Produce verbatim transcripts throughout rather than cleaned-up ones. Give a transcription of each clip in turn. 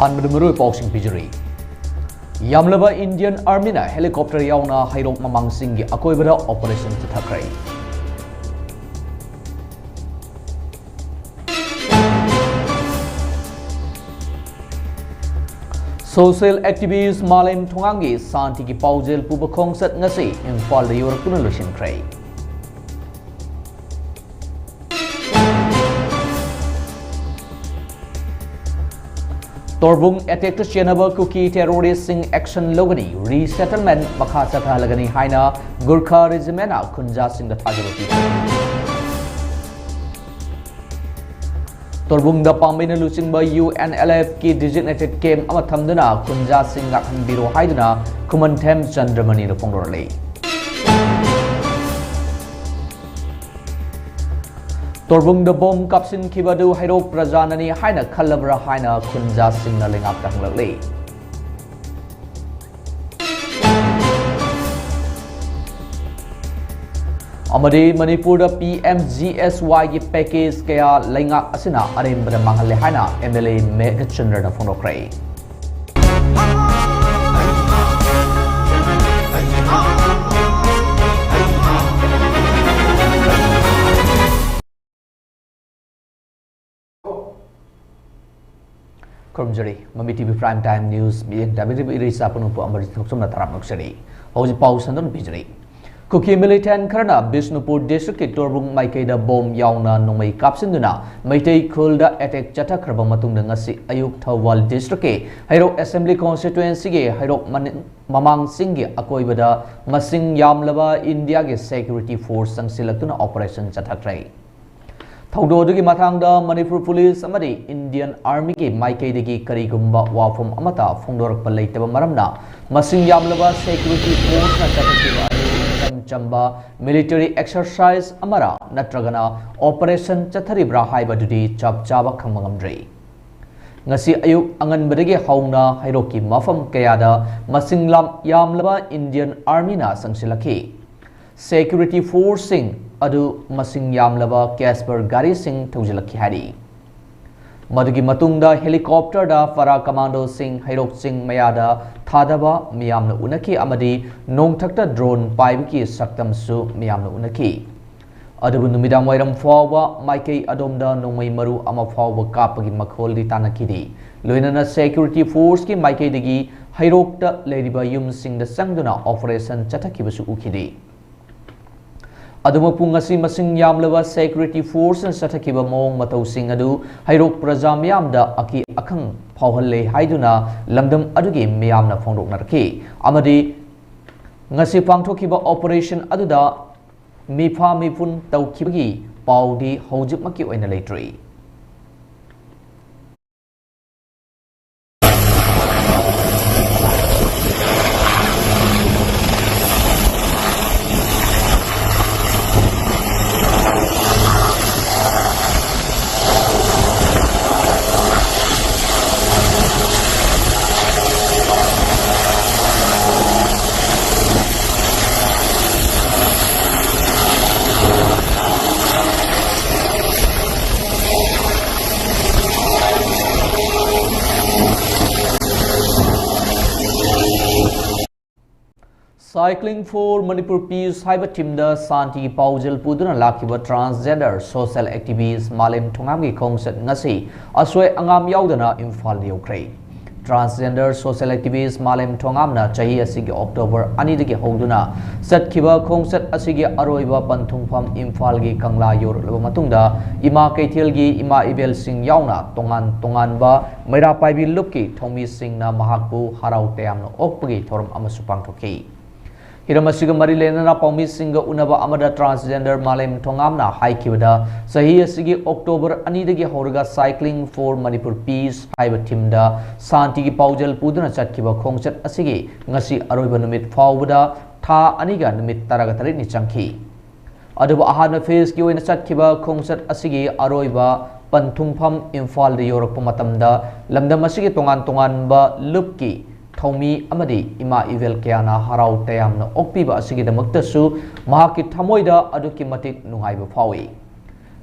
ꯑꯍꯥꯟꯕꯗ ꯃꯔꯨꯑꯣꯏꯕ ꯄꯥꯎꯁꯤꯡ ꯄꯤꯖꯔꯤ꯫ ꯌꯥꯝꯂꯕ Indian Armyꯅ helicopter ꯌꯥꯎꯅ ꯍꯩꯔꯣꯛ ꯃꯃꯥꯡꯁꯤꯡꯒꯤ ꯑꯀꯣꯏꯕꯗ operation ꯆꯠꯊꯈ꯭ꯔꯦ꯫ Social activist ꯃꯥꯂꯦꯝ ꯊꯣꯉꯥꯝꯒꯤ ꯁꯥꯟꯇꯤꯒꯤ ꯄꯥꯎꯖꯦꯜ ꯄꯨꯕ ꯈꯣꯡꯆꯠ ꯉꯁꯤ ꯏꯝꯐꯥꯜꯗ ꯌꯧꯔꯛꯇꯨꯅ ꯂꯣꯏꯁꯤꯟꯈ꯭ꯔꯦ꯫ ꯇꯣꯔꯕꯨꯡ attackꯇ ꯆꯦꯟꯅꯕ ꯀꯨꯀꯤ terroristꯁꯤꯡ action ꯂꯧꯒꯅꯤ, resettlement ꯃꯈꯥ ꯆꯠꯊꯍꯜꯂꯒꯅꯤ ꯍꯥꯏꯅ ꯒꯨꯔꯈꯥ regimentꯅ ꯈꯨꯟꯖꯥꯁꯤꯡꯗ ꯊꯥꯖꯕ ꯄꯤꯈ꯭ꯔꯦ꯫ ꯇꯣꯔꯕꯨꯡꯗ ꯄꯥꯝꯕꯩꯅ ꯂꯨꯆꯤꯡꯕ UNLFꯀꯤ designated camp ꯑꯃ ꯊꯝꯗꯨꯅ ꯈꯨꯟꯖꯥꯁꯤꯡ ꯉꯥꯛꯍꯟꯕꯤꯔꯣ ꯍꯥꯏꯗꯨꯅ ꯈꯨꯃꯟꯊꯦꯝ ꯆꯟꯗ꯭ꯔꯃꯅꯤꯅ ꯐꯣꯡꯗꯣꯔꯛꯂꯤ꯫ ꯇꯣꯔꯕꯨꯡꯗ bomb ꯀꯥꯞꯁꯤꯟꯈꯤꯕ ꯑꯗꯨ ꯍꯩꯔꯣꯛ ꯄ꯭ꯔꯖꯥꯅꯅꯤ ꯍꯥꯏꯅ ꯈꯜꯂꯕ꯭ꯔꯥ ꯍꯥꯏꯅ ꯈꯨꯟꯖꯥꯁꯤꯡꯅ ꯂꯩꯉꯥꯛꯇ ꯍꯪꯂꯛꯂꯤ꯫ ꯑꯃꯗꯤ ꯃꯅꯤꯄꯨꯔꯗ PMGSYꯒꯤ package ꯀꯌꯥ ꯂꯩꯉꯥꯛ ꯑꯁꯤꯅ ꯑꯔꯦꯝꯕꯗ ꯃꯥꯡꯍꯜꯂꯦ ꯍꯥꯏꯅ MLA ꯃꯦꯘꯆꯟꯗ꯭ꯔꯅ ꯐꯣꯡꯗꯣꯛꯈ꯭ꯔꯦ꯫ ꯈꯨꯔꯨꯝꯖꯔꯤ꯫ ꯃꯃꯤ TV Prime Time News ꯃꯤꯠꯌꯦꯡ ꯇꯥꯕꯤꯔꯤꯕ ꯏꯔꯩꯆꯥ ꯄꯨꯝꯅꯃꯛꯄꯨ ꯑꯃꯔꯖꯤꯠ ꯊꯣꯛꯆꯣꯝꯅ ꯇꯔꯥꯝꯅ ꯑꯣꯛꯆꯔꯤ꯫ ꯍꯧꯖꯤꯛ ꯄꯥꯎ ꯁꯟꯗꯣꯛꯅ ꯄꯤꯖꯔꯤ꯫ ꯀꯨꯀꯤ militant ꯈꯔꯅ ꯕꯤꯁꯅꯨꯄꯨꯔ districtꯀꯤ ꯇꯣꯔꯕꯨꯡ ꯃꯥꯏꯀꯩꯗ bomb ꯌꯥꯎꯅ ꯅꯣꯡꯃꯩ ꯀꯥꯞꯁꯤꯟꯗꯨꯅ ꯃꯩꯇꯩ ꯈꯨꯜꯗ attack ꯆꯠꯊꯈ꯭ꯔꯕ ꯃꯇꯨꯡꯗ ꯉꯁꯤ ꯑꯌꯨꯛ ꯊꯧꯕꯥꯜ districtꯀꯤ ꯍꯩꯔꯣꯛ Assembly Constituencyꯒꯤ ꯍꯩꯔꯣꯛ ꯃꯅꯤ-, ꯃꯃꯥꯡꯁꯤꯡꯒꯤ ꯑꯀꯣꯏꯕꯗ ꯃꯁꯤꯡ ꯌꯥꯝꯂꯕ ꯏꯟꯗꯤꯌꯥꯒꯤ security force ꯆꯪꯁꯤꯜꯂꯛꯇꯨꯅ operation ꯆꯠꯊꯈ꯭ꯔꯦ꯫ ꯊꯧꯗꯣꯛ ꯑꯗꯨꯒꯤ ꯃꯇꯥꯡꯗ ꯃꯅꯤꯄꯨꯔ Police ꯑꯃꯗꯤ Indian Armyꯒꯤ ꯃꯥꯏꯀꯩꯗꯒꯤ ꯀꯔꯤꯒꯨꯝꯕ ꯋꯥꯐꯝ ꯑꯃꯠꯇ ꯐꯣꯡꯗꯣꯔꯛꯄ ꯂꯩꯇꯕ ꯃꯔꯝꯅ, ꯃꯁꯤꯡ ꯌꯥꯝꯂꯕ security forceꯅ ꯆꯠꯊꯈꯤꯕ ꯑꯗꯨ ꯏꯆꯝ ꯆꯝꯕ military exercise ꯑꯃꯔ ꯅꯠꯇ꯭ꯔꯒꯅ operation ꯆꯠꯊꯔꯤꯕ꯭ꯔꯥ ꯍꯥꯏꯕꯗꯨꯗꯤ ꯆꯞ ꯆꯥꯕ ꯈꯪꯕ ꯉꯝꯗ꯭ꯔꯤ꯫ ꯉꯁꯤ ꯑꯌꯨꯛ ꯑꯉꯟꯕꯗꯒꯤ ꯍꯧꯅ ꯍꯩꯔꯣꯛꯀꯤ ꯃꯐꯝ ꯀꯌꯥꯗ ꯃꯁꯤꯡ ꯂꯥꯝ-, ꯌꯥꯝꯂꯕ Indian Armyꯅ ꯆꯪꯁꯤꯜꯂꯛꯈꯤ꯫ Security forceꯁꯤꯡ ꯑꯗꯨ ꯃꯁꯤꯡ ꯌꯥꯝꯂꯕ Casper ꯒꯥꯔꯤꯁꯤꯡ ꯊꯧꯖꯤꯜꯂꯛꯈꯤ ꯍꯥꯏꯔꯤ꯫ ꯃꯗꯨꯒꯤ ꯃꯇꯨꯡꯗ helicopterꯗ ꯄꯥꯔꯥ ꯀꯃꯥꯟꯗꯣꯁꯤꯡ ꯍꯩꯔꯣꯛ ꯆꯤꯡ ꯃꯌꯥꯗ ꯊꯥꯗꯕ ꯃꯤꯌꯥꯝꯅ ꯎꯅꯈꯤ ꯑꯃꯗꯤ ꯅꯣꯡꯊꯛꯇ drone ꯄꯥꯏꯕꯒꯤ ꯁꯛꯇꯝꯁꯨ ꯃꯤꯌꯥꯝꯅ ꯎꯅꯈꯤ꯫ ꯑꯗꯨꯕꯨ ꯅꯨꯃꯤꯗꯥꯡ ꯋꯥꯏꯔꯝ ꯐꯥꯎꯕ ꯃꯥꯏꯀꯩ ꯑꯗꯣꯝꯗ ꯅꯣꯡꯃꯩ ꯃꯔꯨ ꯑꯃ ꯐꯥꯎꯕ ꯀꯥꯞꯄꯒꯤ ꯃꯈꯣꯜꯗꯤ ꯇꯥꯅꯈꯤꯗꯦ꯫ ꯂꯣꯏꯅꯅ security forceꯀꯤ ꯃꯥꯏꯀꯩꯗꯒꯤ ꯍꯩꯔꯣꯛꯇ ꯂꯩꯔꯤꯕ ꯌꯨꯝꯁꯤꯡꯗ ꯆꯪꯗꯨꯅ operation ꯆꯠꯊꯈꯤꯕꯁꯨ ꯎꯈꯤꯗꯦ꯫ ꯑꯗꯨꯃꯛꯄꯨ ꯉꯁꯤ ꯃꯁꯤꯡ ꯌꯥꯝꯂꯕ security forceꯅ ꯆꯠꯊꯈꯤꯕ ꯃꯑꯣꯡ ꯃꯇꯧꯁꯤꯡ ꯑꯗꯨ ꯍꯩꯔꯣꯛ ꯄ꯭ꯔꯖꯥ ꯃꯤꯌꯥꯝꯗ ꯑꯀꯤ ꯑꯈꯪ ꯐꯥꯎꯍꯜꯂꯦ ꯍꯥꯏꯗꯨꯅ ꯂꯝꯗꯝ ꯑꯗꯨꯒꯤ ꯃꯤꯌꯥꯝꯅ ꯐꯣꯡꯗꯣꯛꯅꯔꯛꯈꯤ꯫ ꯑꯃꯗꯤ ꯉꯁꯤ ꯄꯥꯡꯊꯣꯛꯈꯤꯕ operation ꯑꯗꯨꯗ ꯃꯤꯐꯥ ꯃꯤꯄꯨꯟ ꯇꯧꯈꯤꯕꯒꯤ ꯄꯥꯎꯗꯤ ꯍꯧꯖꯤꯛꯃꯛꯀꯤ ꯑꯣꯏꯅ ꯂꯩꯇ꯭ꯔꯤ꯫ Cycling for Manipur Peace ꯍꯥꯏꯕ themeꯗ ꯁꯥꯟꯇꯤꯒꯤ ꯄꯥꯎꯖꯦꯜ ꯄꯨꯗꯨꯅ ꯂꯥꯛꯈꯤꯕ transgender social activist ꯃꯥꯂꯦꯝ ꯊꯣꯉꯥꯝꯒꯤ ꯈꯣꯡꯆꯠ ꯉꯁꯤ ꯑꯁꯣꯏ ꯑꯉꯥꯝ ꯌꯥꯎꯗꯅ ꯏꯝꯐꯥꯜꯗ ꯌꯧꯈ꯭ꯔꯦ꯫ Transgender social activist ꯃꯥꯂꯦꯝ ꯊꯣꯉꯥꯝꯅ ꯆꯍꯤ ꯑꯁꯤꯒꯤ October ꯑꯅꯤꯗꯒꯤ ꯍꯧꯗꯨꯅ ꯆꯠꯈꯤꯕ ꯈꯣꯡꯆꯠ ꯑꯁꯤꯒꯤ ꯑꯔꯣꯏꯕ ꯄꯟꯊꯨꯡꯐꯝ ꯏꯝꯐꯥꯜꯒꯤ ꯀꯪꯂꯥ ꯌꯧꯔꯛꯂꯕ ꯃꯇꯨꯡꯗ ꯏꯃꯥ ꯀꯩꯊꯦꯜꯒꯤ ꯏꯃꯥ ꯏꯕꯦꯜꯁꯤꯡ ꯌꯥꯎꯅ ꯇꯣꯉꯥꯟ ꯇꯣꯉꯥꯟꯕ ꯃꯩꯔꯥ ꯄꯥꯏꯕꯤ ꯂꯨꯞꯀꯤ ꯊꯧꯃꯤꯁꯤꯡꯅ ꯃꯍꯥꯛꯄꯨ ꯍꯔꯥꯎ ꯇꯌꯥꯝꯅ ꯑꯣꯛꯄꯒꯤ ꯊꯧꯔꯝ ꯑꯃꯁꯨ ꯄꯥꯡꯊꯣꯛꯈꯤ꯫ ꯍꯤꯔꯝ ꯑꯁꯤꯒ ꯃꯔꯤ ꯂꯩꯅꯅ ꯄꯥꯎꯃꯤꯁꯤꯡꯒ ꯎꯅꯕ ꯑꯃꯗ transgender ꯃꯥꯂꯦꯝ ꯊꯣꯉꯥꯝꯅ ꯍꯥꯏꯈꯤꯕꯗ, ꯆꯍꯤ ꯑꯁꯤꯒꯤ October ꯑꯅꯤꯗꯒꯤ ꯍꯧꯔꯒ Cycling for Manipur Peace ꯍꯥꯏꯕ themeꯗ ꯁꯥꯟꯇꯤꯒꯤ ꯄꯥꯎꯖꯦꯜ ꯄꯨꯗꯨꯅ ꯆꯠꯈꯤꯕ ꯈꯣꯡꯆꯠ ꯑꯁꯤꯒꯤ ꯉꯁꯤ ꯑꯔꯣꯏꯕ ꯅꯨꯃꯤꯠ ꯐꯥꯎꯕꯗ ꯊꯥ ꯑꯅꯤꯒ ꯅꯨꯃꯤꯠ ꯇꯔꯥꯒ ꯇꯔꯦꯠꯅꯤ ꯆꯪꯈꯤ꯫ ꯑꯗꯨꯕꯨ ꯑꯍꯥꯟꯕ phaseꯀꯤ ꯑꯣꯏꯅ ꯆꯠꯈꯤꯕ ꯈꯣꯡꯆꯠ ꯑꯁꯤꯒꯤ ꯑꯔꯣꯏꯕ ꯄꯟꯊꯨꯡꯐꯝ ꯏꯝꯐꯥꯜꯗ ꯌꯧꯔꯛꯄ ꯃꯇꯝꯗ ꯂꯝꯗꯝ ꯑꯁꯤꯒꯤ ꯇꯣꯉꯥꯟ ꯇꯣꯉꯥꯟꯕ ꯂꯨꯞꯀꯤ ꯊꯧꯃꯤ ꯑꯃꯗꯤ ꯏꯃꯥ ꯏꯕꯦꯜ ꯀꯌꯥꯅ ꯍꯔꯥꯎ ꯇꯌꯥꯝꯅ ꯑꯣꯛꯄꯤꯕ ꯑꯁꯤꯒꯤꯗꯃꯛꯇꯁꯨ ꯃꯍꯥꯛꯀꯤ ꯊꯃꯣꯏꯗ ꯑꯗꯨꯛꯀꯤ ꯃꯇꯤꯛ ꯅꯨꯡꯉꯥꯏꯕ ꯐꯥꯎꯏ꯫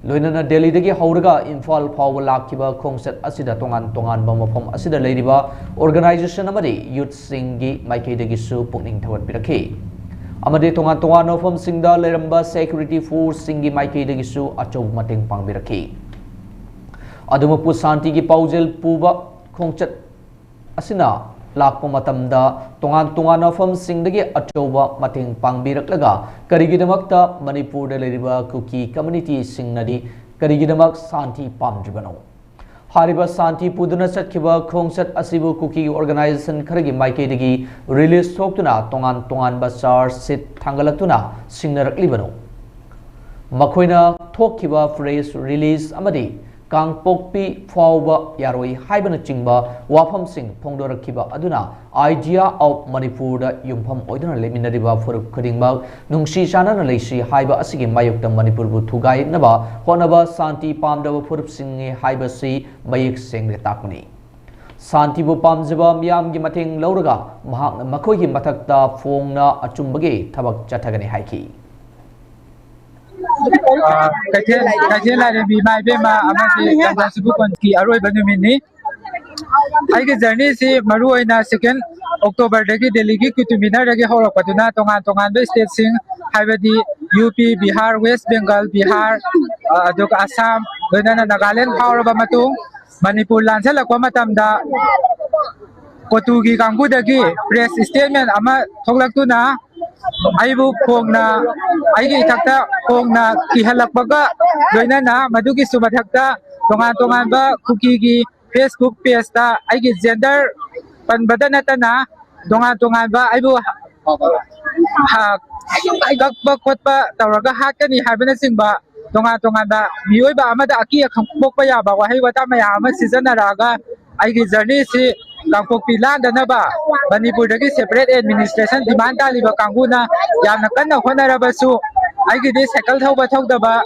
ꯂꯣꯏꯅꯅ ꯗꯦꯜꯂꯤꯗꯒꯤ ꯍꯧꯔꯒ ꯏꯝꯐꯥꯜ ꯐꯥꯎꯕ ꯂꯥꯛꯈꯤꯕ ꯈꯣꯡꯆꯠ ꯑꯁꯤꯗ ꯇꯣꯉꯥꯟ ꯇꯣꯉꯥꯟꯕ ꯃꯐꯝ ꯑꯁꯤꯗ ꯂꯩꯔꯤꯕ organization ꯑꯃꯗꯤ youthꯁꯤꯡꯒꯤ ꯃꯥꯏꯀꯩꯗꯒꯤꯁꯨ ꯄꯨꯛꯅꯤꯡ ꯊꯧꯒꯠꯄꯤꯔꯛꯈꯤ꯫ ꯑꯃꯗꯤ ꯇꯣꯉꯥꯟ ꯇꯣꯉꯥꯟꯕ ꯃꯐꯝꯁꯤꯡꯗ ꯂꯩꯔꯝꯕ security forceꯁꯤꯡꯒꯤ ꯃꯥꯏꯀꯩꯗꯒꯤꯁꯨ ꯑꯆꯧꯕ ꯃꯇꯦꯡ ꯄꯥꯡꯕꯤꯔꯛꯈꯤ꯫ ꯑꯗꯨꯃꯛꯄꯨ ꯁꯥꯟꯇꯤꯒꯤ ꯄꯥꯎꯖꯦꯜ ꯄꯨꯕ ꯈꯣꯡꯆꯠ ꯑꯁꯤꯅ ꯂꯥꯛꯄ ꯃꯇꯝꯗ ꯇꯣꯉꯥꯟ ꯇꯣꯉꯥꯟꯕ ꯃꯐꯝꯁꯤꯡꯗꯒꯤ ꯑꯆꯧꯕ ꯃꯇꯦꯡ ꯄꯥꯡꯕꯤꯔꯛꯂꯒ ꯀꯔꯤꯒꯤꯗꯃꯛꯇ ꯃꯅꯤꯄꯨꯔꯗ ꯂꯩꯔꯤꯕ ꯀꯨꯀꯤ communityꯁꯤꯡꯅꯗꯤ ꯀꯔꯤꯒꯤꯗꯃꯛ ꯁꯥꯟꯇꯤ ꯄꯥꯝꯗ꯭ꯔꯤꯕꯅꯣ? ꯍꯥꯏꯔꯤꯕ ꯁꯥꯟꯇꯤ ꯄꯨꯗꯨꯅ ꯆꯠꯈꯤꯕ ꯈꯣꯡꯆꯠ ꯑꯁꯤꯕꯨ ꯀꯨꯀꯤ organization ꯈꯔꯒꯤ ꯃꯥꯏꯀꯩꯗꯒꯤ release ꯊꯣꯛꯇꯨꯅ ꯇꯣꯉꯥꯟ ꯇꯣꯉꯥꯟꯕ charge sheet ꯊꯥꯡꯒꯠꯂꯛꯇꯨꯅ ꯁꯤꯡꯅꯔꯛꯂꯤꯕꯅꯣ? ꯃꯈꯣꯏꯅ ꯊꯣꯛꯈꯤꯕ press release ꯑꯃꯗꯤ ꯀꯥꯡꯄꯣꯛꯄꯤ ꯐꯥꯎꯕ ꯌꯥꯔꯣꯏ ꯍꯥꯏꯕꯅꯆꯤꯡꯕ ꯋꯥꯐꯝꯁꯤꯡ ꯐꯣꯡꯗꯣꯔꯛꯈꯤꯕ ꯑꯗꯨꯅ Idea of ꯃꯅꯤꯄꯨꯔꯗ ꯌꯨꯝꯐꯝ ꯑꯣꯏꯗꯨꯅ ꯂꯩꯃꯤꯟꯅꯔꯤꯕ ꯐꯨꯔꯨꯞ ꯈꯨꯗꯤꯡꯃꯛ ꯅꯨꯡꯁꯤ ꯆꯥꯟꯅꯅ ꯂꯩꯁꯤ ꯍꯥꯏꯕ ꯑꯁꯤꯒꯤ ꯃꯥꯌꯣꯛꯇ ꯃꯅꯤꯄꯨꯔꯕꯨ ꯊꯨꯒꯥꯏꯅꯕ ꯍꯣꯠꯅꯕ ꯁꯥꯟꯇꯤ ꯄꯥꯝꯗꯕ ꯐꯨꯔꯨꯞꯁꯤꯡꯅꯤ ꯍꯥꯏꯕꯁꯤ ꯃꯌꯦꯛ ꯁꯦꯡꯅ ꯇꯥꯛꯄꯅꯤ꯫ ꯁꯥꯟꯇꯤꯕꯨ ꯄꯥꯝꯖꯕ ꯃꯤꯌꯥꯝꯒꯤ ꯃꯇꯦꯡ ꯂꯧꯔꯒ ꯃꯍꯥꯛꯅ ꯃꯈꯣꯏꯒꯤ ꯃꯊꯛꯇ ꯐꯣꯡꯅ ꯑꯆꯨꯝꯕꯒꯤ ꯊꯕꯛ ꯆꯠꯊꯒꯅꯤ ꯍꯥꯏꯈꯤ꯫ ꯑ, ꯀꯩꯊꯦꯜ, ꯀꯩꯊꯦꯜ ꯂꯥꯏꯔꯦꯝꯕꯤ ꯏꯃꯥ ꯏꯕꯦꯝꯃ ꯑꯃꯗꯤ ꯇꯟꯖꯥ ꯁꯤꯕꯨ ꯀꯣꯟꯀꯤ ꯑꯔꯣꯏꯕ ꯅꯨꯃꯤꯠꯅꯤ꯫ ꯑꯩꯒꯤ journeyꯁꯤ ꯃꯔꯨ ꯑꯣꯏꯅ second Octoberꯗꯒꯤ ꯗꯦꯜꯂꯤꯒꯤ ꯀꯨꯇꯨꯕ ꯃꯤꯅꯔꯗꯒꯤ ꯍꯧꯔꯛꯄꯗꯨꯅ ꯇꯣꯉꯥꯟ ꯇꯣꯉꯥꯟꯕ stateꯁꯤꯡ, ꯍꯥꯏꯕꯗꯤ ꯌꯨ ꯄꯤ, ꯕꯤꯍꯥꯔ, West Bengal, ꯕꯤꯍꯥꯔ, ꯑ, ꯑꯗꯨꯒ ꯑꯁꯥꯝ, ꯂꯣꯏꯅꯅ ꯅꯥꯒꯥꯂꯦꯟ ꯐꯥꯎꯔꯕ ꯃꯇꯨꯡ ꯃꯅꯤꯄꯨꯔ ꯂꯥꯟꯁꯤꯜꯂꯛꯄ ꯃꯇꯝꯗ ꯀꯣꯇꯨꯒꯤ ꯀꯥꯡꯕꯨꯗꯒꯤ press statement ꯑꯃ ꯊꯣꯛꯂꯛꯇꯨꯅ ꯑꯩꯕꯨ ꯐꯣꯡꯅ, ꯑꯩꯒꯤ ꯏꯊꯛꯇ ꯐꯣꯡꯅ ꯀꯤꯍꯜꯂꯛꯄꯒ ꯂꯣꯏꯅꯅ ꯃꯗꯨꯒꯤꯁꯨ ꯃꯊꯛꯇ ꯇꯣꯉꯥꯟ ꯇꯣꯉꯥꯟꯕ ꯀꯨꯀꯤꯒꯤ Facebook pageꯇ ꯑꯩꯒꯤ gender ꯄꯟꯕꯗ ꯅꯠꯇꯅ ꯇꯣꯉꯥꯟ ꯇꯣꯉꯥꯟꯕ ꯑꯩꯕꯨ, ꯍ-, ꯀꯛꯄ ꯈꯣꯠꯄ ꯇꯧꯔꯒ ꯍꯥꯠꯀꯅꯤ ꯍꯥꯏꯕꯅꯆꯤꯡꯕ ꯇꯣꯉꯥꯟ ꯇꯣꯉꯥꯟꯕ ꯃꯤꯑꯣꯏꯕ ꯑꯃꯗ ꯑꯀꯤ ꯑꯈꯪ ꯄꯣꯛꯄ ꯌꯥꯕ ꯋꯥꯍꯩ ꯋꯥꯇꯥ ꯃꯌꯥꯝ ꯑꯃ ꯁꯤꯖꯤꯟꯅꯔꯛꯑꯒ ꯑꯩꯒꯤ journeyꯁꯤ ꯀꯥꯡꯄꯣꯛꯄꯤ ꯂꯥꯟꯗꯅꯕ ꯃꯅꯤꯄꯨꯔꯗꯒꯤ separate administration demand ꯇꯥꯜꯂꯤꯕ ꯀꯥꯡꯕꯨꯅ ꯌꯥꯝꯅ ꯀꯟꯅ ꯍꯣꯠꯅꯔꯕꯁꯨ ꯑꯩꯒꯤꯗꯤ cycle ꯊꯧꯕ ꯊꯧꯗꯕ,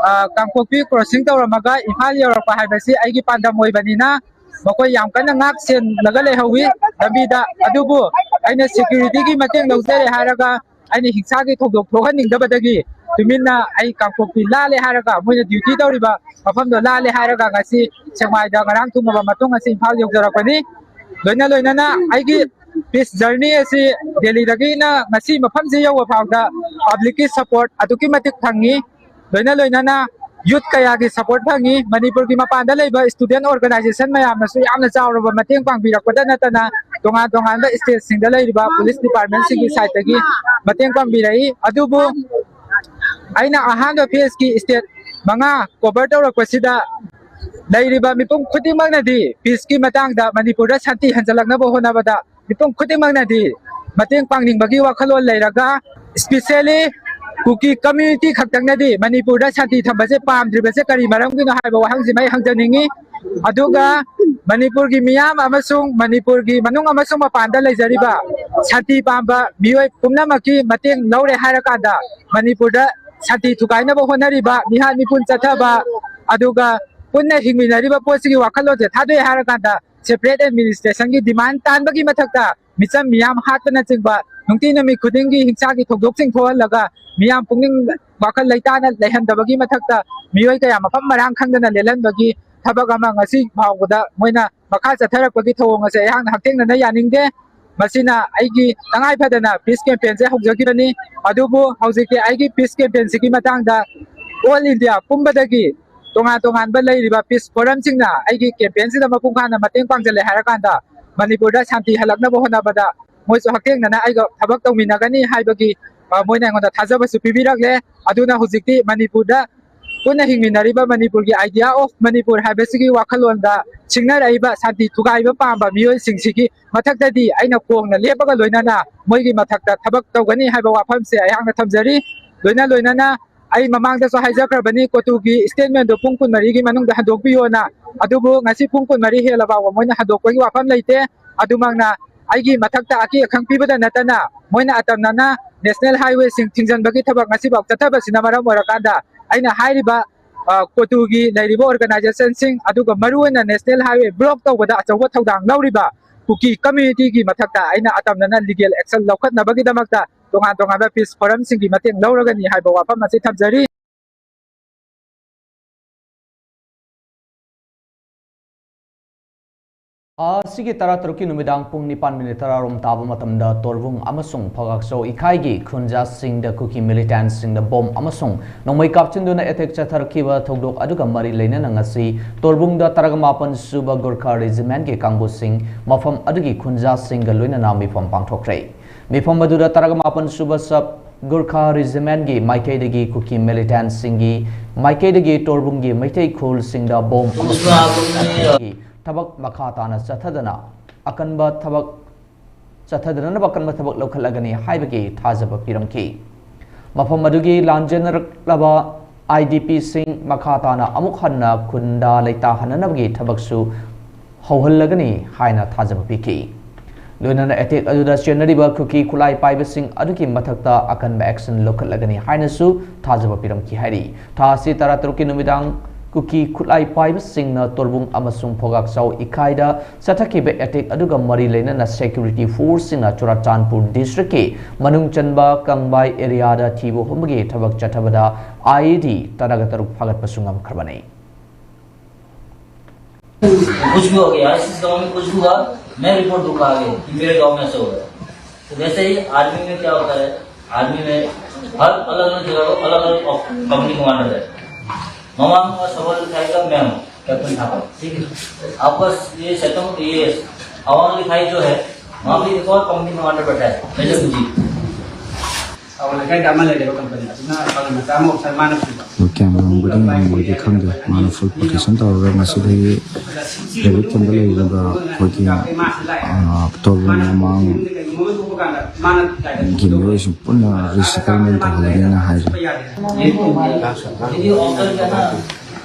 ꯑ, ꯀꯥꯡꯄꯣꯛꯄꯤ crossing ꯇꯧꯔꯝꯃꯒ ꯏꯝꯐꯥꯜ ꯌꯧꯔꯛꯄ ꯍꯥꯏꯕꯁꯤ ꯑꯩꯒꯤ ꯄꯥꯟꯗꯝ ꯑꯣꯏꯕꯅꯤꯅ ꯃꯈꯣꯏ ꯌꯥꯝ ꯀꯟꯅ ꯉꯥꯛ ꯁꯦꯟꯂꯒ ꯂꯩꯍꯧꯋꯤ ꯂꯝꯕꯤꯗ꯫ ꯑꯗꯨꯕꯨ ꯑꯩꯅ securityꯒꯤ ꯃꯇꯦꯡ ꯂꯧꯖꯔꯦ ꯍꯥꯏꯔꯒ ꯑꯩꯅ ꯍꯤꯡꯁꯥꯒꯤ ꯊꯧꯗꯣꯛ ꯊꯣꯛꯍꯟꯅꯤꯡꯗꯕꯗꯒꯤ ꯇꯨꯃꯤꯟꯅ ꯑꯩ ꯀꯥꯡꯄꯣꯛꯄꯤ ꯂꯥꯜꯂꯦ ꯍꯥꯏꯔꯒ, ꯃꯣꯏꯅ ꯗ꯭ꯌꯨꯇꯤ ꯇꯧꯔꯤꯕ ꯃꯐꯝꯗꯣ ꯂꯥꯜꯂꯦ ꯍꯥꯏꯔꯒ ꯉꯁꯤ ꯁꯦꯛꯃꯥꯏꯗ ꯉꯔꯥꯡ ꯊꯨꯡꯉꯕ ꯃꯇꯨꯡ ꯉꯁꯤ ꯏꯝꯐꯥꯜ ꯌꯧꯖꯔꯛꯄꯅꯤ꯫ ꯂꯣꯏꯅ ꯂꯣꯏꯅꯅ ꯑꯩꯒꯤ ꯄꯤꯁ ꯖꯔꯅꯤ ꯑꯁꯤ ꯗꯦꯜꯂꯤꯗꯒꯤꯅ ꯉꯁꯤ ꯃꯐꯝꯁꯤ ꯌꯧꯕ ꯐꯥꯎꯗ ꯄꯕ꯭ꯂꯤꯛꯀꯤ ꯁꯄꯣꯔꯠ ꯑꯗꯨꯛꯀꯤ ꯃꯇꯤꯛ ꯐꯪꯉꯤ꯫ ꯂꯣꯏꯅ ꯂꯣꯏꯅꯅ ꯌꯨꯠ ꯀꯌꯥꯒꯤ ꯁꯄꯣꯔꯠ ꯐꯪꯉꯤ꯫ ꯃꯅꯤꯄꯨꯔꯒꯤ ꯃꯄꯥꯟꯗ ꯂꯩꯕ ꯁ꯭ꯇꯨꯗꯦꯟ ꯑꯣꯔꯒꯅꯥꯏꯖꯦꯁꯟ ꯃꯌꯥꯝꯅꯁꯨ ꯌꯥꯝꯅ ꯆꯥꯎꯔꯕ ꯃꯇꯦꯡ ꯄꯥꯡꯕꯤꯔꯛꯄꯗ ꯅꯠꯇꯅ ꯇꯣꯉꯥꯟ ꯇꯣꯉꯥꯟꯕ ꯁ꯭ꯇꯦꯠꯁꯤꯡꯗ ꯂꯩꯔꯤꯕ ꯄꯨꯂꯤꯁ ꯗꯤꯄꯥꯔꯠꯃꯦꯟꯁꯤꯡꯒꯤ ꯁꯥꯏꯠꯇꯒꯤ ꯃꯇꯦꯡ ꯄꯥꯡꯕꯤꯔꯛꯏ꯫ ꯑꯗꯨꯕꯨ ꯑꯩꯅ ꯑꯍꯥꯟꯕ ꯐꯦꯁꯀꯤ ꯁ꯭ꯇꯦꯠ ꯃꯉꯥ ꯀꯣꯚꯔ ꯇꯧꯔꯛꯄꯁꯤꯗ ꯂꯩꯔꯤꯕ ꯃꯤꯄꯨꯝ ꯈꯨꯗꯤꯡꯃꯛꯅꯗꯤ ꯄꯤꯁꯀꯤ ꯃꯇꯥꯡꯗ ꯃꯅꯤꯄꯨꯔꯗ ꯁꯥꯟꯇꯤ ꯍꯟꯖꯜꯂꯛꯅꯕ ꯍꯣꯠꯅꯕꯗ ꯃꯤꯄꯨꯝ ꯈꯨꯗꯤꯡꯃꯛꯅꯗꯤ ꯃꯇꯦꯡ ꯄꯥꯡꯅꯤꯡꯕꯒꯤ ꯋꯥꯈꯜꯂꯣꯟ ꯂꯩꯔꯒ, ꯏꯁꯄꯤꯁꯦꯜꯂꯤ ꯀꯨꯀꯤ ꯀꯝꯃ꯭ꯌꯨꯅꯤꯇꯤ ꯈꯛꯇꯪꯅꯗꯤ ꯃꯅꯤꯄꯨꯔꯗ ꯁꯥꯟꯇꯤ ꯊꯝꯕꯁꯦ ꯄꯥꯝꯗ꯭ꯔꯤꯕꯁꯦ ꯀꯔꯤ ꯃꯔꯝꯒꯤꯅꯣ ꯍꯥꯏꯕ ꯋꯥꯍꯪꯁꯤꯃ ꯑꯩ ꯍꯪꯖꯅꯤꯡꯉꯤ꯫ ꯑꯗꯨꯒ ꯃꯅꯤꯄꯨꯔꯒꯤ ꯃꯤꯌꯥꯝ ꯑꯃꯁꯨꯡ ꯃꯅꯤꯄꯨꯔꯒꯤ ꯃꯅꯨꯡ ꯑꯃꯁꯨꯡ ꯃꯄꯥꯟꯗ ꯂꯩꯖꯔꯤꯕ ꯁꯥꯟꯇꯤ ꯄꯥꯝꯕ ꯃꯤꯑꯣꯏ ꯄꯨꯝꯅꯃꯛꯀꯤ ꯃꯇꯦꯡ ꯂꯧꯔꯦ ꯍꯥꯏꯔꯀꯥꯟꯗ ꯃꯅꯤꯄꯨꯔꯗ ꯁꯥꯟꯇꯤ ꯊꯨꯒꯥꯏꯅꯕ ꯍꯣꯠꯅꯔꯤꯕ ꯃꯤꯍꯥꯠ ꯃꯤꯄꯨꯟ ꯆꯠꯊꯕ, ꯑꯗꯨꯒ ꯄꯨꯟꯅ ꯍꯤꯡꯃꯤꯟꯅꯔꯤꯕ ꯄꯣꯠꯁꯤꯒꯤ ꯋꯥꯈꯜꯂꯣꯟꯁꯦ ꯊꯥꯗꯣꯛꯑꯦ ꯍꯥꯏꯔꯀꯥꯟꯗ separate administrationꯒꯤ demand ꯇꯥꯟꯕꯒꯤ ꯃꯊꯛꯇ ꯃꯤꯆꯝ ꯃꯤꯌꯥꯝ ꯍꯥꯠꯄꯅꯆꯤꯡꯕ ꯅꯨꯡꯇꯤ ꯅꯨꯃꯤꯠ ꯈꯨꯗꯤꯡꯒꯤ ꯍꯤꯡꯁꯥꯒꯤ ꯊꯧꯗꯣꯛꯁꯤꯡ ꯊꯣꯛꯍꯜꯂꯒ ꯃꯤꯌꯥꯝ ꯄꯨꯛꯅꯤꯡ ꯋꯥꯈꯜ ꯂꯩꯇꯥꯅ ꯂꯩꯍꯟꯗꯕꯒꯤ ꯃꯊꯛꯇ ꯃꯤꯑꯣꯏ ꯀꯌꯥ ꯃꯐꯝ ꯃꯔꯥꯡ ꯈꯪꯗꯅ ꯂꯦꯜꯍꯟꯕꯒꯤ ꯊꯕꯛ ꯑꯃ ꯉꯁꯤ ꯐꯥꯎꯕꯗ ꯃꯣꯏꯅ ꯃꯈꯥ ꯆꯠꯊꯔꯛꯄꯒꯤ ꯊꯧꯑꯣꯡ ꯑꯁꯦ ꯑꯩꯍꯥꯛꯅ ꯍꯛꯊꯦꯡꯅꯅ ꯌꯥꯅꯤꯡꯗꯦ꯫ ꯃꯁꯤꯅ ꯑꯩꯒꯤ ꯇꯉꯥꯏ ꯐꯗꯅ ꯄꯤꯁ ꯀꯦꯝꯄꯦꯟꯁꯦ ꯍꯧꯖꯈꯤꯕꯅꯤ꯫ ꯑꯗꯨꯕꯨ ꯍꯧꯖꯤꯛꯇꯤ ꯑꯩꯒꯤ ꯄꯤꯁ ꯀꯦꯝꯄꯦꯟꯁꯤꯒꯤ ꯃꯇꯥꯡꯗ ꯑꯣꯜ ꯏꯟꯗꯤꯌꯥ ꯄꯨꯝꯕꯗꯒꯤ ꯇꯣꯉꯥꯟ ꯇꯣꯉꯥꯟꯕ ꯂꯩꯔꯤꯕ ꯄꯤꯁ ꯐꯣꯔꯝꯁꯤꯡꯅ ꯑꯩꯒꯤ ꯀꯦꯝꯄꯦꯟꯁꯤꯗ ꯃꯄꯨꯡ ꯐꯥꯅ ꯃꯇꯦꯡ ꯄꯥꯡꯁꯤꯜꯂꯦ ꯍꯥꯏꯔꯀꯥꯟꯗ ꯃꯅꯤꯄꯨꯔꯗ ꯁꯥꯟꯇꯤ ꯍꯜꯂꯛꯅꯕ ꯍꯣꯠꯅꯕꯗ ꯃꯣꯏꯁꯨ ꯍꯛꯊꯦꯡꯅꯅ ꯑꯩꯒ ꯊꯕꯛ ꯇꯧꯃꯤꯟꯅꯒꯅꯤ ꯍꯥꯏꯕꯒꯤ, ꯑ, ꯃꯣꯏꯅ ꯑꯩꯉꯣꯟꯗ ꯊꯥꯖꯕꯁꯨ ꯄꯤꯕꯤꯔꯛꯂꯦ꯫ ꯑꯗꯨꯅ ꯍꯧꯖꯤꯛꯇꯤ ꯃꯅꯤꯄꯨꯔꯗ ꯄꯨꯟꯅ ꯍꯤꯡꯃꯤꯟꯅꯔꯤꯕ ꯃꯅꯤꯄꯨꯔꯒꯤ idea of ꯃꯅꯤꯄꯨꯔ ꯍꯥꯏꯕꯁꯤꯒꯤ ꯋꯥꯈꯜꯂꯣꯟꯗ ꯁꯤꯡꯅꯔꯛꯏꯕ ꯁꯥꯟꯇꯤ ꯊꯨꯒꯥꯏꯕ ꯄꯥꯝꯕ ꯃꯤꯑꯣꯏꯁꯤꯡꯁꯤꯒꯤ ꯃꯊꯛꯇꯗꯤ ꯑꯩꯅ ꯀꯣꯡꯅ ꯂꯦꯞꯄꯒ ꯂꯣꯏꯅꯅ ꯃꯣꯏꯒꯤ ꯃꯊꯛꯇ ꯊꯕꯛ ꯇꯧꯒꯅꯤ ꯍꯥꯏꯕ ꯋꯥꯐꯝꯁꯦ ꯑꯩꯍꯥꯛꯅ ꯊꯝꯖꯔꯤ꯫ ꯂꯣꯏꯅ ꯂꯣꯏꯅꯅ ꯑꯩ ꯃꯃꯥꯡꯗꯁꯨ ꯍꯥꯏꯖꯈ꯭ꯔꯕꯅꯤ, ꯀꯣꯇꯨꯒꯤ statementꯗꯣ ꯄꯨꯡ ꯀꯨꯟꯃꯔꯤꯒꯤ ꯃꯅꯨꯡꯗ ꯍꯟꯗꯣꯛꯄꯤꯌꯣꯅ꯫ ꯑꯗꯨꯕꯨ ꯉꯁꯤ ꯄꯨꯡ ꯀꯨꯟꯃꯔꯤ ꯍꯦꯜꯂ ꯐꯥꯎꯕ ꯃꯣꯏꯅ ꯍꯟꯗꯣꯛꯄꯒꯤ ꯋꯥꯐꯝ ꯂꯩꯇꯦ꯫ ꯑꯗꯨꯃꯛꯅ ꯑꯩꯒꯤ ꯃꯊꯛꯇ ꯑꯀꯤ ꯑꯈꯪ ꯄꯤꯕꯗ ꯅꯠꯇꯅ ꯃꯣꯏꯅ ꯑꯇꯝꯅꯅ national highwayꯁꯤꯡ ꯊꯤꯡꯖꯤꯟꯕꯒꯤ ꯊꯕꯛ ꯉꯁꯤꯐꯥꯎ ꯆꯠꯊꯕꯁꯤꯅ ꯃꯔꯝ ꯑꯣꯏꯔꯀꯥꯟꯗ ꯑꯩꯅ ꯍꯥꯏꯔꯤꯕ, ꯑ, ꯀꯣꯇꯨꯒꯤ ꯂꯩꯔꯤꯕ organizationꯁꯤꯡ ꯑꯗꯨꯒ ꯃꯔꯨꯑꯣꯏꯅ national highway block ꯇꯧꯕꯗ ꯑꯆꯧꯕ ꯊꯧꯗꯥꯡ ꯂꯧꯔꯤꯕ ꯀꯨꯀꯤ communityꯒꯤ ꯃꯊꯛꯇ ꯑꯩꯅ ꯑꯇꯝꯅꯅ legal action ꯂꯧꯈꯠꯅꯕꯒꯤꯗꯃꯛꯇ ꯇꯣꯉꯥꯟ ꯇꯣꯉꯥꯟꯕ ꯄꯤꯁ ꯐꯣꯔꯝꯁꯤꯡꯒꯤ ꯃꯇꯦꯡ ꯂꯧꯔꯒꯅꯤ ꯍꯥꯏꯕ ꯋꯥꯐꯝ ꯑꯁꯤ ꯊꯝꯖꯔꯤ꯫ ꯊꯥ ꯑꯁꯤꯒꯤ ꯇꯔꯥꯇꯔꯨꯛꯀꯤ ꯅꯨꯃꯤꯗꯥꯡ ꯄꯨꯡ ꯅꯤꯄꯥꯟ ꯃꯤꯅꯤꯠ ꯇꯔꯥꯔꯣꯝ ꯇꯥꯕ ꯃꯇꯝꯗ ꯇꯣꯔꯕꯨꯡ ꯑꯃꯁꯨꯡ ꯐꯒꯥꯛꯆꯧ ꯏꯀꯥꯏꯒꯤ ꯈꯨꯟꯖꯥꯁꯤꯡꯗ ꯀꯨꯀꯤ ꯃꯤꯂꯤꯇꯦꯟꯁꯤꯡꯅ ꯕꯣꯝ ꯑꯃꯁꯨꯡ ꯅꯣꯡꯃꯩ ꯀꯥꯞꯁꯤꯟꯗꯨꯅ ꯑꯦꯇꯦꯛ ꯆꯠꯊꯔꯛꯈꯤꯕ ꯊꯧꯗꯣꯛ ꯑꯗꯨꯒ ꯃꯔꯤ ꯂꯩꯅꯅ ꯉꯁꯤ ꯇꯣꯔꯕꯨꯡꯗ ꯇꯔꯥꯒ ꯃꯥꯄꯟ ꯁꯨꯕ ꯒꯨꯔꯈꯥ ꯔꯦꯖꯤꯃꯦꯟꯒꯤ ꯀꯥꯡꯕꯨꯁꯤꯡ ꯃꯐꯝ ꯑꯗꯨꯒꯤ ꯈꯨꯟꯖꯥꯁꯤꯡꯒ ꯂꯣꯏꯅꯅ ꯃꯤꯐꯝ ꯄꯥꯡꯊꯣꯛꯈ꯭ꯔꯦ꯫ ꯃꯤꯐꯝ ꯑꯗꯨꯗ ꯇꯔꯥꯒ ꯃꯥꯄꯟ ꯁꯨꯕ ꯁꯕ ꯒꯨꯔꯈꯥ ꯔꯦꯖꯤꯃꯦꯟꯒꯤ ꯃꯥꯏꯀꯩꯗꯒꯤ ꯀꯨꯀꯤ ꯃꯤꯂꯤꯇꯦꯟꯁꯤꯡꯒꯤ ꯃꯥꯏꯀꯩꯗꯒꯤ ꯇꯣꯔꯕꯨꯡꯒꯤ ꯃꯩꯇꯩ ꯈꯨꯜꯁꯤꯡꯗ ꯕꯣꯝ ꯑꯃꯁꯨꯡ ꯊꯕꯛ ꯃꯈꯥ ꯇꯥꯅ ꯆꯠꯊꯗꯅ ꯑꯀꯟꯕ ꯊꯕꯛ ꯆꯠꯊꯗꯅꯕ ꯑꯀꯟꯕ ꯊꯕꯛ ꯂꯧꯈꯠꯂꯒꯅꯤ ꯍꯥꯏꯕꯒꯤ ꯊꯥꯖꯕ ꯄꯤꯔꯝꯈꯤ꯫ ꯃꯐꯝ ꯑꯗꯨꯒꯤ ꯂꯥꯟꯖꯦꯟꯅꯔꯛꯂꯕ ꯑꯥꯏ ꯗꯤ ꯄꯤꯁꯤꯡ ꯃꯈꯥ ꯇꯥꯅ ꯑꯃꯨꯛ ꯍꯟꯅ ꯈꯨꯟꯗ ꯂꯩꯇꯥꯍꯟꯅꯅꯕꯒꯤ ꯊꯕꯛꯁꯨ ꯍꯧꯍꯜꯂꯒꯅꯤ ꯍꯥꯏꯅ ꯊꯥꯖꯕ ꯄꯤꯈꯤ꯫ ꯂꯣꯏꯅꯅ ꯑꯦꯇꯦꯛ ꯑꯗꯨꯗ ꯆꯦꯟꯅꯔꯤꯕ ꯀꯨꯀꯤ ꯈꯨꯠꯂꯥꯏ ꯄꯥꯏꯕꯁꯤꯡ ꯑꯗꯨꯒꯤ ꯃꯊꯛꯇ ꯑꯀꯟꯕ action ꯂꯧꯈꯠꯂꯒꯅꯤ ꯍꯥꯏꯅꯁꯨ ꯊꯥꯖꯕ ꯄꯤꯔꯝꯈꯤ ꯍꯥꯏꯔꯤ꯫ ꯊꯥ ꯑꯁꯤ ꯇꯔꯥꯇꯔꯨꯛꯀꯤ ꯅꯨꯃꯤꯗꯥꯡ ꯀꯨꯀꯤ ꯈꯨꯠꯂꯥꯏ ꯄꯥꯏꯕꯁꯤꯡꯅ ꯇꯣꯔꯕꯨꯡ ꯑꯃꯁꯨꯡ ꯐꯣꯒꯥꯛꯆꯥꯎ ꯏꯀꯥꯏꯗ ꯆꯠꯊꯈꯤꯕ ꯑꯦꯇꯦꯛ ꯑꯗꯨꯒ ꯃꯔꯤ ꯂꯩꯅꯅ security forceꯁꯤꯡꯅ ꯆꯨꯔꯥꯆꯥꯟꯄꯨꯔ districtꯀꯤ ꯃꯅꯨꯡ ꯆꯟꯕ ꯀꯪꯕꯥꯏ areaꯗ ꯊꯤꯕ ꯍꯨꯝꯕꯒꯤ ꯊꯕꯛ ꯆꯠꯊꯕꯗ I E D ꯇꯔꯥꯒ ꯇꯔꯨꯛ ꯐꯥꯒꯠꯄꯁꯨ ꯉꯝꯈ꯭ꯔꯕꯅꯤ꯫ कुछ भी हो गया, इस गांव में कुछ हुआ, मैं रिपोर्ट दूंगा आगे कि मेरे गांव में ऐसा हुआ है। तो वैसे ही आर्मी में क्या होता है, आर्मी में हर अलग अलग जगह को अलग अलग कंपनी कमांडर है। ममांग का सवाल उठाएगा मैं हूँ, कैप्टन थापा, ठीक है। आपका ये सेटम ये अवांग लिखाई जो है, वहाँ भी एक और कंपनी कमांडर बैठा है, मेजर सुजीत। ꯑꯣ ꯂꯩꯀꯥꯏꯗ ꯑꯃ ꯂꯩꯔꯦꯕ ꯀꯝꯄꯅꯤ ꯑꯗꯨꯅ ꯄꯥꯡꯒꯜ ꯃꯆꯥ ꯑꯃ ꯑꯣꯐꯤꯁꯔ ꯃꯥꯅ ꯄꯨꯕ꯫ ꯀꯌꯥꯝ ꯉꯝꯒꯅꯤ ꯉꯝꯃꯣꯏꯗꯤ ꯈꯪꯗꯦ꯫ ꯃꯥꯅ ꯐꯨꯜ ꯄ꯭ꯔꯣꯇꯦꯛꯁꯟ ꯇꯧꯔꯒ ꯉꯁꯤꯗꯒꯤ ꯍꯦꯕꯤꯠ ꯊꯝꯕ ꯂꯩꯔꯤꯕ ꯑꯩꯈꯣꯏꯒꯤ ꯇꯣꯔꯕꯣꯟ ꯃꯃꯥꯡꯒꯤ ꯃꯤꯑꯣꯏꯁꯤꯡ ꯄꯨꯟꯅ ꯔꯤꯁꯦꯇꯜꯃꯦꯟ ꯇꯧꯍꯜꯂꯅꯤꯅ ꯍꯥꯏꯔꯤ꯫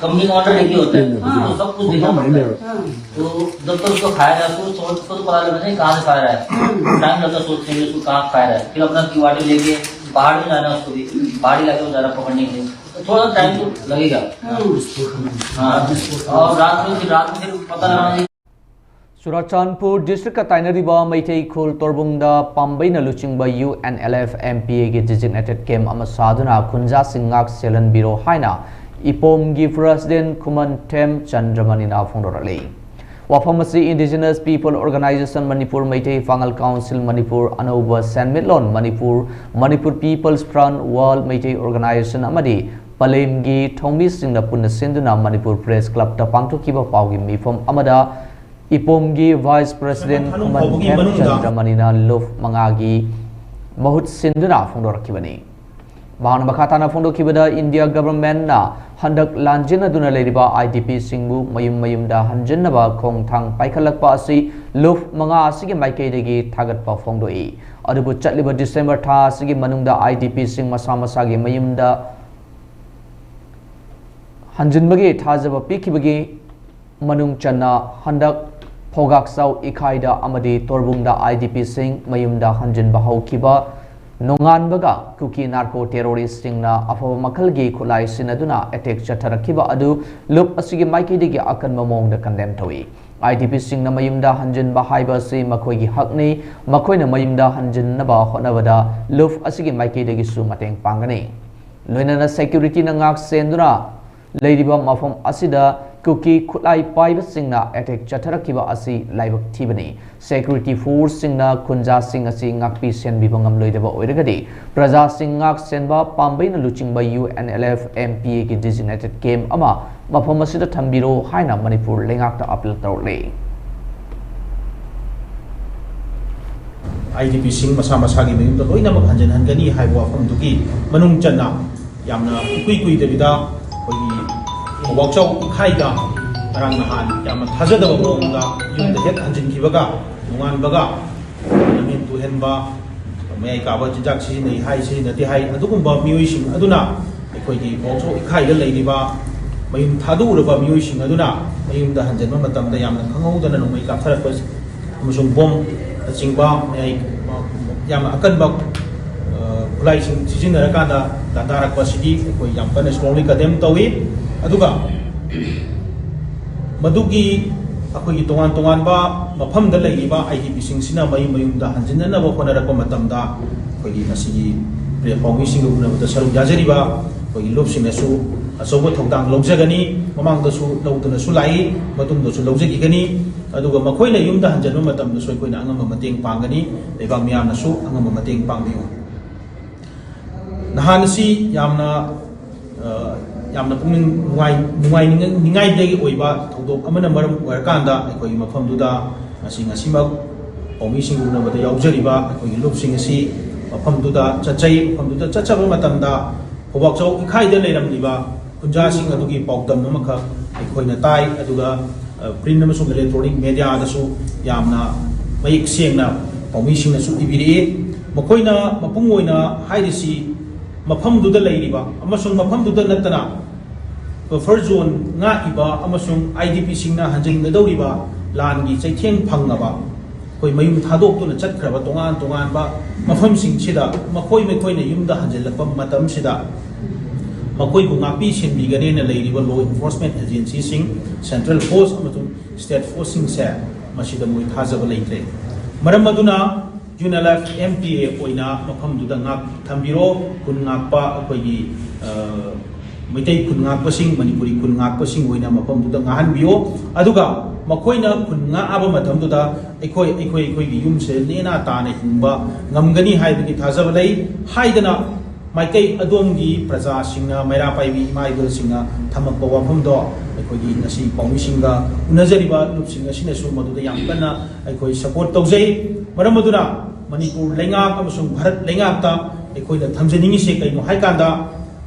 कंपनी का ऑर्डर लेके होता है, तो सब कुछ देखना पड़ता है। तो जब तक उसको खाया जाए, उसको सोच, उसको तो पता लगना चाहिए कहाँ से खा रहा है। टाइम लगता है सोचने में, उसको कहाँ खाया जाए। फिर अपना क्यूआरटी लेके बाहर भी जाना है उसको भी, पहाड़ी इलाके में जाना पकड़ने के लिए, तो थोड़ा टाइम तो लगेगा। हाँ, और रात में फिर, रात में फिर पता लगाना चाहिए। ꯆꯨꯔꯥꯆꯥꯟꯄꯨꯔ ꯗꯤꯁꯇ꯭ꯔꯤꯛꯀ ꯇꯥꯏꯅꯔꯤꯕ ꯃꯩꯇꯩ ꯈꯨꯜ ꯇꯣꯔꯕꯨꯡꯗ ꯄꯥꯝꯕꯩꯅ ꯂꯨꯆꯤꯡꯕ U N L F M P ꯑꯦꯒꯤ ꯗꯤꯖꯤꯒꯅꯦꯇꯦꯗ ꯀꯦꯝꯞ ꯑꯃ ꯁꯥꯗꯨꯅ ꯈꯨꯟꯖꯥꯁꯤꯡ ꯉꯥꯛ ꯁꯦꯜꯍꯟꯕꯤꯔꯣ ꯍꯥꯏꯅ ꯏꯄꯣꯝꯒꯤ ꯄ꯭ꯔꯁꯤꯗꯦꯟ ꯈꯨꯃꯟꯊꯦꯝ ꯆꯟꯗ꯭ꯔꯃꯅꯤꯅ ꯐꯣꯡꯗꯣꯔꯛꯂꯤ꯫ ꯋꯥꯐꯝ ꯑꯁꯤ indigenous people organization Manipur, Meitei Pangal council Manipur, ꯑꯅꯧꯕ Senmitlon Manipur, Manipur peoples front, world Meitei organization ꯑꯃꯗꯤ ꯄꯂꯦꯝꯒꯤ ꯊꯧꯃꯤꯁꯤꯡꯅ ꯄꯨꯟꯅ ꯁꯤꯟꯗꯨꯅ ꯃꯅꯤꯄꯨꯔ ꯄ꯭ꯔꯦꯁ ꯀ꯭ꯂꯕꯇ ꯄꯥꯡꯊꯣꯛꯈꯤꯕ ꯄꯥꯎꯒꯤ ꯃꯤꯐꯝ ꯑꯃꯗ ꯏꯄꯣꯝꯒꯤ ꯚꯥꯏꯁ ꯄ꯭ꯔꯁꯤꯗꯦꯟ ꯈꯨꯃꯟꯊꯦꯝ ꯆꯟꯗ꯭ꯔꯃꯅꯤꯅ ꯂꯨꯞ ꯃꯉꯥꯒꯤ ꯃꯍꯨꯠ ꯁꯤꯟꯗꯨꯅ ꯐꯣꯡꯗꯣꯔꯛꯈꯤꯕꯅꯤ꯫ ꯃꯍꯥꯛꯅ ꯃꯈꯥ ꯇꯥꯅ ꯐꯣꯡꯗꯣꯛꯈꯤꯕꯗ, ꯏꯟꯗꯤꯌꯥ ꯒꯚꯔꯟꯃꯦꯟꯠꯅ ꯍꯟꯗꯛ ꯂꯥꯟꯖꯦꯟꯅꯗꯨꯅ ꯂꯩꯔꯤꯕ ꯑꯥꯏ ꯗꯤ ꯄꯤꯁꯤꯡꯕꯨ ꯃꯌꯨꯝ ꯃꯌꯨꯝꯗ ꯍꯟꯖꯤꯟꯅꯕ ꯈꯣꯡꯊꯥꯡ ꯄꯥꯏꯈꯠꯂꯛꯄ ꯑꯁꯤ ꯂꯨꯞ ꯃꯉꯥ ꯑꯁꯤꯒꯤ ꯃꯥꯏꯀꯩꯗꯒꯤ ꯊꯥꯒꯠꯄ ꯐꯣꯡꯗꯣꯛꯏ꯫ ꯑꯗꯨꯕꯨ ꯆꯠꯂꯤꯕ ꯗꯤꯁꯦꯝꯕꯔ ꯊꯥ ꯑꯁꯤꯒꯤ ꯃꯅꯨꯡꯗ ꯑꯥꯏ ꯗꯤ ꯄꯤꯁꯤꯡ ꯃꯁꯥ ꯃꯁꯥꯒꯤ ꯃꯌꯨꯝꯗ ꯍꯟꯖꯤꯟꯕꯒꯤ ꯊꯥꯖꯕ ꯄꯤꯈꯤꯕꯒꯤ ꯃꯅꯨꯡ ꯆꯟꯅ ꯍꯟꯗꯛ ꯐꯧꯒꯥꯛꯆꯥꯎ ꯏꯈꯥꯏꯗ ꯑꯃꯗꯤ ꯇꯣꯔꯕꯨꯡꯗ ꯑꯥꯏ ꯗꯤ ꯄꯤꯁꯤꯡ ꯃꯌꯨꯝꯗ ꯍꯟꯖꯤꯟꯕ ꯍꯧꯈꯤꯕ ꯅꯣꯡꯉꯥꯟꯕꯒ ꯀꯨꯀꯤ ꯅꯥꯔꯀꯣ ꯇꯦꯔꯣꯔꯤꯁꯁꯤꯡꯅ ꯑꯐꯕ ꯃꯈꯜꯒꯤ ꯈꯨꯠꯂꯥꯏ ꯁꯤꯖꯤꯟꯅꯗꯨꯅ ꯑꯦꯇꯦꯛ ꯆꯠꯊꯔꯛꯈꯤꯕ ꯑꯗꯨ ꯂꯨꯞ ꯑꯁꯤꯒꯤ ꯃꯥꯏꯀꯩꯗꯒꯤ ꯑꯀꯟꯕ ꯃꯑꯣꯡꯗ ꯀꯟꯗꯦꯝ ꯇꯧꯏ꯫ ꯑꯥꯏ ꯗꯤ ꯄꯤꯁꯤꯡꯅ ꯃꯌꯨꯝꯗ ꯍꯟꯖꯤꯟꯕ ꯍꯥꯏꯕ ꯑꯁꯤ ꯃꯈꯣꯏꯒꯤ ꯍꯛꯅꯤ꯫ ꯃꯈꯣꯏꯅ ꯃꯌꯨꯝꯗ ꯍꯟꯖꯤꯟꯅꯕ ꯍꯣꯠꯅꯕꯗ ꯂꯨꯞ ꯑꯁꯤꯒꯤ ꯃꯥꯏꯀꯩꯗꯒꯤꯁꯨ ꯃꯇꯦꯡ ꯄꯥꯡꯒꯅꯤ꯫ ꯂꯣꯏꯅꯅ ꯁꯦꯀ꯭ꯌꯨꯔꯤꯇꯤꯅ ꯉꯥꯛ ꯁꯦꯟꯗꯨꯅ ꯂꯩꯔꯤꯕ ꯃꯐꯝ ꯑꯁꯤꯗ ꯀꯨꯀꯤ ꯈꯨꯠꯂꯥꯏ ꯄꯥꯏꯕꯁꯤꯡꯅ ꯑꯦꯇꯦꯛ ꯆꯠꯊꯔꯛꯈꯤꯕ ꯑꯁꯤ ꯂꯥꯏꯕꯛ ꯊꯤꯕꯅꯤ꯫ ꯁꯦꯀ꯭ꯌꯨꯔꯤꯇꯤ ꯐꯣꯔꯁꯁꯤꯡꯅ ꯈꯨꯟꯖꯥꯁꯤꯡ ꯑꯁꯤ ꯉꯥꯛꯄꯤ ꯁꯦꯟꯕꯤꯕ ꯉꯝꯂꯣꯏꯗꯕ ꯑꯣꯏꯔꯒꯗꯤ, ꯄ꯭ꯔꯖꯥꯁꯤꯡ ꯉꯥꯛ ꯁꯦꯟꯕ ꯄꯥꯝꯕꯩꯅ ꯂꯨꯆꯤꯡꯕ U N L F M P ꯑꯦꯒꯤ ꯗꯤꯖꯤꯒꯅꯦꯇꯦꯗ ꯀꯦꯝꯞ ꯑꯃ ꯃꯐꯝ ꯑꯁꯤꯗ ꯊꯝꯕꯤꯔꯣ ꯍꯥꯏꯅ ꯃꯅꯤꯄꯨꯔ ꯂꯩꯉꯥꯛꯇ ꯑꯄꯤꯜ ꯇꯧꯔꯛꯂꯤ꯫ ꯑꯥꯏ ꯗꯤ ꯄꯤꯁꯤꯡ ꯃꯁꯥ ꯃꯁꯥꯒꯤ ꯃꯌꯨꯝꯗ ꯂꯣꯏꯅꯃꯛ ꯍꯟꯖꯤꯟꯍꯟꯒꯅꯤ ꯍꯥꯏꯕ ꯋꯥꯐꯝꯗꯨꯒꯤ ꯃꯅꯨꯡ ꯆꯟꯅ ꯌꯥꯝꯅ ꯏꯀꯨꯏ ꯀꯨꯏꯗꯕꯤꯗ ꯑꯩꯈꯣꯏꯒꯤ ꯋꯥꯛꯆꯥꯎ ꯏꯈꯥꯏꯗ ꯉꯔꯥꯡ ꯅꯍꯥꯟ ꯌꯥꯝꯅ ꯊꯥꯖꯗꯕ ꯃꯑꯣꯡꯗ ꯌꯨꯝꯗ ꯍꯦꯛ ꯍꯟꯖꯤꯟꯈꯤꯕꯒ ꯅꯣꯡꯉꯥꯟꯕꯒ ꯂꯝꯍꯦꯟ ꯇꯨꯍꯦꯟꯕ, ꯃꯌꯥꯏ ꯀꯥꯕ ꯆꯤꯟꯖꯥꯛ ꯁꯤꯖꯤꯟꯅꯩ ꯍꯥꯏ, ꯁꯤꯖꯤꯟꯅꯗꯦ ꯍꯥꯏ, ꯑꯗꯨꯒꯨꯝꯕ ꯃꯤꯑꯣꯏꯁꯤꯡ ꯑꯗꯨꯅ ꯑꯩꯈꯣꯏꯒꯤ ꯋꯥꯛꯆꯥꯎ ꯏꯈꯥꯏꯗ ꯂꯩꯔꯤꯕ ꯃꯌꯨꯝ ꯊꯥꯗꯣꯛꯎꯔꯕ ꯃꯤꯑꯣꯏꯁꯤꯡ ꯑꯗꯨꯅ ꯃꯌꯨꯝꯗ ꯍꯟꯖꯤꯟꯕ ꯃꯇꯝꯗ ꯌꯥꯝꯅ ꯈꯪꯍꯧꯗꯅ ꯅꯣꯡꯃꯩ ꯀꯥꯞꯊꯔꯛꯄ ꯑꯃꯁꯨꯡ ꯕꯣꯝꯅꯆꯤꯡꯕ ꯃꯌꯥꯏ ꯌꯥꯝꯅ ꯑꯀꯟꯕ ꯈꯨꯠꯂꯥꯏꯁꯤꯡ ꯁꯤꯖꯤꯟꯅꯔꯀꯥꯟꯗ ꯂꯥꯟꯗꯥꯔꯛꯄ ꯑꯁꯤꯗꯤ ꯑꯩꯈꯣꯏ ꯌꯥꯝ ꯀꯟꯅ strongly condemn ꯇꯧꯏ꯫ ꯑꯗꯨꯒ ꯃꯗꯨꯒꯤ ꯑꯩꯈꯣꯏꯒꯤ ꯇꯣꯉꯥꯟ ꯇꯣꯉꯥꯟꯕ ꯃꯐꯝꯗ ꯂꯩꯔꯤꯕ ꯑꯥꯏ ꯗꯤ ꯄꯤꯁꯤꯡꯁꯤꯅ ꯃꯌꯨꯝ ꯃꯌꯨꯝꯗ ꯍꯟꯖꯤꯟꯅꯅꯕ ꯍꯣꯠꯅꯔꯛꯄ ꯃꯇꯝꯗ, ꯑꯩꯈꯣꯏꯒꯤ ꯉꯁꯤꯒꯤ ꯄꯥꯎꯃꯤꯁꯤꯡꯒ ꯎꯅꯕꯗ ꯁꯔꯨꯛ ꯌꯥꯖꯔꯤꯕ ꯑꯩꯈꯣꯏꯒꯤ ꯂꯨꯞꯁꯤꯡꯅꯁꯨ ꯑꯆꯧꯕ ꯊꯧꯗꯥꯡ ꯂꯧꯖꯒꯅꯤ꯫ ꯃꯃꯥꯡꯗꯁꯨ ꯂꯧꯗꯨꯅꯁꯨ ꯂꯥꯛꯏ, ꯃꯇꯨꯡꯗꯁꯨ ꯂꯧꯖꯈꯤꯒꯅꯤ꯫ ꯑꯗꯨꯒ ꯃꯈꯣꯏꯅ ꯌꯨꯝꯗ ꯍꯟꯖꯤꯟꯕ ꯃꯇꯝꯗꯁꯨ ꯑꯩꯈꯣꯏꯅ ꯑꯉꯝꯕ ꯃꯇꯦꯡ ꯄꯥꯡꯒꯅꯤ, ꯂꯩꯕꯥꯛ ꯃꯤꯌꯥꯝꯅꯁꯨ ꯑꯉꯝꯕ ꯃꯇꯦꯡ ꯄꯥꯡꯕꯤꯌꯨ꯫ ꯅꯍꯥꯟ ꯑꯁꯤ ꯌꯥꯝꯅ, ꯑ, ꯌꯥꯝꯅ ꯄꯨꯛꯅꯤꯡ ꯅꯨꯡꯉꯥꯏ-, ꯅꯨꯡꯉꯥꯏꯅꯤꯡꯉꯥꯏꯒꯤ ꯑꯣꯏꯕ ꯊꯧꯗꯣꯛ ꯑꯃꯅ ꯃꯔꯝ ꯑꯣꯏꯔꯀꯥꯟꯗ, ꯑꯩꯈꯣꯏꯒꯤ ꯃꯐꯝꯗꯨꯗ ꯉꯁꯤ, ꯉꯁꯤꯃꯛ ꯄꯥꯎꯃꯤꯁꯤꯡ ꯎꯅꯕꯗ ꯌꯥꯎꯖꯔꯤꯕ ꯑꯩꯈꯣꯏꯒꯤ ꯂꯨꯞꯁꯤꯡ ꯑꯁꯤ ꯃꯐꯝꯗꯨꯗ ꯆꯠꯆꯩ꯫ ꯃꯐꯝꯗꯨꯗ ꯆꯠꯆꯕ ꯃꯇꯝꯗ ꯈꯨꯕꯥꯛꯆꯧ ꯏꯈꯥꯏꯗ ꯂꯩꯔꯝꯂꯤꯕ ꯈꯨꯟꯖꯥꯁꯤꯡ ꯑꯗꯨꯒꯤ ꯄꯥꯎꯗꯝ ꯑꯃꯈꯛ ꯑꯩꯈꯣꯏꯅ ꯇꯥꯏ꯫ ꯑꯗꯨꯒ, ꯑ, print ꯑꯃꯁꯨꯡ electronic mediaꯗꯁꯨ ꯌꯥꯝꯅ ꯃꯌꯦꯛ ꯁꯦꯡꯅ ꯄꯥꯎꯃꯤꯁꯤꯡꯅꯁꯨ ꯏꯕꯤꯔꯛꯏ꯫ ꯃꯈꯣꯏꯅ ꯃꯄꯨꯡ ꯑꯣꯏꯅ ꯍꯥꯏꯔꯤꯁꯤ, ꯃꯐꯝꯗꯨꯗ ꯂꯩꯔꯤꯕ ꯑꯃꯁꯨꯡ ꯃꯐꯝꯗꯨꯗ ꯅꯠꯇꯅ buffer zone ꯉꯥꯛꯏꯕ ꯑꯃꯁꯨꯡ ꯑꯥꯏ ꯗꯤ ꯄꯤꯁꯤꯡꯅ ꯍꯟꯖꯤꯟꯒꯗꯧꯔꯤꯕ ꯂꯥꯟꯒꯤ ꯆꯩꯊꯦꯡ ꯐꯪꯉꯕ, ꯑꯩꯈꯣꯏ ꯃꯌꯨꯝ ꯊꯥꯗꯣꯛꯇꯨꯅ ꯆꯠꯈ꯭ꯔꯕ ꯇꯣꯉꯥꯟ ꯇꯣꯉꯥꯟꯕ ꯃꯐꯝꯁꯤꯡꯁꯤꯗ ꯃꯈꯣꯏ ꯃꯈꯣꯏꯅ ꯌꯨꯝꯗ ꯍꯟꯖꯤꯜꯂꯛꯄ ꯃꯇꯝꯁꯤꯗ, ꯃꯈꯣꯏꯕꯨ ꯉꯥꯛꯄꯤ ꯁꯦꯟꯕꯤꯒꯅꯦꯅ ꯂꯩꯔꯤꯕ law enforcement agencyꯁꯤꯡ, central force ꯑꯃꯁꯨꯡ state forceꯁꯤꯡꯁꯦ, ꯃꯁꯤꯗ ꯃꯣꯏ ꯊꯥꯖꯕ ꯂꯩꯇ꯭ꯔꯦ꯫ ꯃꯔꯝ ꯑꯗꯨꯅ UNLF MPA ꯑꯣꯏꯅ ꯃꯐꯝꯗꯨꯗ ꯉꯥꯛ ꯊꯝꯕꯤꯔꯣ꯫ ꯈꯨꯟ ꯉꯥꯛꯄ ꯑꯩꯈꯣꯏꯒꯤ, ꯑ, ꯃꯩꯇꯩ ꯈꯨꯟ ꯉꯥꯛꯄꯁꯤꯡ, ꯃꯅꯤꯄꯨꯔꯤ ꯈꯨꯟ ꯉꯥꯛꯄꯁꯤꯡ ꯑꯣꯏꯅ ꯃꯐꯝꯗꯨꯗ ꯉꯥꯛꯍꯟꯕꯤꯌꯣ꯫ ꯑꯗꯨꯒ ꯃꯈꯣꯏꯅ ꯈꯨꯟ ꯉꯥꯛꯑꯕ ꯃꯇꯝꯗꯨꯗ ꯑꯩꯈꯣꯏ, ꯑꯩꯈꯣꯏ, ꯑꯩꯈꯣꯏꯒꯤ ꯌꯨꯝꯁꯦ ꯅꯦꯅꯥ ꯇꯥꯅ ꯍꯤꯡꯕ ꯉꯝꯒꯅꯤ ꯍꯥꯏꯕꯒꯤ ꯊꯥꯖꯕ ꯂꯩ ꯍꯥꯏꯗꯅ, ꯃꯥꯏꯀꯩ ꯑꯗꯣꯝꯒꯤ ꯄ꯭ꯔꯖꯥꯁꯤꯡꯅ, ꯃꯩꯔꯥ ꯄꯥꯏꯕꯤ ꯏꯃꯥ ꯏꯕꯦꯜꯁꯤꯡꯅ ꯊꯝꯃꯛꯄ ꯋꯥꯐꯝꯗꯣ ꯑꯩꯈꯣꯏꯒꯤ ꯉꯁꯤ ꯄꯥꯎꯃꯤꯁꯤꯡꯒ ꯎꯅꯖꯔꯤꯕ ꯂꯨꯞꯁꯤꯡ ꯑꯁꯤꯅꯁꯨ ꯃꯗꯨꯗ ꯌꯥꯝ ꯀꯟꯅ ꯑꯩꯈꯣꯏ support ꯇꯧꯖꯩ꯫ ꯃꯔꯝ ꯑꯗꯨꯅ ꯃꯅꯤꯄꯨꯔ ꯂꯩꯉꯥꯛ ꯑꯃꯁꯨꯡ ꯚꯥꯔꯠ ꯂꯩꯉꯥꯛꯇ ꯑꯩꯈꯣꯏꯅ ꯊꯝꯖꯅꯤꯡꯉꯤꯁꯦ ꯀꯩꯅꯣ ꯍꯥꯏꯀꯥꯟꯗ,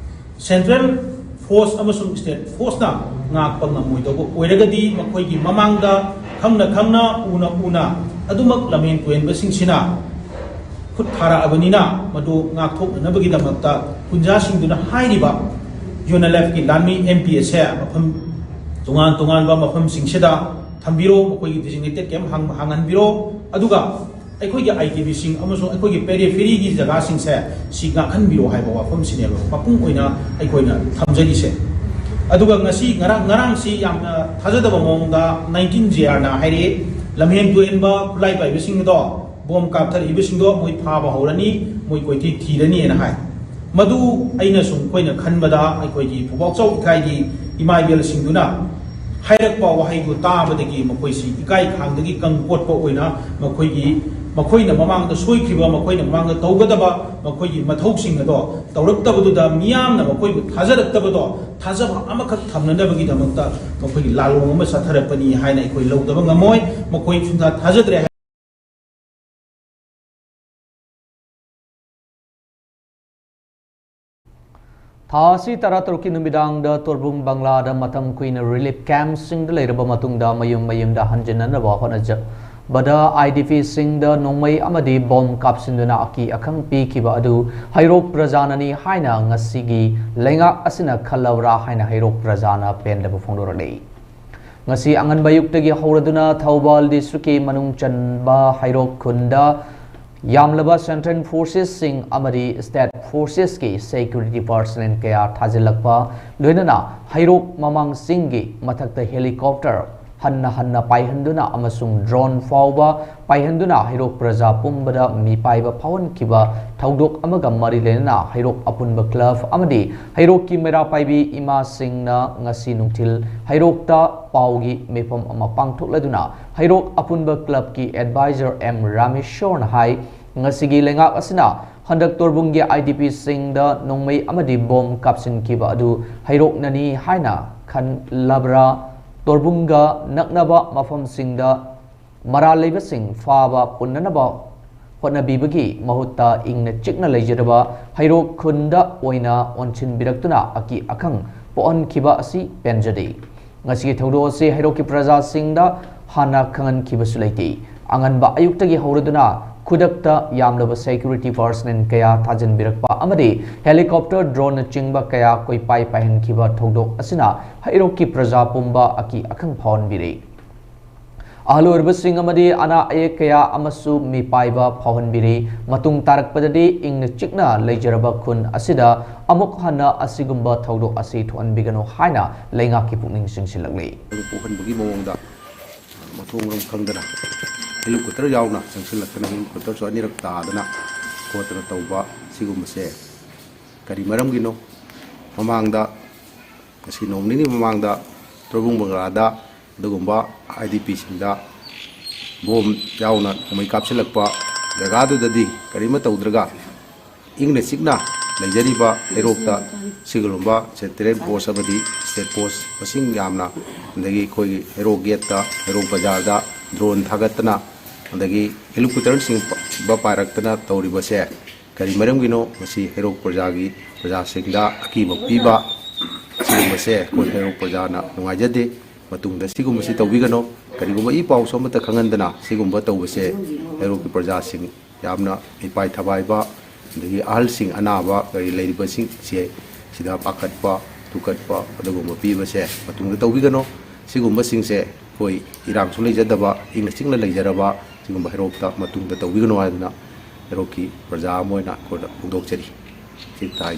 central force ꯑꯃꯁꯨꯡ state forceꯅ ꯉꯥꯛꯄ ꯉꯝꯃꯣꯏꯗꯧꯕ ꯑꯣꯏꯔꯒꯗꯤ, ꯃꯈꯣꯏꯒꯤ ꯃꯃꯥꯡꯗ ꯈꯪꯅ ꯈꯪꯅ, ꯎꯅ ꯎꯅ ꯑꯗꯨꯃꯛ ꯂꯝꯍꯦꯟ ꯇꯨꯍꯦꯟꯕꯁꯤꯡꯁꯤꯅ ꯈꯨꯠ ꯊꯥꯔꯛꯑꯕꯅꯤꯅ, ꯃꯗꯨ ꯉꯥꯛꯊꯣꯛꯅꯅꯕꯒꯤꯗꯃꯛꯇ ꯈꯨꯟꯖꯥꯁꯤꯡꯗꯨꯅ ꯍꯥꯏꯔꯤꯕ UNLFꯀꯤ ꯂꯥꯟꯃꯤ MPAꯁꯦ ꯃꯐꯝ ꯇꯣꯉꯥꯟ ꯇꯣꯉꯥꯟꯕ ꯃꯐꯝꯁꯤꯡꯁꯤꯗ ꯊꯝꯕꯤꯔꯣ, ꯃꯈꯣꯏꯒꯤ designated camp ꯍꯥꯡ-, ꯍꯥꯡꯍꯟꯕꯤꯔꯣ꯫ ꯑꯗꯨꯒ ꯑꯩꯈꯣꯏꯒꯤ ꯑꯥꯏ ꯗꯤ ꯄꯤꯁꯤꯡ ꯑꯃꯁꯨꯡ ꯑꯩꯈꯣꯏꯒꯤ peripheryꯒꯤ ꯖꯒꯥꯁꯤꯡꯁꯦ ꯁꯤ ꯉꯥꯛꯍꯟꯕꯤꯔꯣ ꯍꯥꯏꯕ ꯋꯥꯐꯝꯁꯤꯅꯦꯕ ꯃꯄꯨꯡ ꯑꯣꯏꯅ ꯑꯩꯈꯣꯏꯅ ꯊꯝꯖꯔꯤꯁꯦ꯫ ꯑꯗꯨꯒ ꯉꯁꯤ, ꯉꯔꯥꯡ, ꯉꯔꯥꯡꯁꯤ ꯌꯥꯝꯅ ꯊꯥꯖꯗꯕ ꯃꯑꯣꯡꯗ ꯅꯥꯏꯟꯇꯤꯟ ꯖꯦ ꯑꯥꯔꯅ ꯍꯥꯏꯔꯛꯏ, ꯂꯝꯍꯦꯟ ꯇꯨꯍꯦꯟꯕ ꯈꯨꯠꯂꯥꯏ ꯄꯥꯏꯕꯁꯤꯡ ꯑꯗꯣ, ꯕꯣꯝ ꯀꯥꯞꯊꯔꯛꯏꯕꯁꯤꯡꯗꯣ ꯃꯣꯏ ꯐꯥꯕ ꯍꯧꯔꯅꯤ, ꯃꯣꯏ ꯀꯣꯏꯊꯤ ꯊꯤꯔꯅꯤꯅ ꯍꯥꯏ꯫ ꯃꯗꯨ ꯑꯩꯅ ꯁꯨꯝ, ꯑꯩꯈꯣꯏꯅ ꯈꯟꯕꯗ, ꯑꯩꯈꯣꯏꯒꯤ ꯐꯨꯕꯥꯎꯆꯥꯎ ꯏꯀꯥꯏꯒꯤ ꯏꯃꯥ ꯏꯕꯦꯜꯁꯤꯡꯗꯨꯅ ꯍꯥꯏꯔꯛꯄ ꯋꯥꯍꯩꯗꯨ ꯇꯥꯕꯗꯒꯤ ꯃꯈꯣꯏꯁꯤ ꯏꯀꯥꯏ ꯈꯥꯡꯗꯒꯤ ꯀꯪ ꯀꯣꯠꯄ ꯑꯣꯏꯅ ꯃꯈꯣꯏꯒꯤ, ꯃꯈꯣꯏꯅ ꯃꯃꯥꯡꯗ ꯁꯣꯏꯈ꯭ꯔꯤꯕ, ꯃꯈꯣꯏꯅ ꯃꯃꯥꯡꯗ ꯇꯧꯒꯗꯕ ꯃꯈꯣꯏꯒꯤ ꯃꯊꯧꯁꯤꯡ ꯑꯗꯣ ꯇꯧꯔꯛꯇꯕꯗꯨꯗ ꯃꯤꯌꯥꯝꯅ ꯃꯈꯣꯏꯕꯨ ꯊꯥꯖꯔꯛꯇꯕꯗꯣ, ꯊꯥꯖꯕ ꯑꯃꯈꯛ ꯊꯝꯅꯅꯕꯒꯤꯗꯃꯛꯇ ꯃꯈꯣꯏꯒꯤ ꯂꯥꯂꯣꯡ ꯑꯃ ꯆꯠꯊꯔꯛꯄꯅꯤ ꯍꯥꯏꯅ ꯑꯩꯈꯣꯏ ꯂꯧꯗꯕ ꯉꯝꯃꯣꯏ꯫ ꯃꯈꯣꯏ ꯁꯨꯡꯊꯥ ꯊꯥꯖꯗ꯭ꯔꯦ꯫ ꯊꯥ ꯑꯁꯤ ꯇꯔꯥꯇꯔꯨꯛꯀꯤ ꯅꯨꯃꯤꯗꯥꯡꯗ ꯇꯣꯔꯕꯨꯡ ꯕꯪꯂꯥꯗ ꯃꯇꯝ ꯀꯨꯏꯅ ꯔꯤꯂꯤꯐ ꯀꯦꯝꯞꯁꯤꯡꯗ ꯂꯩꯔꯕ ꯃꯇꯨꯡꯗ ꯃꯌꯨꯝ ꯃꯌꯨꯝꯗ ꯍꯟꯖꯤꯟꯅꯅꯕ ꯍꯣꯠꯅꯖꯕꯗ, ꯑꯥꯏ ꯗꯤ ꯄꯤꯁꯤꯡꯗ ꯅꯣꯡꯃꯩ ꯑꯃꯗꯤ ꯕꯣꯝ ꯀꯥꯞꯁꯤꯟꯗꯨꯅ ꯑꯀꯤ ꯑꯈꯪ ꯄꯤꯈꯤꯕ ꯑꯗꯨ ꯍꯩꯔꯣꯛ ꯄ꯭ꯔꯖꯥꯅꯅꯤ ꯍꯥꯏꯅ ꯉꯁꯤꯒꯤ ꯂꯩꯉꯥꯛ ꯑꯁꯤꯅ ꯈꯜꯂꯕ꯭ꯔꯥ ꯍꯥꯏꯅ ꯍꯩꯔꯣꯛ ꯄ꯭ꯔꯖꯥꯅ ꯄꯦꯟꯗꯕ ꯐꯣꯡꯗꯣꯔꯛꯂꯤ꯫ ꯉꯁꯤ ꯑꯉꯟꯕ ꯑꯌꯨꯛꯇꯒꯤ ꯍꯧꯔꯗꯨꯅ ꯊꯧꯕꯥꯜ ꯗꯤꯁꯇ꯭ꯔꯤꯛꯀꯤ ꯃꯅꯨꯡ ꯆꯟꯕ ꯍꯩꯔꯣꯛ ꯈꯨꯟꯗ ꯌꯥꯝꯂꯕ ꯁꯦꯟꯇ꯭ꯔꯦꯜ ꯐꯣꯔꯁꯦꯁꯁꯤꯡ ꯑꯃꯗꯤ ꯁ꯭ꯇꯦꯠ ꯐꯣꯔꯁꯦꯁꯀꯤ ꯁꯦꯀ꯭ꯌꯨꯔꯤꯇꯤ ꯄꯔꯁꯅꯦꯜ ꯀꯌꯥ ꯊꯥꯖꯤꯜꯂꯛꯄ, ꯂꯣꯏꯅꯅ ꯍꯩꯔꯣꯛ ꯃꯃꯥꯡꯁꯤꯡꯒꯤ ꯃꯊꯛꯇ ꯍꯦꯂꯤꯀꯣꯞꯇꯔ ꯍꯟꯅ ꯍꯟꯅ ꯄꯥꯏꯍꯟꯗꯨꯅ ꯑꯃꯁꯨꯡ ꯗ꯭ꯔꯣꯟ ꯐꯥꯎꯕ ꯄꯥꯏꯍꯟꯗꯨꯅ ꯍꯩꯔꯣꯛ ꯄ꯭ꯔꯖꯥ ꯄꯨꯝꯕꯗ ꯃꯤꯄꯥꯏꯕ ꯐꯥꯎꯍꯟꯈꯤꯕ ꯊꯧꯗꯣꯛ ꯑꯃꯒ ꯃꯔꯤ ꯂꯩꯅꯅ ꯍꯩꯔꯣꯛ ꯑꯄꯨꯟꯕ ꯀ꯭ꯂꯕ ꯑꯃꯗꯤ ꯍꯩꯔꯣꯛꯀꯤ ꯃꯩꯔꯥ ꯄꯥꯏꯕꯤ ꯏꯃꯥꯁꯤꯡꯅ ꯉꯁꯤ ꯅꯨꯡꯊꯤꯜ ꯍꯩꯔꯣꯛꯇ ꯄꯥꯎꯒꯤ ꯃꯤꯐꯝ ꯑꯃ ꯄꯥꯡꯊꯣꯛꯂꯗꯨꯅ ꯍꯩꯔꯣꯛ ꯑꯄꯨꯟꯕ ꯀ꯭ꯂꯕꯀꯤ ꯑꯦꯗꯚꯥꯏꯖꯔ ꯑꯦꯝ ꯔꯥꯃꯦꯁꯣꯔꯅ ꯍꯥꯏ, ꯉꯁꯤꯒꯤ ꯂꯩꯉꯥꯛ ꯑꯁꯤꯅ ꯍꯟꯗꯛ ꯇꯣꯔꯕꯨꯡꯒꯤ ꯑꯥꯏ ꯗꯤ ꯄꯤꯁꯤꯡꯗ ꯅꯣꯡꯃꯩ ꯑꯃꯗꯤ ꯕꯣꯝ ꯀꯥꯞꯁꯤꯟꯈꯤꯕ ꯑꯗꯨ ꯍꯩꯔꯣꯛꯅꯅꯤ ꯍꯥꯏꯅ ꯈꯜꯂꯕ꯭ꯔꯥ? ꯇꯣꯔꯕꯨꯡꯒ ꯅꯛꯅꯕ ꯃꯐꯝꯁꯤꯡꯗ ꯃꯔꯥꯜ ꯂꯩꯕꯁꯤꯡ ꯐꯥꯕ ꯄꯨꯟꯅꯅꯕ ꯍꯣꯠꯅꯕꯤꯕꯒꯤ ꯃꯍꯨꯠꯇ ꯏꯪꯅ ꯆꯤꯛꯅ ꯂꯩꯖꯔꯕ ꯍꯩꯔꯣꯛ ꯈꯨꯟꯗ ꯑꯣꯏꯅ ꯑꯣꯟꯁꯤꯟꯕꯤꯔꯛꯇꯨꯅ ꯑꯀꯤ ꯑꯈꯪ ꯄꯣꯛꯍꯟꯈꯤꯕ ꯑꯁꯤ ꯄꯦꯟꯖꯗꯦ꯫ ꯉꯁꯤꯒꯤ ꯊꯧꯗꯣꯛ ꯑꯁꯤ ꯍꯩꯔꯣꯛꯀꯤ ꯄ꯭ꯔꯖꯥꯁꯤꯡꯗ ꯍꯥꯟꯅ ꯈꯪꯍꯟꯈꯤꯕꯁꯨ ꯂꯩꯇꯦ꯫ ꯑꯉꯟꯕ ꯑꯌꯨꯛꯇꯒꯤ ꯍꯧꯔꯗꯨꯅ ꯈꯨꯗꯛꯇ ꯌꯥꯝꯂꯕ ꯁꯦꯀ꯭ꯌꯨꯔꯤꯇꯤ ꯄꯔꯁꯅꯦꯜ ꯀꯌꯥ ꯊꯥꯖꯤꯟꯕꯤꯔꯛꯄ ꯑꯃꯗꯤ ꯍꯦꯂꯤꯀꯣꯞꯇꯔ, ꯗ꯭ꯔꯣꯟꯅꯆꯤꯡꯕ ꯀꯌꯥ ꯀꯣꯏꯄꯥꯏ ꯄꯥꯏꯍꯟꯈꯤꯕ ꯊꯧꯗꯣꯛ ꯑꯁꯤꯅ ꯍꯩꯔꯣꯛꯀꯤ ꯄ꯭ꯔꯖꯥ ꯄꯨꯝꯕ ꯑꯀꯤ ꯑꯈꯪ ꯐꯥꯎꯍꯟꯕꯤꯔꯦ꯫ ꯑꯍꯜ ꯑꯣꯏꯔꯕꯁꯤꯡ ꯑꯃꯗꯤ ꯑꯅꯥ ꯑꯌꯦꯛ ꯀꯌꯥ ꯑꯃꯁꯨ ꯃꯤꯄꯥꯏꯕ ꯐꯥꯎꯍꯟꯕꯤꯔꯤ꯫ ꯃꯇꯨꯡ ꯇꯥꯔꯛꯄꯗꯗꯤ ꯏꯪꯅ ꯆꯤꯛꯅ ꯂꯩꯖꯔꯕ ꯈꯨꯟ ꯑꯁꯤꯗ ꯑꯃꯨꯛ ꯍꯟꯅ ꯑꯁꯤꯒꯨꯝꯕ ꯊꯧꯗꯣꯛ ꯑꯁꯤ ꯊꯣꯛꯍꯟꯕꯤꯒꯅꯨ ꯍꯥꯏꯅ ꯂꯩꯉꯥꯛꯀꯤ ꯄꯨꯛꯅꯤꯡ ꯆꯤꯡꯁꯤꯜꯂꯛꯂꯤ꯫ ꯄꯣꯛꯍꯟꯕꯒꯤ ꯃꯑꯣꯡꯗ ꯃꯊꯣꯡ ꯃꯔꯝ ꯈꯪꯗꯅ ꯍꯦꯂꯤꯀꯣꯞꯇꯔ ꯌꯥꯎꯅ ꯆꯪꯁꯤꯜꯂꯛꯇꯅ ꯍꯦꯂꯤꯀꯣꯞꯇꯔꯁꯨ ꯑꯅꯤꯔꯛ ꯇꯥꯗꯅ ꯈꯣꯠꯇꯅ ꯇꯧꯕ ꯁꯤꯒꯨꯝꯕꯁꯦ ꯀꯔꯤ ꯃꯔꯝꯒꯤꯅꯣ? ꯃꯃꯥꯡꯗ, ꯉꯁꯤ ꯅꯣꯡ ꯅꯤꯅꯤ ꯃꯃꯥꯡꯗ ꯇ꯭ꯔꯣꯕꯨꯡ ꯕꯪꯒꯂꯥꯗ ꯑꯗꯨꯒꯨꯝꯕ IDPꯁꯤꯡꯗ ꯕꯣꯝ ꯌꯥꯎꯅ ꯅꯣꯡꯃꯩ ꯀꯥꯞꯁꯤꯜꯂꯛꯄ ꯖꯒꯥꯗꯨꯗꯗꯤ ꯀꯔꯤꯃ ꯇꯧꯗ꯭ꯔꯒ ꯏꯪꯅ ꯆꯤꯛꯅ ꯂꯩꯖꯔꯤꯕ ꯍꯩꯔꯣꯛꯇ ꯁꯤꯒꯨꯝꯕ ꯁꯦꯟꯇ꯭ꯔꯦꯜ ꯐꯣꯔꯁ ꯑꯃꯗꯤ ꯁ꯭ꯇꯦꯠ ꯐꯣꯔꯁ ꯃꯁꯤꯡ ꯌꯥꯝꯅ, ꯑꯗꯒꯤ ꯑꯩꯈꯣꯏꯒꯤ ꯍꯩꯔꯣꯛ ꯒꯦꯠꯇ, ꯍꯩꯔꯣꯛ ꯕꯖꯥꯔꯗ ꯗ꯭ꯔꯣꯟ ꯊꯥꯒꯠꯇꯅ, ꯑꯗꯒꯤ ꯍꯦꯂꯤꯀꯣꯞꯇꯔꯁꯤꯡ ꯄ-, ꯄꯥꯏꯔꯛꯇꯅ ꯇꯧꯔꯤꯕꯁꯦ ꯀꯔꯤ ꯃꯔꯝꯒꯤꯅꯣ? ꯃꯁꯤ ꯍꯩꯔꯣꯛ ꯄ꯭ꯔꯖꯥꯒꯤ, ꯄ꯭ꯔꯖꯥꯁꯤꯡꯗ ꯑꯀꯤꯕ ꯄꯤꯕ, ꯁꯤꯒꯨꯝꯕꯁꯦ ꯑꯩꯈꯣꯏ ꯍꯩꯔꯣꯛ ꯄ꯭ꯔꯖꯥꯅ ꯅꯨꯡꯉꯥꯏꯖꯗꯦ꯫ ꯃꯇꯨꯡꯗ ꯁꯤꯒꯨꯝꯕꯁꯤ ꯇꯧꯕꯤꯒꯅꯨ꯫ ꯀꯔꯤꯒꯨꯝꯕ ꯏ ꯄꯥꯎꯁꯨ ꯑꯃꯠꯇ ꯈꯪꯍꯟꯗꯅ ꯁꯤꯒꯨꯝꯕ ꯇꯧꯕꯁꯦ ꯍꯩꯔꯣꯛꯀꯤ ꯄ꯭ꯔꯖꯥꯁꯤꯡ ꯌꯥꯝꯅ ꯃꯤꯄꯥꯏ ꯊꯕꯥꯏꯕ, ꯑꯗꯒꯤ ꯑꯍꯜꯁꯤꯡ ꯑꯅꯥꯕ ꯀꯔꯤ ꯂꯩꯔꯤꯕꯁꯤꯡꯁꯦ ꯁꯤꯗ ꯄꯥꯈꯠꯄ, ꯊꯨꯀꯠꯄ ꯑꯗꯨꯒꯨꯝꯕ ꯄꯤꯕꯁꯦ ꯃꯇꯨꯡꯗ ꯇꯧꯕꯤꯒꯅꯨ꯫ ꯁꯤꯒꯨꯝꯕꯁꯤꯡꯁꯦ ꯑꯩꯈꯣꯏ ꯏꯔꯥꯡꯁꯨ ꯂꯩꯖꯗꯕ, ꯏꯪꯅ ꯆꯤꯛꯅ ꯂꯩꯖꯔꯕ ꯁꯤꯒꯨꯝꯕ ꯍꯩꯔꯣꯛꯇ ꯃꯇꯨꯡꯗ ꯇꯧꯕꯤꯒꯅꯨ ꯍꯥꯏꯗꯨꯅ ꯍꯩꯔꯣꯛꯀꯤ ꯄ꯭ꯔꯖꯥ ꯑꯃ ꯑꯣꯏꯅ ꯑꯩꯈꯣꯏꯗ ꯐꯣꯡꯗꯣꯛꯆꯔꯤ꯫ ꯁꯤ ꯇꯥꯏ꯫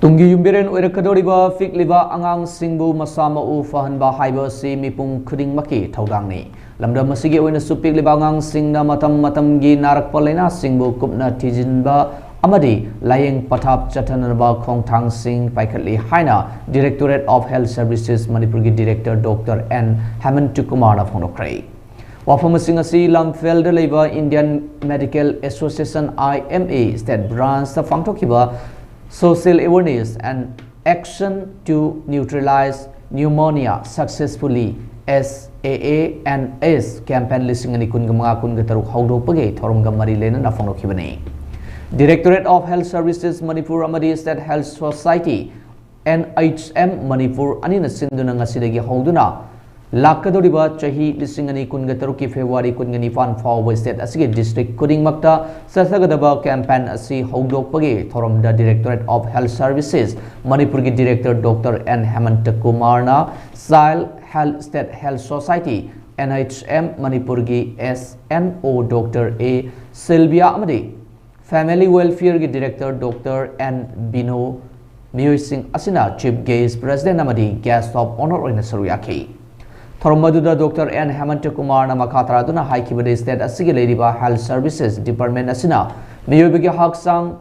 ꯇꯨꯡꯒꯤ ꯌꯨꯝꯕꯤꯔꯦꯟ ꯑꯣꯏꯔꯛꯀꯗꯧꯔꯤꯕ ꯄꯤꯛꯂꯤꯕ ꯑꯉꯥꯡꯁꯤꯡꯕꯨ ꯃꯁꯥ ꯃꯎ ꯐꯍꯟꯕ ꯍꯥꯏꯕ ꯑꯁꯤ ꯃꯤꯄꯨꯝ ꯈꯨꯗꯤꯡꯃꯛꯀꯤ ꯊꯧꯗꯥꯡꯅꯤ꯫ ꯂꯝꯗꯝ ꯑꯁꯤꯒꯤ ꯑꯣꯏꯅꯁꯨ ꯄꯤꯛꯂꯤꯕ ꯑꯉꯥꯡꯁꯤꯡꯅ ꯃꯇꯝ ꯃꯇꯝꯒꯤ ꯅꯥꯔꯛꯄ ꯂꯥꯏꯅꯥꯁꯤꯡꯕꯨ ꯀꯨꯞꯅ ꯊꯤꯖꯤꯟꯕ ꯑꯃꯗꯤ ꯂꯥꯌꯦꯡ ꯄꯊꯥꯞ ꯆꯠꯊꯅꯅꯕ ꯈꯣꯡꯊꯥꯡꯁꯤꯡ ꯄꯥꯏꯈꯠꯂꯤ ꯍꯥꯏꯅ Directorate of Health Services ꯃꯅꯤꯄꯨꯔꯒꯤ Director Doctor N ꯍꯦꯃꯟꯇ ꯀꯨꯃꯥꯔꯅ ꯐꯣꯡꯗꯣꯛꯈ꯭ꯔꯦ꯫ ꯋꯥꯐꯝꯁꯤꯡ ꯑꯁꯤ ꯂꯝꯐꯦꯜꯗ ꯂꯩꯕ Indian Medical Association, IMA, State Branchꯇ ꯄꯥꯡꯊꯣꯛꯈꯤꯕ Social Awareness and Action to Neutralize Pneumonia Successfully, SAANS campaign ꯂꯤꯁꯤꯡ ꯑꯅꯤ ꯀꯨꯟꯒ ꯃꯉꯥ ꯀꯨꯟꯒ ꯇꯔꯨꯛ ꯍꯧꯗꯣꯛꯄꯒꯤ ꯊꯧꯔꯝꯒ ꯃꯔꯤ ꯂꯩꯅꯅ ꯐꯣꯡꯗꯣꯛꯈꯤꯕꯅꯤ꯫ Directorate of Health Services Manipur ꯑꯃꯗꯤ State Health Society, NHM Manipur ꯑꯅꯤꯅ ꯁꯤꯟꯗꯨꯅ ꯉꯁꯤꯗꯒꯤ ꯍꯧꯗꯨꯅ ꯂꯥꯛꯀꯗꯧꯔꯤꯕ ꯆꯍꯤ ꯂꯤꯁꯤꯡ ꯑꯅꯤ ꯀꯨꯟꯒ ꯇꯔꯨꯛꯀꯤ February ꯀꯨꯟꯒ ꯅꯤꯄꯥꯟ ꯐꯥꯎꯕ state ꯑꯁꯤꯒꯤ district ꯈꯨꯗꯤꯡꯃꯛꯇ ꯆꯠꯊꯒꯗꯕ campaign ꯑꯁꯤ ꯍꯧꯗꯣꯛꯄꯒꯤ ꯊꯧꯔꯝꯗ Directorate of Health Services ꯃꯅꯤꯄꯨꯔꯒꯤ Director Doctor N ꯍꯦꯃꯟꯇ ꯀꯨꯃꯥꯔꯅ Child Health, State Health Society, N H M ꯃꯅꯤꯄꯨꯔꯒꯤ S N O doctor A Silvia ꯑꯃꯗꯤ ꯐꯦꯃꯤꯂꯤ ꯋꯦꯜꯐꯤꯌꯔꯒꯤ ꯗꯤꯔꯦꯛꯇꯔ ꯗꯣꯛꯇꯔ ꯑꯦꯟ ꯕꯤꯅꯣ ꯃꯤꯑꯣꯏꯁꯤꯡ ꯑꯁꯤꯅ ꯆꯤꯐ ꯒꯦꯁ꯭ꯠ, ꯄ꯭ꯔꯦꯁꯤꯗꯦꯟꯠ ꯑꯃꯗꯤ ꯒꯦꯁ꯭ꯠ ꯑꯣꯐ ꯑꯣꯅꯔ ꯑꯣꯏꯅ ꯁꯔꯨꯛ ꯌꯥꯈꯤ꯫ ꯊꯧꯔꯝ ꯑꯗꯨꯗ ꯗꯣꯛꯇꯔ ꯑꯦꯟ ꯍꯦꯃꯟꯇ ꯀꯨꯃꯥꯔꯅ ꯃꯈꯥ ꯇꯥꯔꯗꯨꯅ ꯍꯥꯏꯈꯤꯕꯗꯤ, ꯁ꯭ꯇꯦꯠ ꯑꯁꯤꯒꯤ ꯂꯩꯔꯤꯕ ꯍꯦꯜꯊ ꯁꯔꯚꯤꯁꯦꯁ ꯗꯤꯄꯥꯔꯠꯃꯦꯟꯠ ꯑꯁꯤꯅ ꯃꯤꯑꯣꯏꯕꯒꯤ ꯍꯛꯆꯥꯡ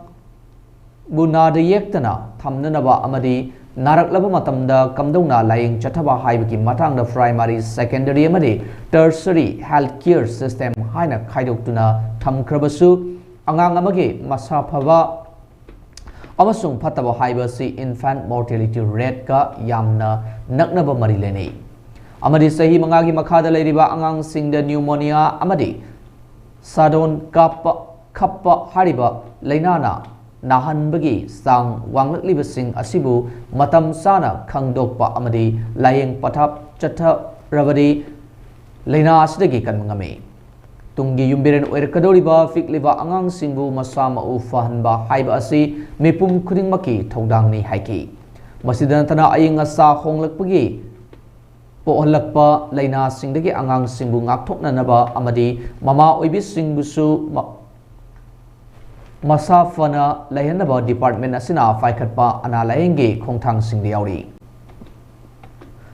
ꯕꯨ ꯅꯥꯗ ꯌꯦꯛꯇꯅ ꯊꯝꯅꯅꯕ ꯑꯃꯗꯤ ꯅꯥꯔꯛꯂꯕ ꯃꯇꯝꯗ ꯀꯝꯗꯧꯅ ꯂꯥꯌꯦꯡ ꯆꯠꯊꯕ ꯍꯥꯏꯕꯒꯤ ꯃꯇꯥꯡꯗ ꯄ꯭ꯔꯥꯏꯃꯥꯔꯤ, ꯁꯦꯀꯦꯟꯗꯔꯤ ꯑꯃꯗꯤ ꯇꯔꯁꯔꯤ ꯍꯦꯜꯊ ꯀꯦꯌꯔ ꯁꯤꯁꯇꯦꯝ ꯍꯥꯏꯅ ꯈꯥꯏꯗꯣꯛꯇꯨꯅ ꯊꯝꯈ꯭ꯔꯕꯁꯨ, ꯑꯉꯥꯡ ꯑꯃꯒꯤ ꯃꯁꯥ ꯐꯕ ꯑꯃꯁꯨꯡ ꯐꯠꯇꯕ ꯍꯥꯏꯕ ꯑꯁꯤ ꯏꯟꯐꯦꯟꯠ ꯃꯣꯔꯇꯦꯂꯤꯇꯤ ꯔꯦꯠꯀ ꯌꯥꯝꯅ ꯅꯛꯅꯕ ꯃꯔꯤ ꯂꯩꯅꯩ꯫ ꯑꯃꯗꯤ ꯆꯍꯤ ꯃꯉꯥꯒꯤ ꯃꯈꯥꯗ ꯂꯩꯔꯤꯕ ꯑꯉꯥꯡꯁꯤꯡꯗ ꯅ꯭ꯌꯨꯃꯣꯅꯤꯌꯥ ꯑꯃꯗꯤ ꯁꯥꯗꯣꯟ ꯀꯥꯞꯄ ꯈꯞꯄ ꯍꯥꯏꯔꯤꯕ ꯂꯥꯏꯅꯥꯅ ꯅꯥꯍꯟꯕꯒꯤ ꯆꯥꯡ ꯋꯥꯡꯂꯛꯂꯤꯕꯁꯤꯡ ꯑꯁꯤꯕꯨ ꯃꯇꯝ ꯆꯥꯅ ꯈꯪꯗꯣꯛꯄ ꯑꯃꯗꯤ ꯂꯥꯌꯦꯡ ꯄꯊꯥꯞ ꯆꯠꯊꯔꯕꯗꯤ ꯂꯥꯏꯅꯥ ꯑꯁꯤꯗꯒꯤ ꯀꯟꯕ ꯉꯝꯃꯤ꯫ ꯇꯨꯡꯒꯤ ꯌꯨꯝꯕꯤꯔꯦꯟ ꯑꯣꯏꯔꯛꯀꯗꯧꯔꯤꯕ ꯄꯤꯛꯂꯤꯕ ꯑꯉꯥꯡꯁꯤꯡꯕꯨ ꯃꯁꯥ ꯃꯎ ꯐꯍꯟꯕ ꯍꯥꯏꯕ ꯑꯁꯤ ꯃꯤꯄꯨꯝ ꯈꯨꯗꯤꯡꯃꯛꯀꯤ ꯊꯧꯗꯥꯡꯅꯤ ꯍꯥꯏꯈꯤ꯫ ꯃꯁꯤꯗ ꯅꯠꯇꯅ ꯑꯏꯪ ꯑꯁꯥ ꯍꯣꯡꯂꯛꯄꯒꯤ ꯄꯣꯛꯍꯜꯂꯛꯄ ꯂꯥꯏꯅꯥꯁꯤꯡꯗꯒꯤ ꯑꯉꯥꯡꯁꯤꯡꯕꯨ ꯉꯥꯛꯊꯣꯛꯅꯅꯕ ꯑꯃꯗꯤ ꯃꯃꯥ ꯑꯣꯏꯕꯤꯁꯤꯡꯕꯨꯁꯨ ꯃ-, ꯃꯁꯥ ꯐꯅ ꯂꯩꯍꯟꯅꯕ ꯗꯤꯄꯥꯔꯠꯃꯦꯟꯠ ꯑꯁꯤꯅ ꯄꯥꯏꯈꯠꯄ ꯑꯅꯥ ꯂꯥꯌꯦꯡꯒꯤ ꯈꯣꯡꯊꯥꯡꯁꯤꯡꯗ ꯌꯥꯎꯔꯤ꯫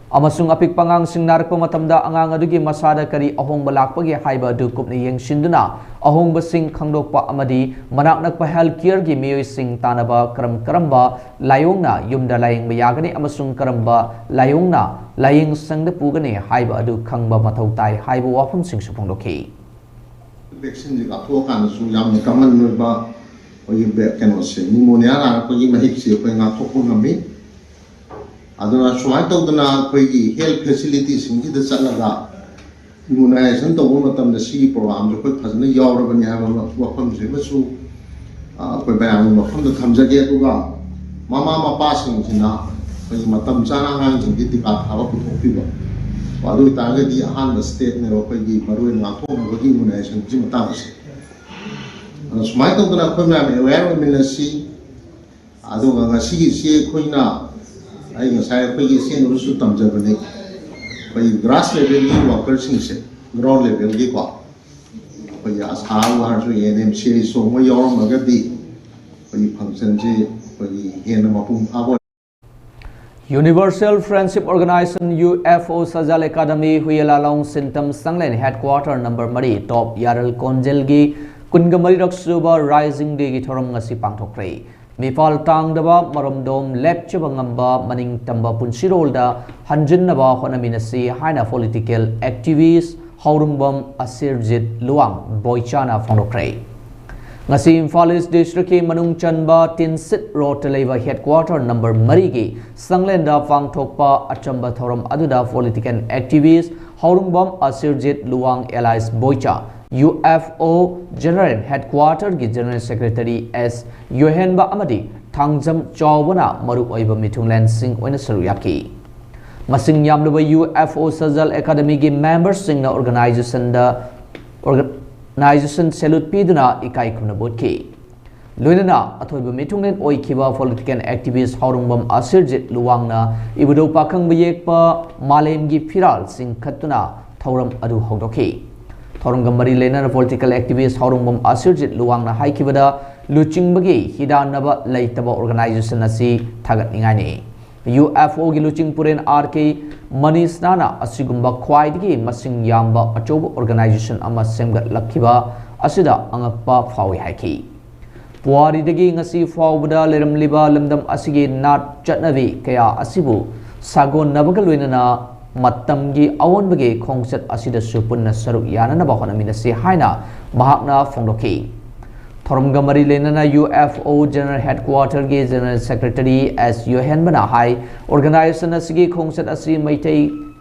ꯑꯃꯁꯨꯡ ꯑꯄꯤꯛꯄ ꯑꯉꯥꯡꯁꯤꯡ ꯅꯥꯔꯛꯄ ꯃꯇꯝꯗ ꯑꯉꯥꯡ ꯑꯗꯨꯒꯤ ꯃꯁꯥꯗ ꯀꯔꯤ ꯑꯍꯣꯡꯕ ꯂꯥꯛꯄꯒꯦ ꯍꯥꯏꯕ ꯑꯗꯨ ꯀꯨꯞꯅ ꯌꯦꯡꯁꯤꯟꯗꯨꯅ, ꯑꯍꯣꯡꯕꯁꯤꯡ ꯈꯪꯗꯣꯛꯄ ꯑꯃꯗꯤ ꯃꯅꯥꯛ ꯅꯛꯄ ꯍꯦꯜꯊ ꯀꯦꯌꯔꯒꯤ ꯃꯤꯑꯣꯏꯁꯤꯡ ꯇꯥꯟꯅꯕ, ꯀꯔꯝ ꯀꯔꯝꯕ ꯂꯥꯏꯑꯣꯡꯅ ꯌꯨꯝꯗ ꯂꯥꯌꯦꯡꯕ ꯌꯥꯒꯅꯤ ꯑꯃꯁꯨꯡ ꯀꯔꯝꯕ ꯂꯥꯏꯑꯣꯡꯅ ꯂꯥꯏꯌꯦꯡ ꯁꯪꯗ ꯄꯨꯒꯅꯤ ꯍꯥꯏꯕ ꯑꯗꯨ ꯈꯪꯕ ꯃꯊꯧ ꯇꯥꯏ ꯍꯥꯏꯕ ꯋꯥꯐꯝꯁꯤꯡꯁꯨ ꯐꯣꯡꯗꯣꯛꯈꯤ꯫ ꯚꯦꯛꯁꯤꯟꯁꯦ ꯀꯥꯞꯊꯣꯛꯑꯀꯥꯟꯗꯁꯨ ꯌꯥꯝꯅ ꯀꯃꯟ ꯑꯣꯏꯕ ꯑꯩꯈꯣꯏꯒꯤ ꯕꯦ-, ꯀꯩꯅꯣꯁꯦ, ꯅꯤꯃꯣꯅꯤꯌꯥ ꯅꯥꯔꯛꯄꯒꯤ ꯃꯍꯤꯛꯁꯦ ꯑꯩꯈꯣꯏ ꯉꯥꯛꯊꯣꯛꯄ ꯉꯝꯃꯤ꯫ ꯑꯗꯨꯅ ꯁꯨꯃꯥꯏꯅ ꯇꯧꯗꯅ ꯑꯩꯈꯣꯏꯒꯤ ꯍꯦꯜꯊ ꯐꯦꯁꯤꯂꯤꯇꯤꯁꯤꯡꯁꯤꯗ ꯆꯠꯂꯒ ꯏꯃ꯭ꯌꯨꯅꯥꯏꯖꯦꯁꯟ ꯇꯧꯕ ꯃꯇꯝꯗ ꯁꯤꯒꯤ ꯄ꯭ꯔꯣꯒ꯭ꯔꯥꯝꯁꯦ ꯑꯩꯈꯣꯏ ꯐꯖꯅ ꯌꯥꯎꯔꯕꯅꯤ ꯍꯥꯏꯕ ꯋꯥꯐꯝꯁꯤꯃꯁꯨ, ꯑ, ꯑꯩꯈꯣꯏ ꯃꯌꯥꯝꯒꯤ ꯃꯐꯝꯗ ꯊꯝꯖꯒꯦ꯫ ꯑꯗꯨꯒ ꯃꯃꯥ ꯃꯄꯥꯁꯤꯡꯁꯤꯅ ꯑꯩꯈꯣꯏꯒꯤ ꯃꯇꯝ ꯆꯥꯅ ꯑꯉꯥꯡꯁꯤꯡꯁꯤ ꯇꯤꯀꯥ ꯊꯥꯕ ꯄꯨꯊꯣꯛꯄꯤꯕ꯫ ꯑꯗꯨ ꯑꯣꯏꯇꯥꯔꯒꯗꯤ ꯑꯍꯥꯟꯕ ꯁ꯭ꯇꯦꯞꯅꯦꯕ ꯑꯩꯈꯣꯏꯒꯤ ꯃꯔꯨꯑꯣꯏꯅ ꯉꯥꯛꯊꯣꯛꯅꯕꯒꯤ ꯏꯃ꯭ꯌꯨꯅꯥꯏꯖꯦꯁꯟꯒꯤ ꯃꯇꯥꯡꯁꯦ꯫ ꯑꯗꯣ ꯁꯨꯃꯥꯏꯅ ꯇꯧꯗꯅ ꯑꯩꯈꯣꯏ ꯃꯌꯥꯝ ꯑꯦꯋꯦꯌꯔ ꯑꯣꯏꯃꯤꯟꯅꯁꯤ꯫ ꯑꯗꯨꯒ ꯉꯁꯤꯒꯤꯁꯤ ꯑꯩꯈꯣꯏꯅ, ꯑꯩ ꯉꯁꯥꯏ ꯑꯩꯈꯣꯏꯒꯤ ꯏꯆꯦꯅꯁꯨ ꯇꯝꯖꯕꯅꯤ, ꯑꯩꯈꯣꯏꯒꯤ ꯒ꯭ꯔꯥꯁ ꯂꯦꯚꯦꯜꯒꯤ ꯋꯥꯀꯔꯁꯤꯡꯁꯦ, ꯒ꯭ꯔꯥꯎꯟ ꯂꯦꯚꯦꯜꯒꯤꯀꯣ, ꯑꯩꯈꯣꯏꯒꯤ ꯑꯁꯥ ꯑꯣꯏꯔꯁꯨ, ꯑꯦꯟ ꯑꯦꯝ ꯁꯤ ꯑꯩꯆ ꯑꯣ ꯃꯣꯏ ꯌꯥꯎꯔꯝꯃꯒꯗꯤ ꯑꯩꯈꯣꯏꯒꯤ ꯐꯪꯁꯟꯁꯤ ꯑꯩꯈꯣꯏꯒꯤ ꯍꯦꯟꯅ ꯃꯄꯨꯡ ꯐꯥꯕ ꯑꯣꯏ꯫ Universal Friendship Organization, U F O, Sajal Academy, Huyela Long Sintam Sanglen, Headquarter number ꯃꯔꯤ, Top Yaral Konjelgi ꯀꯨꯟꯒ ꯃꯔꯤꯔꯛ ꯁꯨꯕ Rising Day ꯒꯤ ꯊꯧꯔꯝ ꯉꯁꯤ ꯄꯥꯡꯊꯣꯛꯈ꯭ꯔꯦ꯫ ꯃꯤꯐꯥꯜ ꯇꯥꯡꯗꯕ, ꯃꯔꯣꯝꯗꯣꯝ ꯂꯦꯞꯆꯕ ꯉꯝꯕ, ꯃꯅꯤꯡ ꯇꯝꯕ ꯄꯨꯟꯁꯤꯔꯣꯜꯗ ꯍꯟꯖꯤꯟꯅꯕ ꯍꯣꯠꯅꯃꯤꯟꯅꯁꯤ ꯍꯥꯏꯅ political activist ꯍꯧꯔꯨꯡꯕꯝ ꯑꯁꯤꯔꯖꯤꯠ ꯂꯨꯋꯥꯡ ꯕꯣꯏꯆꯥꯅ ꯐꯣꯡꯗꯣꯛꯈ꯭ꯔꯦ꯫ ꯉꯁꯤ ꯏꯝꯐꯥꯜ ꯏꯁ ꯗꯤꯁꯇ꯭ꯔꯤꯛꯀꯤ ꯃꯅꯨꯡ ꯆꯟꯕ ꯇꯤꯟꯁꯤꯠ ꯔꯣꯗꯇ ꯂꯩꯕ Headquarter number ꯃꯔꯤꯒꯤ ꯁꯪꯂꯦꯟꯗ ꯄꯥꯡꯊꯣꯛꯄ ꯑꯆꯝꯕ ꯊꯧꯔꯝ ꯑꯗꯨꯗ political activist ꯍꯧꯔꯨꯡꯕꯝ ꯑꯁꯤꯔꯖꯤꯠ Luwang alias ꯕꯣꯏꯆꯥ, U F O General Headquarter ꯒꯤ General Secretary S ꯌꯣꯍꯦꯟꯕ ꯑꯃꯗꯤ ꯊꯥꯡꯖꯝ ꯆꯥꯎꯕꯅ ꯃꯔꯨꯑꯣꯏꯕ ꯃꯤꯊꯨꯡꯂꯦꯟꯁꯤꯡ ꯑꯣꯏꯅ ꯁꯔꯨꯛ ꯌꯥꯈꯤ꯫ ꯃꯁꯤꯡ ꯌꯥꯝꯂꯕ U F O Sajal Academy ꯒꯤ member ꯁꯤꯡꯅ organization ꯗ, organization salute ꯄꯤꯗꯨꯅ ꯏꯀꯥꯏ ꯈꯨꯝꯅꯕ ꯎꯠꯈꯤ꯫ ꯂꯣꯏꯅꯅ ꯑꯊꯣꯏꯕ ꯃꯤꯊꯨꯡꯂꯦꯟ ꯑꯣꯏꯈꯤꯕ political activist ꯍꯧꯔꯨꯡꯕꯝ ꯑꯁꯤꯔꯖꯤꯠ ꯂꯨꯋꯥꯡꯅ ꯏꯕꯨꯙꯧ ꯄꯥꯈꯪꯕ ꯌꯦꯛꯄ ꯃꯥꯂꯦꯝꯒꯤ ꯐꯤꯔꯥꯜ ꯆꯤꯡꯈꯠꯇꯨꯅ ꯊꯧꯔꯝ ꯑꯗꯨ ꯍꯧꯗꯣꯛꯈꯤ꯫ ꯊꯧꯔꯝꯒ ꯃꯔꯤ ꯂꯩꯅꯅ political activist ꯍꯧꯔꯨꯡꯕꯝ ꯑꯁꯤꯔꯖꯤꯠ ꯂꯨꯋꯥꯡꯅ ꯍꯥꯏꯈꯤꯕꯗ, ꯂꯨꯆꯤꯡꯕꯒꯤ ꯍꯤꯗꯥꯟꯅꯕ ꯂꯩꯇꯕ organization ꯑꯁꯤ ꯊꯥꯒꯠꯅꯤꯡꯉꯥꯏꯅꯤ꯫ U F O ꯒꯤ ꯂꯨꯆꯤꯡ ꯄꯨꯔꯦꯟ R K ꯃꯅꯤꯁꯅꯥꯅ ꯑꯁꯤꯒꯨꯝꯕ ꯈ꯭ꯋꯥꯏꯗꯒꯤ ꯃꯁꯤꯡ ꯌꯥꯝꯕ ꯑꯆꯧꯕ organization ꯑꯃ ꯁꯦꯝꯒꯠꯂꯛꯈꯤꯕ ꯑꯁꯤꯗ ꯑꯉꯛꯄ ꯐꯥꯎꯏ ꯍꯥꯏꯈꯤ꯫ ꯄꯨꯋꯥꯔꯤꯗꯒꯤ ꯉꯁꯤ ꯐꯥꯎꯕꯗ ꯂꯩꯔꯝꯂꯤꯕ ꯂꯝꯗꯝ ꯑꯁꯤꯒꯤ ꯅꯥꯠ ꯆꯠꯅꯕꯤ ꯀꯌꯥ ꯑꯁꯤꯕꯨ ꯁꯥꯒꯣꯟꯅꯕꯒ ꯂꯣꯏꯅꯅ ꯃꯇꯝꯒꯤ ꯑꯑꯣꯟꯕꯒꯤ ꯈꯣꯡꯆꯠ ꯑꯁꯤꯗꯁꯨ ꯄꯨꯟꯅ ꯁꯔꯨꯛ ꯌꯥꯅꯅꯕ ꯍꯣꯠꯅꯃꯤꯟꯅꯁꯤ ꯍꯥꯏꯅ ꯃꯍꯥꯛꯅ ꯐꯣꯡꯗꯣꯛꯈꯤ꯫ ꯊꯧꯔꯝꯒ ꯃꯔꯤ ꯂꯩꯅꯅ U F O General Headquarter ꯒꯤ General Secretary S ꯌꯣꯍꯦꯟꯕꯅ ꯍꯥꯏ, organization ꯑꯁꯤꯒꯤ ꯈꯣꯡꯆꯠ ꯑꯁꯤ ꯃꯩꯇꯩ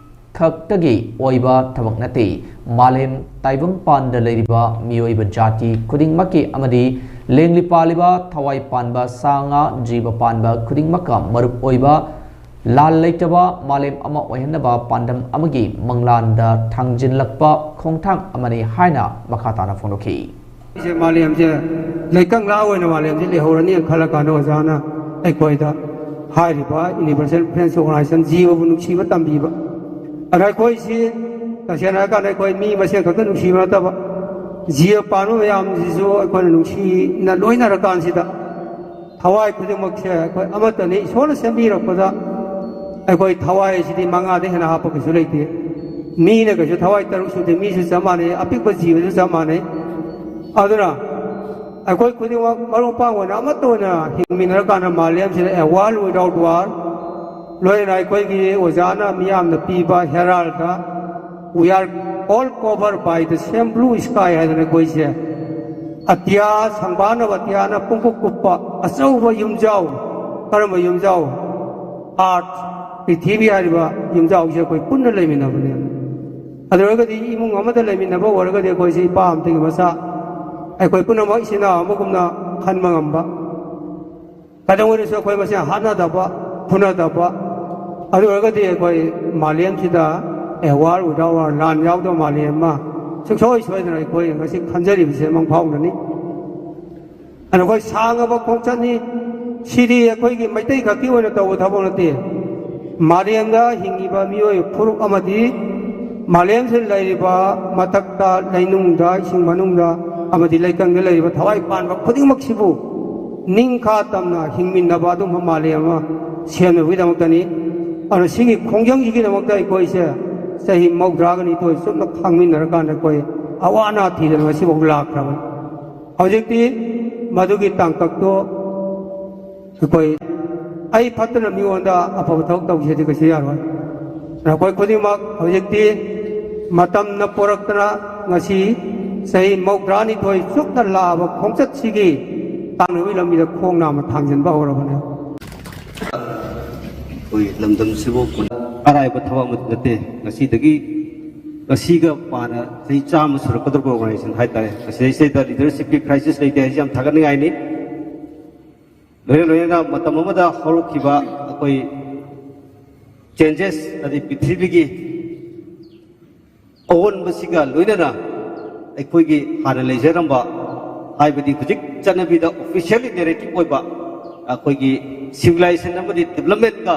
ꯈꯛꯇꯒꯤ ꯑꯣꯏꯕ ꯊꯕꯛ ꯅꯠꯇꯦ꯫ ꯃꯥꯂꯦꯝ ꯇꯥꯏꯕꯪ ꯄꯥꯟꯗ ꯂꯩꯔꯤꯕ ꯃꯤꯑꯣꯏꯕ ꯖꯥꯇꯤ ꯈꯨꯗꯤꯡꯃꯛꯀꯤ ꯑꯃꯗꯤ ꯂꯦꯡꯂꯤ ꯄꯥꯜꯂꯤꯕ ꯊꯋꯥꯏ ꯄꯥꯟꯕ ꯁꯥ ꯉꯥ ꯖꯤꯕ ꯄꯥꯟꯕ ꯈꯨꯗꯤꯡꯃꯛꯀ ꯃꯔꯨꯞ ꯑꯣꯏꯕ, ꯂꯥꯜ ꯂꯩꯇꯕ ꯃꯥꯂꯦꯝ ꯑꯃ ꯑꯣꯏꯍꯟꯅꯕ ꯄꯥꯟꯗꯝ ꯑꯃꯒꯤ ꯃꯪꯂꯥꯟꯗ ꯊꯥꯡꯖꯤꯜꯂꯛꯄ ꯈꯣꯡꯊꯥꯡ ꯑꯃꯅꯤ ꯍꯥꯏꯅ ꯃꯈꯥ ꯇꯥꯅ ꯐꯣꯡꯗꯣꯛꯈꯤ꯫ ꯁꯦ ꯃꯥꯂꯦꯝꯁꯦ ꯂꯩꯀꯪꯂꯥ ꯑꯣꯏꯅ ꯃꯥꯂꯦꯝꯁꯦ ꯂꯩꯍꯧꯔꯅꯤ ꯈꯜꯂꯀꯥꯟꯗ ꯑꯣꯖꯥꯅ ꯑꯩꯈꯣꯏꯗ ꯍꯥꯏꯔꯤꯕ Universal Friends Organization ꯖꯤꯕꯕꯨ ꯅꯨꯡꯁꯤꯕ ꯇꯝꯕꯤꯕ, ꯑꯗ ꯑꯩꯈꯣꯏꯁꯤ ꯇꯁꯦꯡꯅ ꯍꯥꯏꯔꯀꯥꯟꯗ ꯑꯩꯈꯣꯏ ꯃꯤ ꯃꯁꯦꯟ ꯈꯛꯇ ꯅꯨꯡꯁꯤꯕ ꯅꯠꯇꯕ, ꯖꯤꯕ ꯄꯥꯟꯕ ꯃꯌꯥꯝꯁꯤꯁꯨ ꯑꯩꯈꯣꯏꯅ ꯅꯨꯡꯁꯤꯅ ꯂꯣꯏꯅꯔꯀꯥꯟꯁꯤꯗ ꯊꯋꯥꯏ ꯈꯨꯗꯤꯡꯃꯛꯁꯦ ꯑꯩꯈꯣꯏ ꯑꯃꯠꯇꯅꯤ꯫ ꯏꯁꯣꯔꯅ ꯁꯦꯝꯕꯤꯔꯛꯄꯗ ꯑꯩꯈꯣꯏ ꯊꯋꯥꯏ ꯑꯁꯤꯗꯤ ꯃꯉꯥꯗ ꯍꯦꯟꯅ ꯍꯥꯞꯄ ꯀꯩꯁꯨ ꯂꯩꯇꯦ꯫ ꯃꯤꯅ ꯀꯩꯁꯨ ꯊꯋꯥꯏ ꯇꯔꯨꯛ ꯁꯨꯗꯦ, ꯃꯤꯁꯨ ꯆꯞ ꯃꯥꯟꯅꯩ, ꯑꯄꯤꯛꯄ ꯖꯤꯕꯁꯨ ꯆꯞ ꯃꯥꯟꯅꯩ꯫ ꯑꯗꯨꯅ ꯑꯩꯈꯣꯏ ꯈꯨꯗꯤꯡꯃꯛ ꯃꯔꯨꯞ ꯃꯄꯥꯡ ꯑꯣꯏꯅ ꯑꯃꯠꯇ ꯑꯣꯏꯅ ꯍꯤꯡꯃꯤꯟꯅꯔꯀꯥꯟꯗ ꯃꯥꯂꯦꯝꯁꯤꯗ a world without war, ꯂꯣꯏꯅ ꯑꯩꯈꯣꯏꯒꯤ ꯑꯣꯖꯥꯅ ꯃꯤꯌꯥꯝꯅ ꯄꯤꯕ ꯍꯦꯔꯥꯜꯗ "We are all covered by the same blue sky" ꯍꯥꯏꯗꯅ ꯑꯩꯈꯣꯏꯁꯦ ꯑꯇꯤꯌꯥ, ꯁꯪꯕꯥꯟꯅꯕ ꯑꯇꯤꯌꯥꯅ ꯄꯨꯡꯀꯨꯞ ꯀꯨꯞꯄ ꯑꯆꯧꯕ ꯌꯨꯝꯖꯥꯎ꯫ ꯀꯔꯝꯕ ꯌꯨꯝꯖꯥꯎ? ꯑꯥꯔꯊ, ꯄ꯭ꯔꯤꯊꯤꯕꯤ ꯍꯥꯏꯔꯤꯕ ꯌꯨꯝꯖꯥꯎꯁꯦ ꯑꯩꯈꯣꯏ ꯄꯨꯟꯅ ꯂꯩꯃꯤꯟꯅꯕꯅꯦ꯫ ꯑꯗꯨ ꯑꯣꯏꯔꯒꯗꯤ ꯏꯃꯨꯡ ꯑꯃꯗ ꯂꯩꯃꯤꯟꯅꯕ ꯑꯣꯏꯔꯒꯗꯤ ꯑꯩꯈꯣꯏꯁꯦ ꯏꯄꯥ ꯑꯃꯇꯒꯤ ꯃꯆꯥ, ꯑꯩꯈꯣꯏ ꯄꯨꯝꯅꯃꯛ ꯏꯆꯤꯟ ꯏꯅꯥꯎ ꯑꯃꯒꯨꯝꯅ ꯈꯟꯕ ꯉꯝꯕ, ꯀꯩꯗꯧꯉꯩꯗꯁꯨ ꯑꯩꯈꯣꯏ ꯃꯁꯦꯟ ꯍꯥꯠꯅꯗꯕ, ꯐꯨꯅꯗꯕ, ꯑꯗꯨ ꯑꯣꯏꯔꯒꯗꯤ ꯑꯩꯈꯣꯏ ꯃꯥꯂꯦꯝꯁꯤꯗ a world without war, ꯂꯥꯟ ꯌꯥꯎꯗꯕ ꯃꯥꯂꯦꯝ ꯑꯃ ꯁꯨꯡꯁꯣꯏ ꯁꯣꯏꯗꯅ ꯑꯩꯈꯣꯏ ꯉꯁꯤ ꯈꯟꯖꯔꯤꯕꯁꯦ ꯃꯪ ꯐꯥꯎꯅꯅꯤ꯫ ꯑꯗꯨꯅ ꯑꯩꯈꯣꯏ ꯁꯥꯡꯉꯕ ꯈꯣꯡꯆꯠꯅꯤ꯫ ꯁꯤꯗꯤ ꯑꯩꯈꯣꯏꯒꯤ ꯃꯩꯇꯩ ꯈꯛꯀꯤ ꯑꯣꯏꯅ ꯇꯧꯕ ꯊꯕꯛ ꯅꯠꯇꯦ꯫ ꯃꯥꯂꯦꯝꯗ ꯍꯤꯡꯉꯤꯕ ꯃꯤꯑꯣꯏ ꯐꯨꯔꯨꯞ ꯑꯃꯗꯤ ꯃꯥꯂꯦꯝꯁꯤꯗ ꯂꯩꯔꯤꯕ ꯃꯊꯛꯇ, ꯂꯩꯅꯨꯡꯗ, ꯏꯁꯤꯡ ꯃꯅꯨꯡꯗ ꯑꯃꯗꯤ ꯂꯩꯀꯪꯗ ꯂꯩꯔꯤꯕ ꯊꯋꯥꯏ ꯄꯥꯟꯕ ꯈꯨꯗꯤꯡꯃꯛꯁꯤꯕꯨ ꯅꯤꯡꯈꯥ ꯇꯝꯅ ꯍꯤꯡꯃꯤꯟꯅꯕ ꯑꯗꯨꯒꯨꯝꯕ ꯃꯥꯂꯦꯝ ꯑꯃ ꯁꯦꯝꯅꯕꯒꯤꯗꯃꯛꯇꯅꯤ꯫ ꯑꯗꯨꯅ ꯁꯤꯒꯤ ꯈꯣꯡꯖꯪꯁꯤꯒꯤꯗꯃꯛꯇ ꯑꯩꯈꯣꯏꯁꯦ ꯆꯍꯤ ꯃꯧꯗ꯭ꯔꯥꯒ ꯅꯤꯊꯣꯏ ꯆꯨꯞꯅ ꯈꯥꯡꯃꯤꯟꯅꯔꯀꯥꯟꯗ ꯑꯩꯈꯣꯏ ꯑꯋꯥ ꯑꯅꯥ ꯊꯤꯗꯅ ꯉꯁꯤꯐꯥꯎ ꯂꯥꯛꯈ꯭ꯔꯕꯅꯤ꯫ ꯍꯧꯖꯤꯛꯇꯤ ꯃꯗꯨꯒꯤ ꯇꯥꯡꯀꯛꯇꯣ ꯑꯩꯈꯣꯏ, ꯑꯩ ꯐꯠꯇꯅ ꯃꯤꯉꯣꯟꯗ ꯑꯐꯕ ꯊꯕꯛ ꯇꯧꯁꯦꯗꯤ ꯀꯩꯁꯨ ꯌꯥꯔꯣꯏ꯫ ꯑꯩꯈꯣꯏ ꯈꯨꯗꯤꯡꯃꯛ ꯍꯧꯖꯤꯛꯇꯤ ꯃꯇꯝꯅ ꯄꯣꯔꯛꯇꯅ ꯉꯁꯤ ꯆꯍꯤ ꯃꯧꯗ꯭ꯔꯥꯅꯤꯊꯣꯏ ꯆꯨꯞꯅ ꯂꯥꯛꯑꯕ ꯈꯣꯡꯆꯠꯁꯤꯒꯤ ꯇꯥꯡꯅꯕꯒꯤ ꯂꯝꯕꯤꯗ ꯈꯣꯡ ꯅꯥꯝꯃ ꯊꯥꯡꯖꯤꯟꯕ ꯍꯧꯔꯕꯅꯦ꯫ ꯑꯩꯈꯣꯏ ꯂꯝꯗꯝꯁꯤꯕꯨ ꯑꯔꯥꯏꯕ ꯊꯕꯛ ꯑꯃꯗꯤ ꯅꯠꯇꯦ꯫ ꯉꯁꯤꯗꯒꯤ, ꯉꯁꯤꯒ ꯄꯥꯅ ꯆꯍꯤ ꯆꯥꯝꯃ ꯁꯨꯔꯛꯀꯗꯧꯔꯕ ꯑꯣꯔꯒꯅꯥꯏꯖꯦꯁꯟ ꯍꯥꯏꯇꯥꯔꯦ꯫ ꯃꯁꯤꯗꯩꯁꯤꯗ ꯂꯤꯗꯔꯁꯤꯞꯀꯤ ꯀ꯭ꯔꯥꯏꯁꯤꯁ ꯂꯩꯇꯦ ꯍꯥꯏꯁꯤ ꯌꯥꯝ ꯊꯥꯒꯠꯅꯤꯡꯉꯥꯏꯅꯤ꯫ ꯂꯣꯏꯅ ꯂꯣꯏꯅꯅ ꯃꯇꯝ ꯑꯃꯗ ꯍꯧꯔꯛꯈꯤꯕ ꯑꯩꯈꯣꯏ ꯆꯦꯟꯖꯦꯁ, ꯑꯗꯩ ꯄ꯭ꯔꯤꯊꯤꯕꯤꯒꯤ ꯑꯑꯣꯟꯕꯁꯤꯒ ꯂꯣꯏꯅꯅ ꯑꯩꯈꯣꯏꯒꯤ ꯍꯥꯟꯅ ꯂꯩꯖꯔꯝꯕ, ꯍꯥꯏꯕꯗꯤ ꯍꯧꯖꯤꯛ ꯆꯠꯅꯕꯤꯗ ꯑꯣꯐꯤꯁꯤꯌꯦꯜꯂꯤ ꯅꯦꯔꯦꯇꯤꯞ ꯑꯣꯏꯕ ꯑꯩꯈꯣꯏꯒꯤ ꯁꯤꯚꯤꯂꯥꯏꯖꯦꯁꯟ ꯑꯃꯗꯤ ꯗꯤꯕꯂꯞꯃꯦꯟꯠꯀ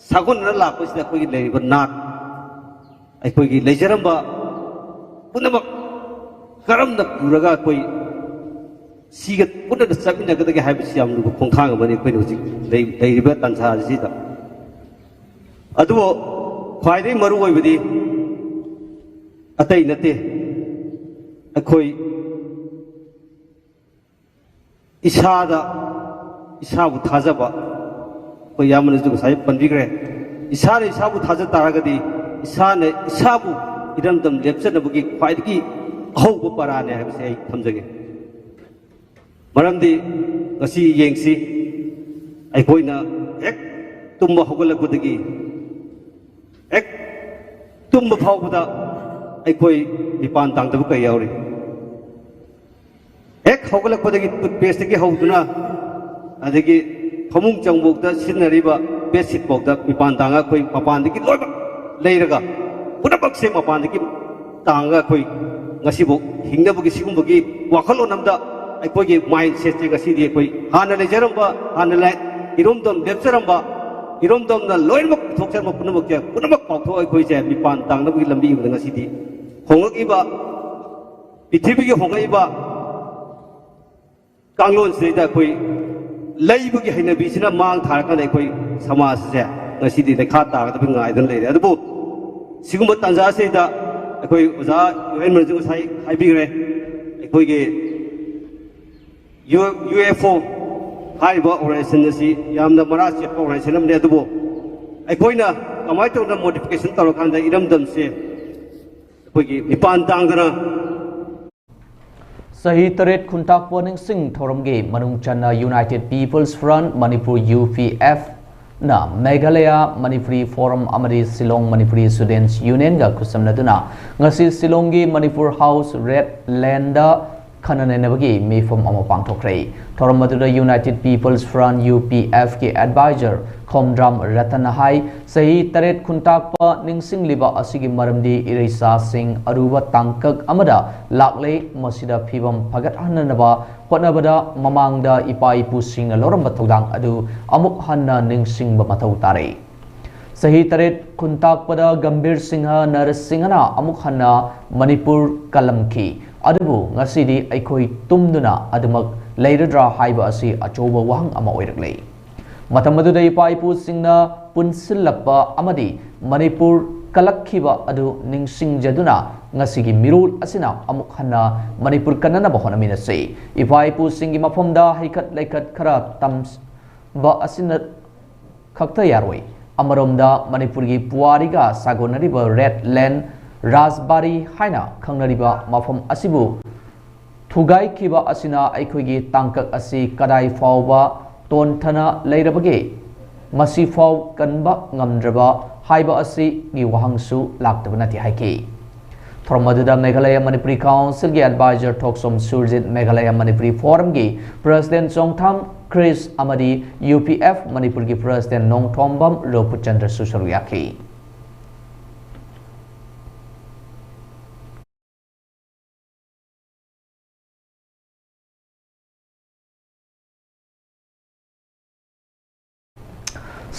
ꯁꯥꯒꯣꯟꯅꯅ ꯂꯥꯛꯄꯁꯤꯗ ꯑꯩꯈꯣꯏꯒꯤ ꯂꯩꯔꯤꯕ ꯅꯥꯠ, ꯑꯩꯈꯣꯏꯒꯤ ꯂꯩꯖꯔꯝꯕ ꯄꯨꯝꯅꯃꯛ ꯀꯔꯝꯅ ꯄꯨꯔꯒ ꯑꯩꯈꯣꯏ ꯁꯤꯒ ꯄꯨꯟꯅ ꯆꯠꯃꯤꯟꯅꯒꯗꯒꯦ ꯍꯥꯏꯕꯁꯤ ꯌꯥꯝ ꯂꯨꯕ ꯈꯣꯡꯊꯥꯡ ꯑꯃꯅꯤ ꯑꯩꯈꯣꯏꯅ ꯍꯧꯖꯤꯛ ꯂꯩ-, ꯂꯩꯔꯤꯕ ꯇꯥꯟꯖꯥ ꯑꯁꯤꯗ꯫ ꯑꯗꯨꯕꯨ ꯈ꯭ꯋꯥꯏꯗꯒꯤ ꯃꯔꯨ ꯑꯣꯏꯕꯗꯤ ꯑꯇꯩ ꯅꯠꯇꯦ, ꯑꯩꯈꯣꯏ ꯏꯁꯥꯗ ꯏꯁꯥꯕꯨ ꯊꯥꯖꯕ, ꯑꯩꯈꯣꯏ ꯏꯌꯥꯝꯕꯅꯁꯨ ꯉꯁꯥꯏ ꯄꯟꯕꯤꯈ꯭ꯔꯦ꯫ ꯏꯁꯥꯅ ꯏꯁꯥꯕꯨ ꯊꯥꯖ ꯇꯥꯔꯒꯗꯤ ꯏꯁꯥꯅ ꯏꯁꯥꯕꯨ ꯏꯔꯝꯗꯝ ꯂꯦꯞꯆꯅꯕꯒꯤ ꯈ꯭ꯋꯥꯏꯗꯒꯤ ꯑꯍꯧꯕ ꯄꯔꯥꯅꯦ ꯍꯥꯏꯕꯁꯦ ꯑꯩ ꯊꯝꯖꯒꯦ꯫ ꯃꯔꯝꯗꯤ ꯉꯁꯤ ꯌꯦꯡꯁꯤ, ꯑꯩꯈꯣꯏꯅ ꯍꯦꯛ ꯇꯨꯝꯕ ꯍꯧꯒꯠꯂꯛꯄꯗꯒꯤ ꯍꯦꯛ ꯇꯨꯝꯕ ꯐꯥꯎꯕꯗ ꯑꯩꯈꯣꯏ ꯃꯤꯄꯥꯟ ꯇꯥꯡꯗꯕ ꯀꯌꯥ ꯌꯥꯎꯔꯤ꯫ ꯍꯦꯛ ꯍꯧꯒꯠꯂꯛꯄꯗꯒꯤ ꯇꯨꯠꯄꯦꯁꯇꯒꯤ ꯍꯧꯗꯨꯅ ꯑꯗꯒꯤ ꯐꯃꯨꯡ ꯆꯪꯐꯥꯎꯗ ꯁꯤꯖꯤꯟꯅꯔꯤꯕ ꯕꯦꯗꯁꯤꯠ ꯐꯥꯎꯗ ꯃꯤꯄꯥꯟ ꯇꯥꯡꯉ ꯑꯩꯈꯣꯏ ꯃꯄꯥꯟꯗꯒꯤ ꯂꯣꯏꯅꯃꯛ ꯂꯩꯔꯒ ꯄꯨꯝꯅꯃꯛꯁꯦ ꯃꯄꯥꯟꯗꯒꯤ ꯇꯥꯡꯉꯒ ꯑꯩꯈꯣꯏ ꯉꯁꯤꯐꯥꯎ ꯍꯤꯡꯅꯕꯒꯤ ꯁꯤꯒꯨꯝꯕꯒꯤ ꯋꯥꯈꯜꯂꯣꯟ ꯑꯃꯗ ꯑꯩꯈꯣꯏꯒꯤ ꯃꯥꯏꯟꯁꯦꯠꯁꯦ ꯉꯁꯤꯗꯤ ꯑꯩꯈꯣꯏ ꯍꯥꯟꯅ ꯂꯩꯖꯔꯝꯕ, ꯍꯥꯟꯅ ꯂꯩ-, ꯏꯔꯣꯝꯗꯝ ꯂꯦꯞꯆꯔꯝꯕ, ꯏꯔꯣꯝꯗꯝꯅ ꯂꯣꯏꯅꯃꯛ ꯄꯨꯊꯣꯛꯆꯔꯝꯕ ꯄꯨꯝꯅꯃꯛꯁꯦ ꯄꯨꯝꯅꯃꯛ ꯀꯥꯎꯊꯣꯛꯑ ꯑꯩꯈꯣꯏꯁꯦ ꯃꯤꯄꯥꯟ ꯇꯥꯡꯅꯕꯒꯤ ꯂꯝꯕꯤ ꯑꯃꯗ ꯉꯁꯤꯗꯤ ꯍꯣꯡꯂꯛꯏꯕ, ꯄ꯭ꯔꯤꯊꯤꯕꯤꯒꯤ ꯍꯣꯡꯂꯛꯏꯕ ꯀꯥꯡꯂꯣꯟꯁꯤꯗꯩꯗ ꯑꯩꯈꯣꯏ ꯂꯩꯕꯒꯤ ꯍꯩꯅꯕꯤꯁꯤꯅ ꯃꯥꯡ ꯊꯥꯔꯀꯥꯟꯗ ꯑꯩꯈꯣꯏ ꯁꯃꯥꯖꯁꯦ ꯉꯁꯤꯗꯤ ꯂꯩꯈꯥ ꯇꯥꯒꯗꯕ ꯉꯥꯏꯗꯨꯅ ꯂꯩꯔꯦ꯫ ꯑꯗꯨꯕꯨ ꯁꯤꯒꯨꯝꯕ ꯇꯥꯟꯖꯥ ꯑꯁꯤꯗ ꯑꯩꯈꯣꯏ ꯑꯣꯖꯥ ꯌꯣꯍꯦꯟꯕꯅꯁꯨ ꯉꯁꯥꯏ ꯍꯥꯏꯕꯤꯈ꯭ꯔꯦ, ꯑꯩꯈꯣꯏꯒꯤ ꯌꯨ ꯑꯦꯐ ꯑꯣ ꯍꯥꯏꯔꯤꯕ ꯑꯣꯔꯒꯅꯥꯏꯖꯦꯁꯟ ꯑꯁꯤ ꯌꯥꯝꯅ ꯃꯔꯥ ꯆꯦꯠꯄ ꯑꯣꯔꯒꯅꯥꯏꯖꯦꯁꯟ ꯑꯃꯅꯤ꯫ ꯑꯗꯨꯕꯨ ꯑꯩꯈꯣꯏꯅ ꯀꯃꯥꯏꯅ ꯇꯧꯗꯅ ꯃꯣꯗꯤꯐꯤꯀꯦꯁꯟ ꯇꯧꯔꯀꯥꯟꯗ ꯏꯔꯝꯗꯝꯁꯦ ꯑꯩꯈꯣꯏꯒꯤ ꯃꯤꯄꯥꯟ ꯇꯥꯡꯗꯅ ꯆꯍꯤ ꯇꯔꯦꯠ ꯈꯨꯟꯇꯥꯛꯄ ꯅꯤꯡꯁꯤꯡ ꯊꯧꯔꯝꯒꯤ ꯃꯅꯨꯡ ꯆꯟꯅ United People's Front Manipur, U P F, ꯅ ꯃꯦꯘꯥꯂꯌꯥ ꯃꯅꯤꯄꯨꯔꯤ ꯐꯣꯔꯝ ꯑꯃꯗꯤ ꯁꯤꯂꯣꯡ ꯃꯅꯤꯄꯨꯔꯤ ꯁ꯭ꯇꯨꯗꯦꯟꯠꯁ ꯌꯨꯅꯤꯌꯟꯒ ꯈꯨꯠꯁꯝꯅꯗꯨꯅ ꯉꯁꯤ ꯁꯤꯂꯣꯡꯒꯤ ꯃꯅꯤꯄꯨꯔ ꯍꯥꯎꯁ ꯔꯦꯗ ꯂꯦꯟꯗ ꯈꯟꯅ ꯅꯩꯅꯕꯒꯤ ꯃꯤꯐꯝ ꯑꯃ ꯄꯥꯡꯊꯣꯛꯈ꯭ꯔꯦ꯫ ꯊꯧꯔꯝ ꯑꯗꯨꯗ United People's Front, U P F, ꯀꯤ ꯑꯦꯗꯚꯥꯏꯖꯔ ꯈꯣꯝꯗ꯭ꯔꯥꯝ ꯔꯇꯟꯅ ꯍꯥꯏ, ꯆꯍꯤ ꯇꯔꯦꯠ ꯈꯨꯟꯇꯥꯛꯄ ꯅꯤꯡꯁꯤꯡꯂꯤꯕ ꯑꯁꯤꯒꯤ ꯃꯔꯝꯗꯤ ꯏꯔꯩꯆꯥꯁꯤꯡ ꯑꯔꯨꯕ ꯇꯥꯡꯀꯛ ꯑꯃꯗ ꯂꯥꯛꯂꯦ꯫ ꯃꯁꯤꯗ ꯐꯤꯕꯝ ꯐꯒꯠꯍꯟꯅꯅꯕ ꯍꯣꯠꯅꯕꯗ ꯃꯃꯥꯡꯗ ꯏꯄꯥ ꯏꯄꯨꯁꯤꯡꯅ ꯂꯧꯔꯝꯕ ꯊꯧꯗꯥꯡ ꯑꯗꯨ ꯑꯃꯨꯛ ꯍꯟꯅ ꯅꯤꯡꯁꯤꯡꯕ ꯃꯊꯧ ꯇꯥꯔꯦ꯫ ꯆꯍꯤ ꯇꯔꯦꯠ ꯈꯨꯟꯇꯥꯛꯄꯗ ꯒꯝꯚꯤꯔ ꯁꯤꯡꯍ ꯅꯔꯁꯤꯡꯍꯅ ꯑꯃꯨꯛ ꯍꯟꯅ ꯃꯅꯤꯄꯨꯔ ꯀꯜꯂꯝꯈꯤ꯫ ꯑꯗꯨꯕꯨ ꯉꯁꯤꯗꯤ ꯑꯩꯈꯣꯏ ꯇꯨꯝꯗꯨꯅ ꯑꯗꯨꯃꯛ ꯂꯩꯔꯗ꯭ꯔꯥ ꯍꯥꯏꯕ ꯑꯁꯤ ꯑꯆꯧꯕ ꯋꯥꯍꯪ ꯑꯃ ꯑꯣꯏꯔꯛꯂꯦ꯫ ꯃꯇꯝ ꯑꯗꯨꯗ ꯏꯄꯥ ꯏꯄꯨꯁꯤꯡꯅ ꯄꯨꯟꯁꯤꯜꯂꯛꯄ ꯑꯃꯗꯤ ꯃꯅꯤꯄꯨꯔ ꯀꯜꯂꯛꯈꯤꯕ ꯑꯗꯨ ꯅꯤꯡꯁꯤꯡꯖꯗꯨꯅ ꯉꯁꯤꯒꯤ ꯃꯤꯔꯣꯜ ꯑꯁꯤꯅ ꯑꯃꯨꯛ ꯍꯟꯅ ꯃꯅꯤꯄꯨꯔ ꯀꯟꯅꯅꯕ ꯍꯣꯠꯅꯃꯤꯟꯅꯁꯤ꯫ ꯏꯄꯥ ꯏꯄꯨꯁꯤꯡꯒꯤ ꯃꯐꯝꯗ ꯍꯩꯈꯠ ꯂꯩꯈꯠ ꯈꯔ ꯇꯝꯕ ꯑꯁꯤꯅ ꯈꯛꯇ ꯌꯥꯔꯣꯏ꯫ ꯑꯃꯔꯣꯝꯗ ꯃꯅꯤꯄꯨꯔꯒꯤ ꯄꯨꯋꯥꯔꯤꯒ ꯁꯥꯒꯣꯟꯅꯔꯤꯕ ꯔꯦꯗ ꯂꯦꯟ ꯔꯥꯖꯕꯥꯔꯤ ꯍꯥꯏꯅ ꯈꯪꯅꯔꯤꯕ ꯃꯐꯝ ꯑꯁꯤꯕꯨ ꯊꯨꯒꯥꯏꯈꯤꯕ ꯑꯁꯤꯅ ꯑꯩꯈꯣꯏꯒꯤ ꯇꯥꯡꯀꯛ ꯑꯁꯤ ꯀꯗꯥꯏ ꯐꯥꯎꯕ ꯇꯣꯟꯊꯅ ꯂꯩꯔꯕꯒꯦ? ꯃꯁꯤꯐꯥꯎ ꯀꯟꯕ ꯉꯝꯗ꯭ꯔꯕ ꯍꯥꯏꯕ ꯑꯁꯤꯒꯤ ꯋꯥꯍꯪꯁꯨ ꯂꯥꯛꯇꯕ ꯅꯠꯇꯦ ꯍꯥꯏꯈꯤ꯫ ꯊꯧꯔꯝ ꯑꯗꯨꯗ ꯃꯦꯘꯥꯂꯌꯥ ꯃꯅꯤꯄꯨꯔꯤ ꯀꯥꯎꯟꯁꯤꯜꯒꯤ ꯑꯦꯗꯚꯥꯏꯖꯔ ꯊꯣꯛꯆꯣꯝ ꯁꯨꯔꯖꯤꯠ, ꯃꯦꯘꯥꯂꯌꯥ ꯃꯅꯤꯄꯨꯔꯤ ꯐꯣꯔꯝꯒꯤ ꯄ꯭ꯔꯦꯁꯤꯗꯦꯟꯠ ꯆꯣꯡꯊꯥꯝ ꯀ꯭ꯔꯤꯁ ꯑꯃꯗꯤ ꯌꯨ ꯄꯤ ꯑꯦꯐ ꯃꯅꯤꯄꯨꯔꯒꯤ ꯄ꯭ꯔꯦꯁꯤꯗꯦꯟꯠ ꯅꯣꯡꯊꯣꯝꯕꯝ ꯔꯣꯄꯆꯟꯗ꯭ꯔꯁꯨ ꯁꯔꯨꯛ ꯌꯥꯈꯤ꯫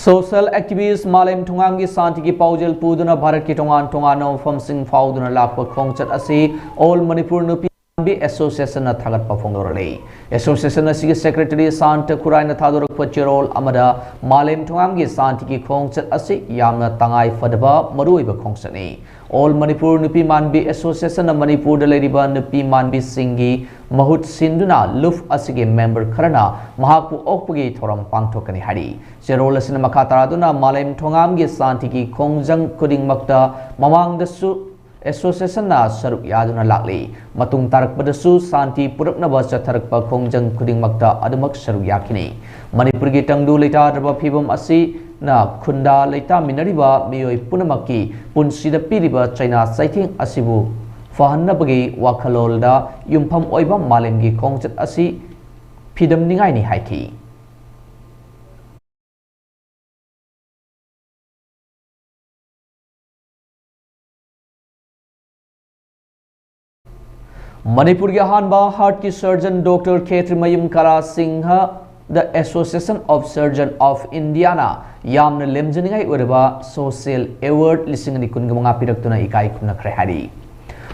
ꯁꯣꯁꯤꯌꯦꯜ ꯑꯦꯛꯇꯤꯚꯤꯁ꯭ꯠ ꯃꯥꯂꯦꯝ ꯊꯣꯉꯥꯝꯒꯤ ꯁꯥꯟꯇꯤꯒꯤ ꯄꯥꯎꯖꯦꯜ ꯄꯨꯗꯨꯅ ꯚꯥꯔꯠꯀꯤ ꯇꯣꯉꯥꯟ ꯇꯣꯉꯥꯟꯕ ꯃꯐꯝꯁꯤꯡ ꯐꯥꯎꯗꯨꯅ ꯂꯥꯛꯄ ꯈꯣꯡꯆꯠ ꯑꯁꯤ ꯑꯣꯜ ꯃꯅꯤꯄꯨꯔ ꯅꯨꯄꯤ ꯄꯥꯝꯕꯤ ꯑꯦꯁꯣꯁꯤꯌꯦꯁꯟꯅ ꯊꯥꯒꯠꯄ ꯐꯣꯡꯗꯣꯔꯛꯂꯤ꯫ ꯑꯦꯁꯣꯁꯤꯌꯦꯁꯟ ꯑꯁꯤꯒꯤ ꯁꯦꯀ꯭ꯔꯦꯇꯔꯤ ꯁꯥꯟꯇ ꯈꯨꯔꯥꯏꯅ ꯊꯥꯗꯣꯔꯛꯄ ꯆꯦꯔꯣꯜ ꯑꯃꯗ ꯃꯥꯂꯦꯝ ꯊꯣꯉꯥꯝꯒꯤ ꯁꯥꯟꯇꯤꯒꯤ ꯈꯣꯡꯆꯠ ꯑꯁꯤ ꯌꯥꯝꯅ ꯇꯉꯥꯏ ꯐꯗꯕ ꯃꯔꯨꯑꯣꯏꯕ ꯈꯣꯡꯆꯠꯅꯤ꯫ ꯑꯣꯜ ꯃꯅꯤꯄꯨꯔ ꯅꯨꯄꯤ ꯃꯥꯟꯕꯤ ꯑꯦꯁꯣꯁꯤꯌꯦꯁꯟꯅ ꯃꯅꯤꯄꯨꯔꯗ ꯂꯩꯔꯤꯕ ꯅꯨꯄꯤ ꯃꯥꯟꯕꯤꯁꯤꯡꯒꯤ ꯃꯍꯨꯠ ꯁꯤꯟꯗꯨꯅ ꯂꯨꯞ ꯑꯁꯤꯒꯤ ꯃꯦꯝꯕꯔ ꯈꯔꯅ ꯃꯍꯥꯛꯄꯨ ꯑꯣꯛꯄꯒꯤ ꯊꯧꯔꯝ ꯄꯥꯡꯊꯣꯛꯀꯅꯤ ꯍꯥꯏꯔꯤ꯫ ꯆꯦꯔꯣꯜ ꯑꯁꯤꯅ ꯃꯈꯥ ꯇꯥꯔꯗꯨꯅ ꯃꯥꯂꯦꯝ ꯊꯣꯉꯥꯝꯒꯤ ꯁꯥꯟꯇꯤꯒꯤ ꯈꯣꯡꯖꯪ ꯈꯨꯗꯤꯡꯃꯛꯇ ꯃꯃꯥꯡꯗꯁꯨ ꯑꯦꯁꯣꯁꯤꯌꯦꯁꯟꯅ ꯁꯔꯨꯛ ꯌꯥꯗꯨꯅ ꯂꯥꯛꯂꯤ꯫ ꯃꯇꯨꯡ ꯇꯥꯔꯛꯄꯗꯁꯨ ꯁꯥꯟꯇꯤ ꯄꯨꯔꯛꯅꯕ ꯆꯠꯊꯔꯛꯄ ꯈꯣꯡꯖꯪ ꯈꯨꯗꯤꯡꯃꯛꯇ ꯑꯗꯨꯃꯛ ꯁꯔꯨꯛ ꯌꯥꯈꯤꯅꯤ꯫ ꯃꯅꯤꯄꯨꯔꯒꯤ ꯇꯪꯗꯨ ꯂꯩꯇꯥꯗ꯭ꯔꯕ ꯐꯤꯕꯝ ꯑꯁꯤꯅ ꯈꯨꯟꯗꯥ ꯂꯩꯇꯥꯃꯤꯟꯅꯔꯤꯕ ꯃꯤꯑꯣꯏ ꯄꯨꯝꯅꯃꯛꯀꯤ ꯄꯨꯟꯁꯤꯗ ꯄꯤꯔꯤꯕ ꯆꯩꯅꯥ ꯆꯩꯊꯦꯡ ꯑꯁꯤꯕꯨ ꯐꯍꯟꯅꯕꯒꯤ ꯋꯥꯈꯜꯂꯣꯟꯗ ꯌꯨꯝꯐꯝ ꯑꯣꯏꯕ ꯃꯥꯂꯦꯝꯒꯤ ꯈꯣꯡꯆꯠ ꯑꯁꯤ ꯐꯤꯗꯝꯅꯤꯡꯉꯥꯏꯅꯤ ꯍꯥꯏꯈꯤ꯫ ꯃꯅꯤꯄꯨꯔꯒꯤ ꯑꯍꯥꯟꯕ ꯍꯥꯔꯠꯀꯤ surgeon doctor Khetrimayum Kala Singh The Association of Surgeon of Indiaꯅ ꯌꯥꯝꯅ ꯂꯦꯝꯖꯅꯤꯡꯉꯥꯏ ꯑꯣꯏꯔꯕ Social Award ꯂꯤꯁꯤꯡ ꯑꯅꯤ ꯀꯨꯟꯒ ꯃꯉꯥ ꯄꯤꯔꯛꯇꯨꯅ ꯏꯀꯥꯏ ꯈꯨꯝꯅꯈ꯭ꯔꯦ ꯍꯥꯏꯔꯤ꯫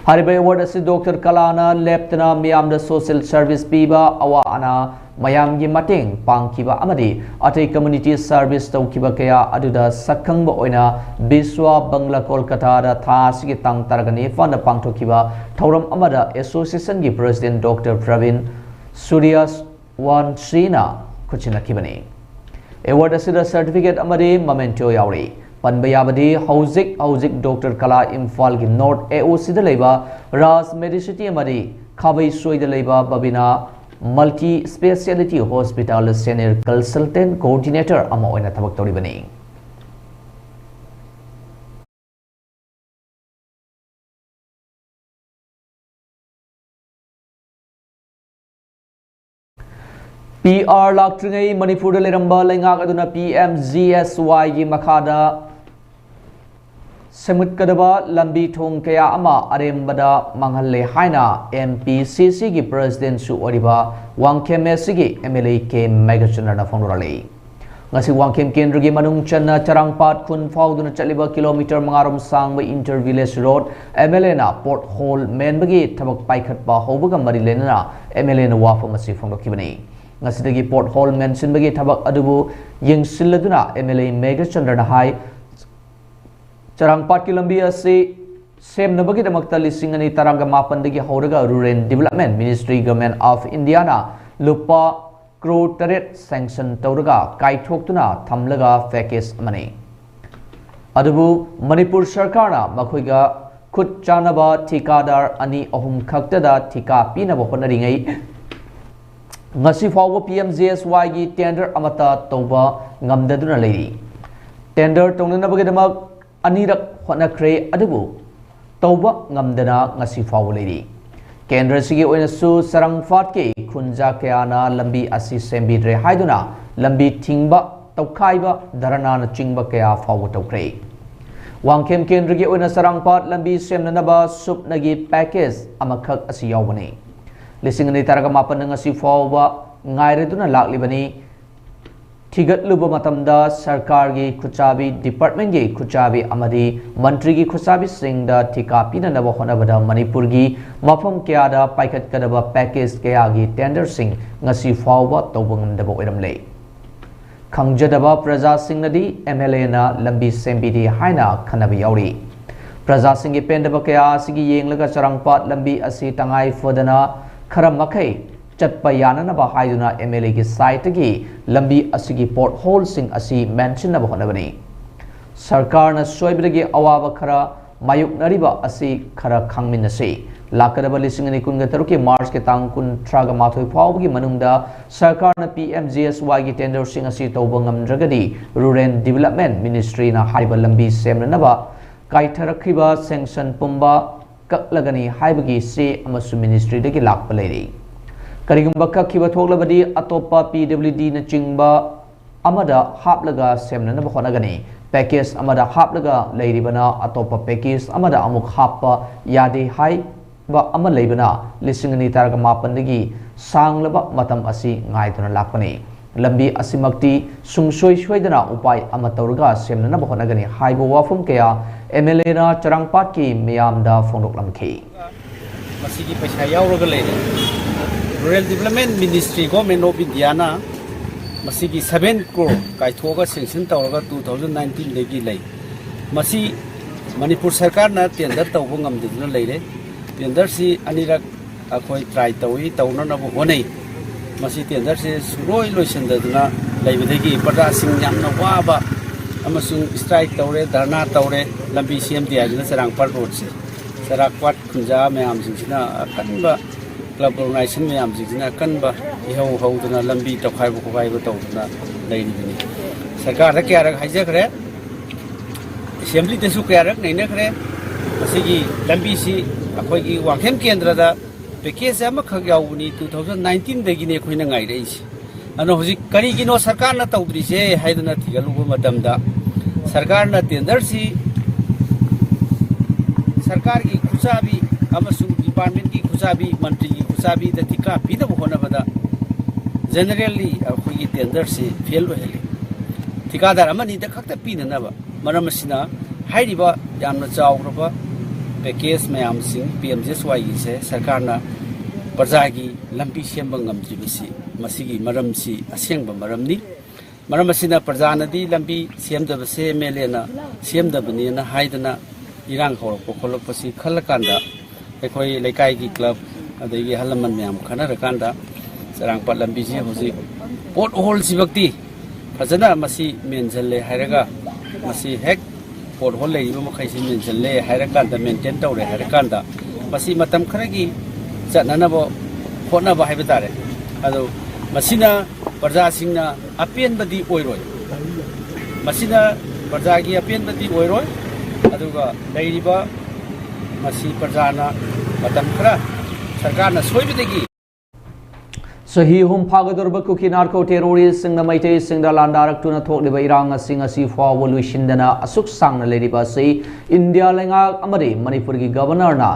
ꯍꯥꯏꯔꯤꯕ award ꯑꯁꯤ ꯗꯣꯛꯇꯔ ꯀꯂꯥꯅ ꯂꯦꯞꯇꯅ ꯃꯤꯌꯥꯝꯗ social service ꯄꯤꯕ, ꯑꯋꯥ ꯑꯅꯥ ꯃꯌꯥꯝꯒꯤ ꯃꯇꯦꯡ ꯄꯥꯡꯈꯤꯕ ꯑꯃꯗꯤ ꯑꯇꯩ community service ꯇꯧꯈꯤꯕ ꯀꯌꯥ ꯑꯗꯨꯗ ꯁꯛꯈꯪꯕ ꯑꯣꯏꯅ ꯕꯤꯁ꯭ꯋꯥ ꯕꯪꯒ꯭ꯂꯥ ꯀꯣꯜꯀꯇꯥꯗ ꯊꯥ ꯑꯁꯤꯒꯤ ꯇꯥꯡ ꯇꯔꯥꯒ ꯅꯤꯄꯥꯟꯗ ꯄꯥꯡꯊꯣꯛꯈꯤꯕ ꯊꯧꯔꯝ ꯑꯃꯗ association ꯒꯤ president ꯗꯣꯛꯇꯔ ꯄ꯭ꯔꯕꯤꯟ ꯁꯨꯔꯤꯌꯥꯁ ꯋꯥꯟꯁ꯭ꯔꯤꯅ ꯈꯨꯠꯁꯤꯟꯅꯈꯤꯕꯅꯤ꯫ Award ꯑꯁꯤꯗ certificate ꯑꯃꯗꯤ memento ꯌꯥꯎꯔꯤ꯫ ꯄꯟꯕ ꯌꯥꯕꯗꯤ ꯍꯧꯖꯤꯛ ꯍꯧꯖꯤꯛ ꯗꯣꯛꯇꯔ ꯀꯂꯥ ꯏꯝꯐꯥꯜꯒꯤ North AOC ꯗ ꯂꯩꯕ ꯔꯥꯖ ꯃꯦꯗꯤꯁꯤꯇꯤ ꯑꯃꯗꯤ ꯈꯥꯕꯩꯁꯣꯏꯗ ꯂꯩꯕ ꯕꯕꯤꯅꯥ Multi Speciality Hospital ꯗ senior consultant coordinator ꯑꯃ ꯑꯣꯏꯅ ꯊꯕꯛ ꯇꯧꯔꯤꯕꯅꯤ꯫ PR ꯂꯥꯛꯇ꯭ꯔꯤꯉꯩ ꯃꯅꯤꯄꯨꯔꯗ ꯂꯩꯔꯝꯕ ꯂꯩꯉꯥꯛ ꯑꯗꯨꯅ PMGSY ꯒꯤ ꯃꯈꯥꯗ ꯁꯦꯝꯒꯠꯀꯗꯕ ꯂꯝꯕꯤ ꯊꯣꯡ ꯀꯌꯥ ꯑꯃ ꯑꯔꯦꯝꯕꯗ ꯃꯥꯡꯍꯜꯂꯦ ꯍꯥꯏꯅ MPCC ꯒꯤ president ꯁꯨ ꯑꯣꯏꯔꯤꯕ ꯋꯥꯡꯈꯦꯝ ꯑꯁꯤꯒꯤ MLA ꯀꯦ ꯃꯦꯘꯆꯟꯗ꯭ꯔꯅ ꯐꯣꯡꯗꯣꯔꯛꯂꯤ꯫ ꯉꯁꯤ ꯋꯥꯡꯈꯦꯝ ꯀꯦꯟꯗ꯭ꯔꯒꯤ ꯃꯅꯨꯡ ꯆꯟꯅ ꯆꯔꯥꯡꯄꯥꯠ ꯈꯨꯟ ꯐꯥꯎꯗꯨꯅ ꯆꯠꯂꯤꯕ kilometre ꯃꯉꯥꯔꯣꯝ ꯁꯥꯡꯕ inter village road MLA ꯅ pothole ꯃꯦꯟꯕꯒꯤ ꯊꯕꯛ ꯄꯥꯏꯈꯠꯄ ꯍꯧꯕꯒ ꯃꯔꯤ ꯂꯩꯅꯅ MLA ꯅ ꯋꯥꯐꯝ ꯑꯁꯤ ꯐꯣꯡꯗꯣꯛꯈꯤꯕꯅꯤ꯫ ꯉꯁꯤꯗꯒꯤ pothole ꯃꯦꯟꯁꯤꯟꯕꯒꯤ ꯊꯕꯛ ꯑꯗꯨꯕꯨ ꯌꯦꯡꯁꯤꯜꯂꯗꯨꯅ MLA ꯃꯦꯘꯆꯟꯗ꯭ꯔꯅ ꯍꯥꯏ, ꯆꯔꯥꯡꯄꯥꯠꯀꯤ ꯂꯝꯕꯤ ꯑꯁꯤ ꯁꯦꯝꯅꯕꯒꯤꯗꯃꯛꯇ ꯂꯤꯁꯤꯡ ꯑꯅꯤ ꯇꯔꯥꯒ ꯃꯥꯄꯟꯗꯒꯤ ꯍꯧꯔꯒ Rural Development Ministry, Government of India ꯅ ꯂꯨꯄꯥ ꯀ꯭ꯔꯣꯔ ꯇꯔꯦꯠ sanction ꯇꯧꯔꯒ ꯀꯥꯏꯊꯣꯛꯇꯨꯅ ꯊꯝꯂꯒ package ꯑꯃꯅꯤ꯫ ꯑꯗꯨꯕꯨ ꯃꯅꯤꯄꯨꯔ ꯁꯔꯀꯥꯔꯅ ꯃꯈꯣꯏꯒ ꯈꯨꯠ ꯆꯥꯟꯅꯕ ꯊꯤꯀꯥꯗꯥꯔ ꯑꯅꯤ ꯑꯍꯨꯝ ꯈꯛꯇꯗ ꯊꯤꯀꯥ ꯄꯤꯅꯕ ꯍꯣꯠꯅꯔꯤꯉꯩ, ꯉꯁꯤ ꯐꯥꯎꯕ PMGSY ꯒꯤ tender ꯑꯃꯠꯇ ꯇꯧꯕ ꯉꯝꯗꯗꯨꯅ ꯂꯩꯔꯤ꯫ Tender ꯇꯧꯅꯅꯕꯒꯤꯗꯃꯛ ꯑꯅꯤꯔꯛ ꯍꯣꯠꯅꯈ꯭ꯔꯦ, ꯑꯗꯨꯕꯨ ꯇꯧꯕ ꯉꯝꯗꯅ ꯉꯁꯤ ꯐꯥꯎꯕ ꯂꯩꯔꯤ꯫ ꯀꯦꯟꯗ꯭ꯔꯁꯤꯒꯤ ꯑꯣꯏꯅꯁꯨ ꯆꯔꯥꯡꯄꯥꯠꯀꯤ ꯈꯨꯟꯖꯥ ꯀꯌꯥꯅ ꯂꯝꯕꯤ ꯑꯁꯤ ꯁꯦꯝꯕꯤꯗ꯭ꯔꯦ ꯍꯥꯏꯗꯨꯅ ꯂꯝꯕꯤ ꯊꯤꯡꯕ, ꯇꯧꯈꯥꯏꯕ, ꯙꯔꯅꯥꯅꯆꯤꯡꯕ ꯀꯌꯥ ꯐꯥꯎꯕ ꯇꯧꯈ꯭ꯔꯦ꯫ ꯋꯥꯡꯈꯦꯝ ꯀꯦꯟꯗ꯭ꯔꯒꯤ ꯑꯣꯏꯅ ꯆꯔꯥꯡꯄꯥꯠ ꯂꯝꯕꯤ ꯁꯦꯝꯅꯅꯕ ꯁꯨꯞꯅꯒꯤ package ꯑꯃꯈꯛ ꯑꯁꯤ ꯌꯥꯎꯕꯅꯤ꯫ ꯂꯤꯁꯤꯡ ꯑꯅꯤ ꯇꯔꯥꯒ ꯃꯥꯄꯟꯗ ꯉꯁꯤ ꯐꯥꯎꯕ ꯉꯥꯏꯔꯗꯨꯅ ꯂꯥꯛꯂꯤꯕꯅꯤ꯫ ꯊꯤꯒꯠꯂꯨꯕ ꯃꯇꯝꯗ ꯁꯔꯀꯥꯔꯒꯤ ꯈꯨꯠꯆꯥꯕꯤ, ꯗꯤꯄꯥꯔꯠꯃꯦꯟꯒꯤ ꯈꯨꯠꯆꯥꯕꯤ ꯑꯃꯗꯤ ꯃꯟꯇ꯭ꯔꯤꯒꯤ ꯈꯨꯠꯆꯥꯕꯤꯁꯤꯡꯗ ꯊꯤꯀꯥ ꯄꯤꯅꯅꯕ ꯍꯣꯠꯅꯕꯗ ꯃꯅꯤꯄꯨꯔꯒꯤ ꯃꯐꯝ ꯀꯌꯥꯗ ꯄꯥꯏꯈꯠꯀꯗꯕ ꯄꯦꯀꯦꯖ ꯀꯌꯥꯒꯤ ꯇꯦꯟꯗꯔꯁꯤꯡ ꯉꯁꯤ ꯐꯥꯎꯕ ꯇꯧꯕ ꯉꯝꯗꯕ ꯑꯣꯏꯔꯝꯂꯦ꯫ ꯈꯪꯖꯗꯕ ꯄ꯭ꯔꯖꯥꯁꯤꯡꯅꯗꯤ ꯑꯦꯝ ꯑꯦꯜ ꯑꯦꯅ ꯂꯝꯕꯤ ꯁꯦꯝꯕꯤꯗꯦ ꯍꯥꯏꯅ ꯈꯟꯅꯕ ꯌꯥꯎꯔꯤ꯫ ꯄ꯭ꯔꯖꯥꯁꯤꯡꯒꯤ ꯄꯦꯟꯗꯕ ꯀꯌꯥ ꯑꯁꯤꯒꯤ ꯌꯦꯡꯂꯒ ꯆꯔꯥꯡꯄꯥꯠ ꯂꯝꯕꯤ ꯑꯁꯤ ꯇꯉꯥꯏ ꯐꯗꯅ ꯈꯔ ꯃꯈꯩ ꯆꯠꯄ ꯌꯥꯅꯅꯕ ꯍꯥꯏꯗꯨꯅ ꯑꯦꯝ ꯑꯦꯜ ꯑꯦꯒꯤ ꯁꯥꯏꯠꯇꯒꯤ ꯂꯝꯕꯤ ꯑꯁꯤꯒꯤ ꯄꯣꯠ ꯍꯣꯜꯁꯤꯡ ꯑꯁꯤ ꯃꯦꯟꯁꯤꯟꯅꯕ ꯍꯣꯠꯅꯕꯅꯤ꯫ ꯁꯔꯀꯥꯔꯅ ꯁꯣꯏꯕꯗꯒꯤ ꯑꯋꯥꯕ ꯈꯔ ꯃꯥꯌꯣꯛꯅꯔꯤꯕ ꯑꯁꯤ ꯈꯔ ꯈꯪꯃꯤꯟꯅꯁꯤ꯫ ꯂꯥꯛꯀꯗꯕ ꯂꯤꯁꯤꯡ ꯑꯅꯤ ꯀꯨꯟꯒ ꯇꯔꯨꯛꯀꯤ ꯃꯥꯔꯆꯀꯤ ꯇꯥꯡ ꯀꯨꯟꯊ꯭ꯔꯥꯒ ꯃꯥꯊꯣꯏ ꯐꯥꯎꯕꯒꯤ ꯃꯅꯨꯡꯗ ꯁꯔꯀꯥꯔꯅ ꯄꯤ ꯑꯦꯝ ꯖꯤ ꯑꯦꯁ ꯋꯥꯏꯒꯤ ꯇꯦꯟꯗꯔꯁꯤꯡ ꯑꯁꯤ ꯇꯧꯕ ꯉꯝꯗ꯭ꯔꯒꯗꯤ ꯔꯨꯔꯦꯜ ꯗꯤꯕꯂꯞꯃꯦꯟ ꯃꯤꯅꯤꯁꯇ꯭ꯔꯤꯅ ꯍꯥꯏꯔꯤꯕ ꯂꯝꯕꯤ ꯁꯦꯝꯅꯅꯕ ꯀꯥꯏꯊꯔꯛꯈꯤꯕ ꯁꯦꯡꯁꯟ ꯄꯨꯝꯕ ꯀꯛꯂꯒꯅꯤ ꯍꯥꯏꯕꯒꯤ ꯆꯦ ꯑꯃꯁꯨ ꯃꯤꯅꯤꯁꯇ꯭ꯔꯤꯗꯒꯤ ꯂꯥꯛꯄ ꯂꯩꯔꯤ꯫ ꯀꯔꯤꯒꯨꯝꯕ ꯀꯛꯈꯤꯕ ꯊꯣꯛꯂꯕꯗꯤ ꯑꯇꯣꯞꯄ ꯄꯤ ꯗꯕ꯭ꯂꯤꯎ ꯗꯤꯅꯆꯤꯡꯕ ꯑꯃꯗ ꯍꯥꯞꯂꯒ ꯁꯦꯝꯅꯅꯕ ꯍꯣꯠꯅꯒꯅꯤ꯫ ꯄꯦꯀꯦꯖ ꯑꯃꯗ ꯍꯥꯞꯂꯒ ꯂꯩꯔꯤꯕꯅ ꯑꯇꯣꯞꯄ ꯄꯦꯀꯦꯖ ꯑꯃꯗ ꯑꯃꯨꯛ ꯍꯥꯞꯄ ꯌꯥꯗꯦ ꯍꯥꯏꯕ ꯑꯃ ꯂꯩꯕꯅ ꯂꯤꯁꯤꯡ ꯑꯅꯤ ꯇꯔꯥꯃꯥꯄꯟꯗꯒꯤ ꯁꯥꯡꯂꯕ ꯃꯇꯝ ꯑꯁꯤ ꯉꯥꯏꯗꯨꯅ ꯂꯥꯛꯄꯅꯤ꯫ ꯂꯝꯕꯤ ꯑꯁꯤꯃꯛꯇꯤ ꯁꯨꯡꯁꯣꯏ ꯁꯣꯏꯗꯅ ꯎꯄꯥꯏ ꯑꯃ ꯇꯧꯔꯒ ꯁꯦꯝꯅꯅꯕ ꯍꯣꯠꯅꯒꯅꯤ ꯍꯥꯏꯕ ꯋꯥꯐꯝ ꯀꯌꯥ ꯑꯦꯝ ꯑꯦꯜ ꯑꯦꯅ ꯆꯔꯥꯡꯄꯥꯠꯀꯤ ꯃꯤꯌꯥꯝꯗ ꯐꯣꯡꯗꯣꯛꯂꯝꯈꯤ꯫ ꯃꯁꯤꯒꯤ ꯄꯩꯁꯥ ꯌꯥꯎꯔꯒ ꯂꯩꯔꯦ꯫ Rural Development Ministry, Government of Indiaꯅ ꯃꯁꯤꯒꯤ seven crore ꯀꯥꯏꯊꯣꯛꯑꯒ sanction ꯇꯧꯔꯒ two thousand nineteenꯗꯒꯤ ꯂꯩ꯫ ꯃꯁꯤ ꯃꯅꯤꯄꯨꯔ ꯁꯔꯀꯥꯔꯅ tender ꯇꯧꯕ ꯉꯝꯗꯗꯨꯅ ꯂꯩꯔꯦ꯫ Tenderꯁꯤ ꯑꯅꯤꯔꯛ ꯑꯩꯈꯣꯏ try ꯇꯧꯏ, ꯇꯧꯅꯅꯕ ꯍꯣꯠꯅꯩ꯫ ꯃꯁꯤ tenderꯁꯤ ꯁꯨꯡꯂꯣꯏ ꯂꯣꯏꯁꯤꯟꯗꯗꯨꯅ ꯂꯩꯕꯗꯒꯤ ꯄ꯭ꯔꯖꯥꯁꯤꯡ ꯌꯥꯝꯅ ꯋꯥꯕ ꯑꯃꯁꯨꯡ strike ꯇꯧꯔꯦ, ꯙꯔꯅꯥ ꯇꯧꯔꯦ, ꯂꯝꯕꯤ ꯁꯦꯝꯗꯦ ꯍꯥꯏꯗꯨꯅ ꯆꯔꯥꯡꯄꯥꯠ roadꯁꯦ꯫ ꯆꯔꯥꯡꯄꯥꯠ ꯈꯨꯟꯖꯥ ꯃꯌꯥꯝꯁꯤꯡꯁꯤꯅ ꯑꯀꯟꯕ club organization ꯃꯌꯥꯝꯁꯤꯡꯁꯤꯅ ꯑꯀꯟꯕ ꯏꯍꯧ ꯍꯧꯗꯨꯅ ꯂꯝꯕꯤ ꯇꯧꯈꯥꯏꯕ ꯈꯣꯠꯈꯥꯏꯕ ꯇꯧꯗꯨꯅ ꯂꯩꯔꯤꯕꯅꯤ꯫ ꯁꯔꯀꯥꯔꯗ ꯀꯌꯥꯔꯛ ꯍꯥꯏꯖꯈ꯭ꯔꯦ, assemblyꯗꯁꯨ ꯀꯌꯥꯔꯛ ꯅꯩꯅꯈ꯭ꯔꯦ꯫ ꯃꯁꯤꯒꯤ ꯂꯝꯕꯤꯁꯤ ꯑꯩꯈꯣꯏꯒꯤ ꯋꯥꯡꯈꯦꯝ ꯀꯦꯟꯗ꯭ꯔꯗ package ꯑꯃꯈꯛ ꯌꯥꯎꯕꯅꯤ, two thousand nineteenꯗꯒꯤꯅꯤ ꯑꯩꯈꯣꯏꯅ ꯉꯥꯏꯔꯛꯏꯁꯤ꯫ ꯑꯗꯨꯅ ꯍꯧꯖꯤꯛ ꯀꯔꯤꯒꯤꯅꯣ ꯁꯔꯀꯥꯔꯅ ꯇꯧꯗ꯭ꯔꯤꯁꯦ ꯍꯥꯏꯗꯅ ꯊꯤꯒꯠꯂꯨꯕ ꯃꯇꯝꯗ, ꯁꯔꯀꯥꯔꯅ tenderꯁꯤ ꯁꯔꯀꯥꯔꯒꯤ ꯈꯨꯠꯆꯥꯕꯤ ꯑꯃꯁꯨꯡ departmentꯀꯤ ꯈꯨꯠꯆꯥꯕꯤ, ꯃꯟꯇ꯭ꯔꯤꯒꯤ ꯈꯨꯠꯆꯥꯕꯤꯗ ꯊꯤꯀꯥ ꯄꯤꯅꯕ ꯍꯣꯠꯅꯕꯗ ꯖꯦꯅꯔꯦꯜꯂꯤ ꯑꯩꯈꯣꯏꯒꯤ ꯇꯦꯟꯗꯔꯁꯤ ꯐꯦꯜ ꯑꯣꯏꯍꯜꯂꯤ꯫ ꯊꯤꯀꯥꯗꯥꯔ ꯑꯃꯅꯤꯗ ꯈꯛꯇ ꯄꯤꯅꯅꯕ꯫ ꯃꯔꯝ ꯑꯁꯤꯅ ꯍꯥꯏꯔꯤꯕ ꯌꯥꯝꯅ ꯆꯥꯎꯈ꯭ꯔꯕ ꯄꯦꯀꯦꯖ ꯃꯌꯥꯝꯁꯤꯡ ꯄꯤ ꯑꯦꯝ ꯖꯤ ꯑꯦꯁ ꯋꯥꯏꯒꯤꯁꯦ ꯁꯔꯀꯥꯔꯅ ꯄ꯭ꯔꯖꯥꯒꯤ ꯂꯝꯕꯤ ꯁꯦꯝꯕ ꯉꯝꯗ꯭ꯔꯤꯕꯁꯤ, ꯃꯁꯤꯒꯤ ꯃꯔꯝꯁꯤ ꯑꯁꯦꯡꯕ ꯃꯔꯝꯅꯤ꯫ ꯃꯔꯝ ꯑꯁꯤꯅ ꯄ꯭ꯔꯖꯥꯅꯗꯤ ꯂꯝꯕꯤ ꯁꯦꯝꯗꯕꯁꯦ ꯑꯦꯝ ꯑꯦꯜ ꯑꯦꯅ ꯁꯦꯝꯗꯕꯅꯦꯅ ꯍꯥꯏꯗꯅ ꯏꯔꯥꯡ ꯍꯧꯔꯛꯄ ꯈꯣꯠꯂꯛꯄꯁꯤ ꯈꯜꯂꯀꯥꯟꯗ, ꯑꯩꯈꯣꯏ ꯂꯩꯀꯥꯏꯒꯤ ꯀ꯭ꯂꯕ ꯑꯗꯒꯤ ꯑꯍꯜ ꯂꯃꯟ ꯃꯌꯥꯝ ꯈꯟꯅꯔꯀꯥꯟꯗ, ꯆꯔꯥꯡꯄꯥꯠ ꯂꯝꯕꯤꯁꯤ ꯍꯧꯖꯤꯛ ꯄꯣꯠ ꯍꯣꯜꯁꯤꯃꯛꯇꯤ ꯐꯖꯅ ꯃꯁꯤ ꯃꯦꯟꯁꯤꯜꯂꯦ ꯍꯥꯏꯔꯒ, ꯃꯁꯤ ꯍꯦꯛ ꯄꯣꯠ ꯍꯣꯜ ꯂꯩꯔꯤꯕ ꯃꯈꯩꯁꯤ ꯃꯦꯟꯁꯤꯜꯂꯦ ꯍꯥꯏꯔꯀꯥꯟꯗ, ꯃꯦꯟꯇꯦꯟ ꯇꯧꯔꯦ ꯍꯥꯏꯔꯀꯥꯟꯗ, ꯃꯁꯤ ꯃꯇꯝ ꯈꯔꯒꯤ ꯆꯠꯅꯅꯕ ꯍꯣꯠꯅꯕ ꯍꯥꯏꯕ ꯇꯥꯔꯦ꯫ ꯑꯗꯨ ꯃꯁꯤꯅ ꯄ꯭ꯔꯖꯥꯁꯤꯡꯅ ꯑꯄꯦꯟꯕꯗꯤ ꯑꯣꯏꯔꯣꯏ꯫ ꯃꯁꯤꯅ ꯄ꯭ꯔꯖꯥꯒꯤ ꯑꯄꯦꯟꯕꯗꯤ ꯑꯣꯏꯔꯣꯏ꯫ ꯑꯗꯨꯒ ꯂꯩꯔꯤꯕ ꯃꯁꯤ ꯄ꯭ꯔꯖꯥꯅ ꯃꯇꯝ ꯈꯔ ꯁꯔꯀꯥꯔꯅ ꯁꯣꯏꯕꯗꯒꯤ ꯆꯍꯤ ꯑꯍꯨꯝ ꯐꯥꯒꯗꯧꯔꯤꯕ ꯀꯨꯀꯤ ꯅꯥꯔꯀꯣ ꯇꯦꯔꯣꯔꯤꯁꯁꯤꯡꯅ ꯃꯩꯇꯩꯁꯤꯡꯗ ꯂꯥꯟꯗꯥꯔꯛꯇꯨꯅ ꯊꯣꯛꯂꯤꯕ ꯏꯔꯥꯡ ꯑꯁꯤ ꯉꯁꯤ ꯐꯥꯎꯕ ꯂꯣꯏꯁꯤꯟꯗꯅ ꯑꯁꯨꯛ ꯁꯥꯡꯅ ꯂꯩꯔꯤꯕ ꯑꯁꯤ ꯏꯟꯗꯤꯌꯥ ꯂꯩꯉꯥꯛ ꯑꯃꯗꯤ ꯃꯅꯤꯄꯨꯔꯒꯤ ꯒꯕꯔꯅꯔꯅ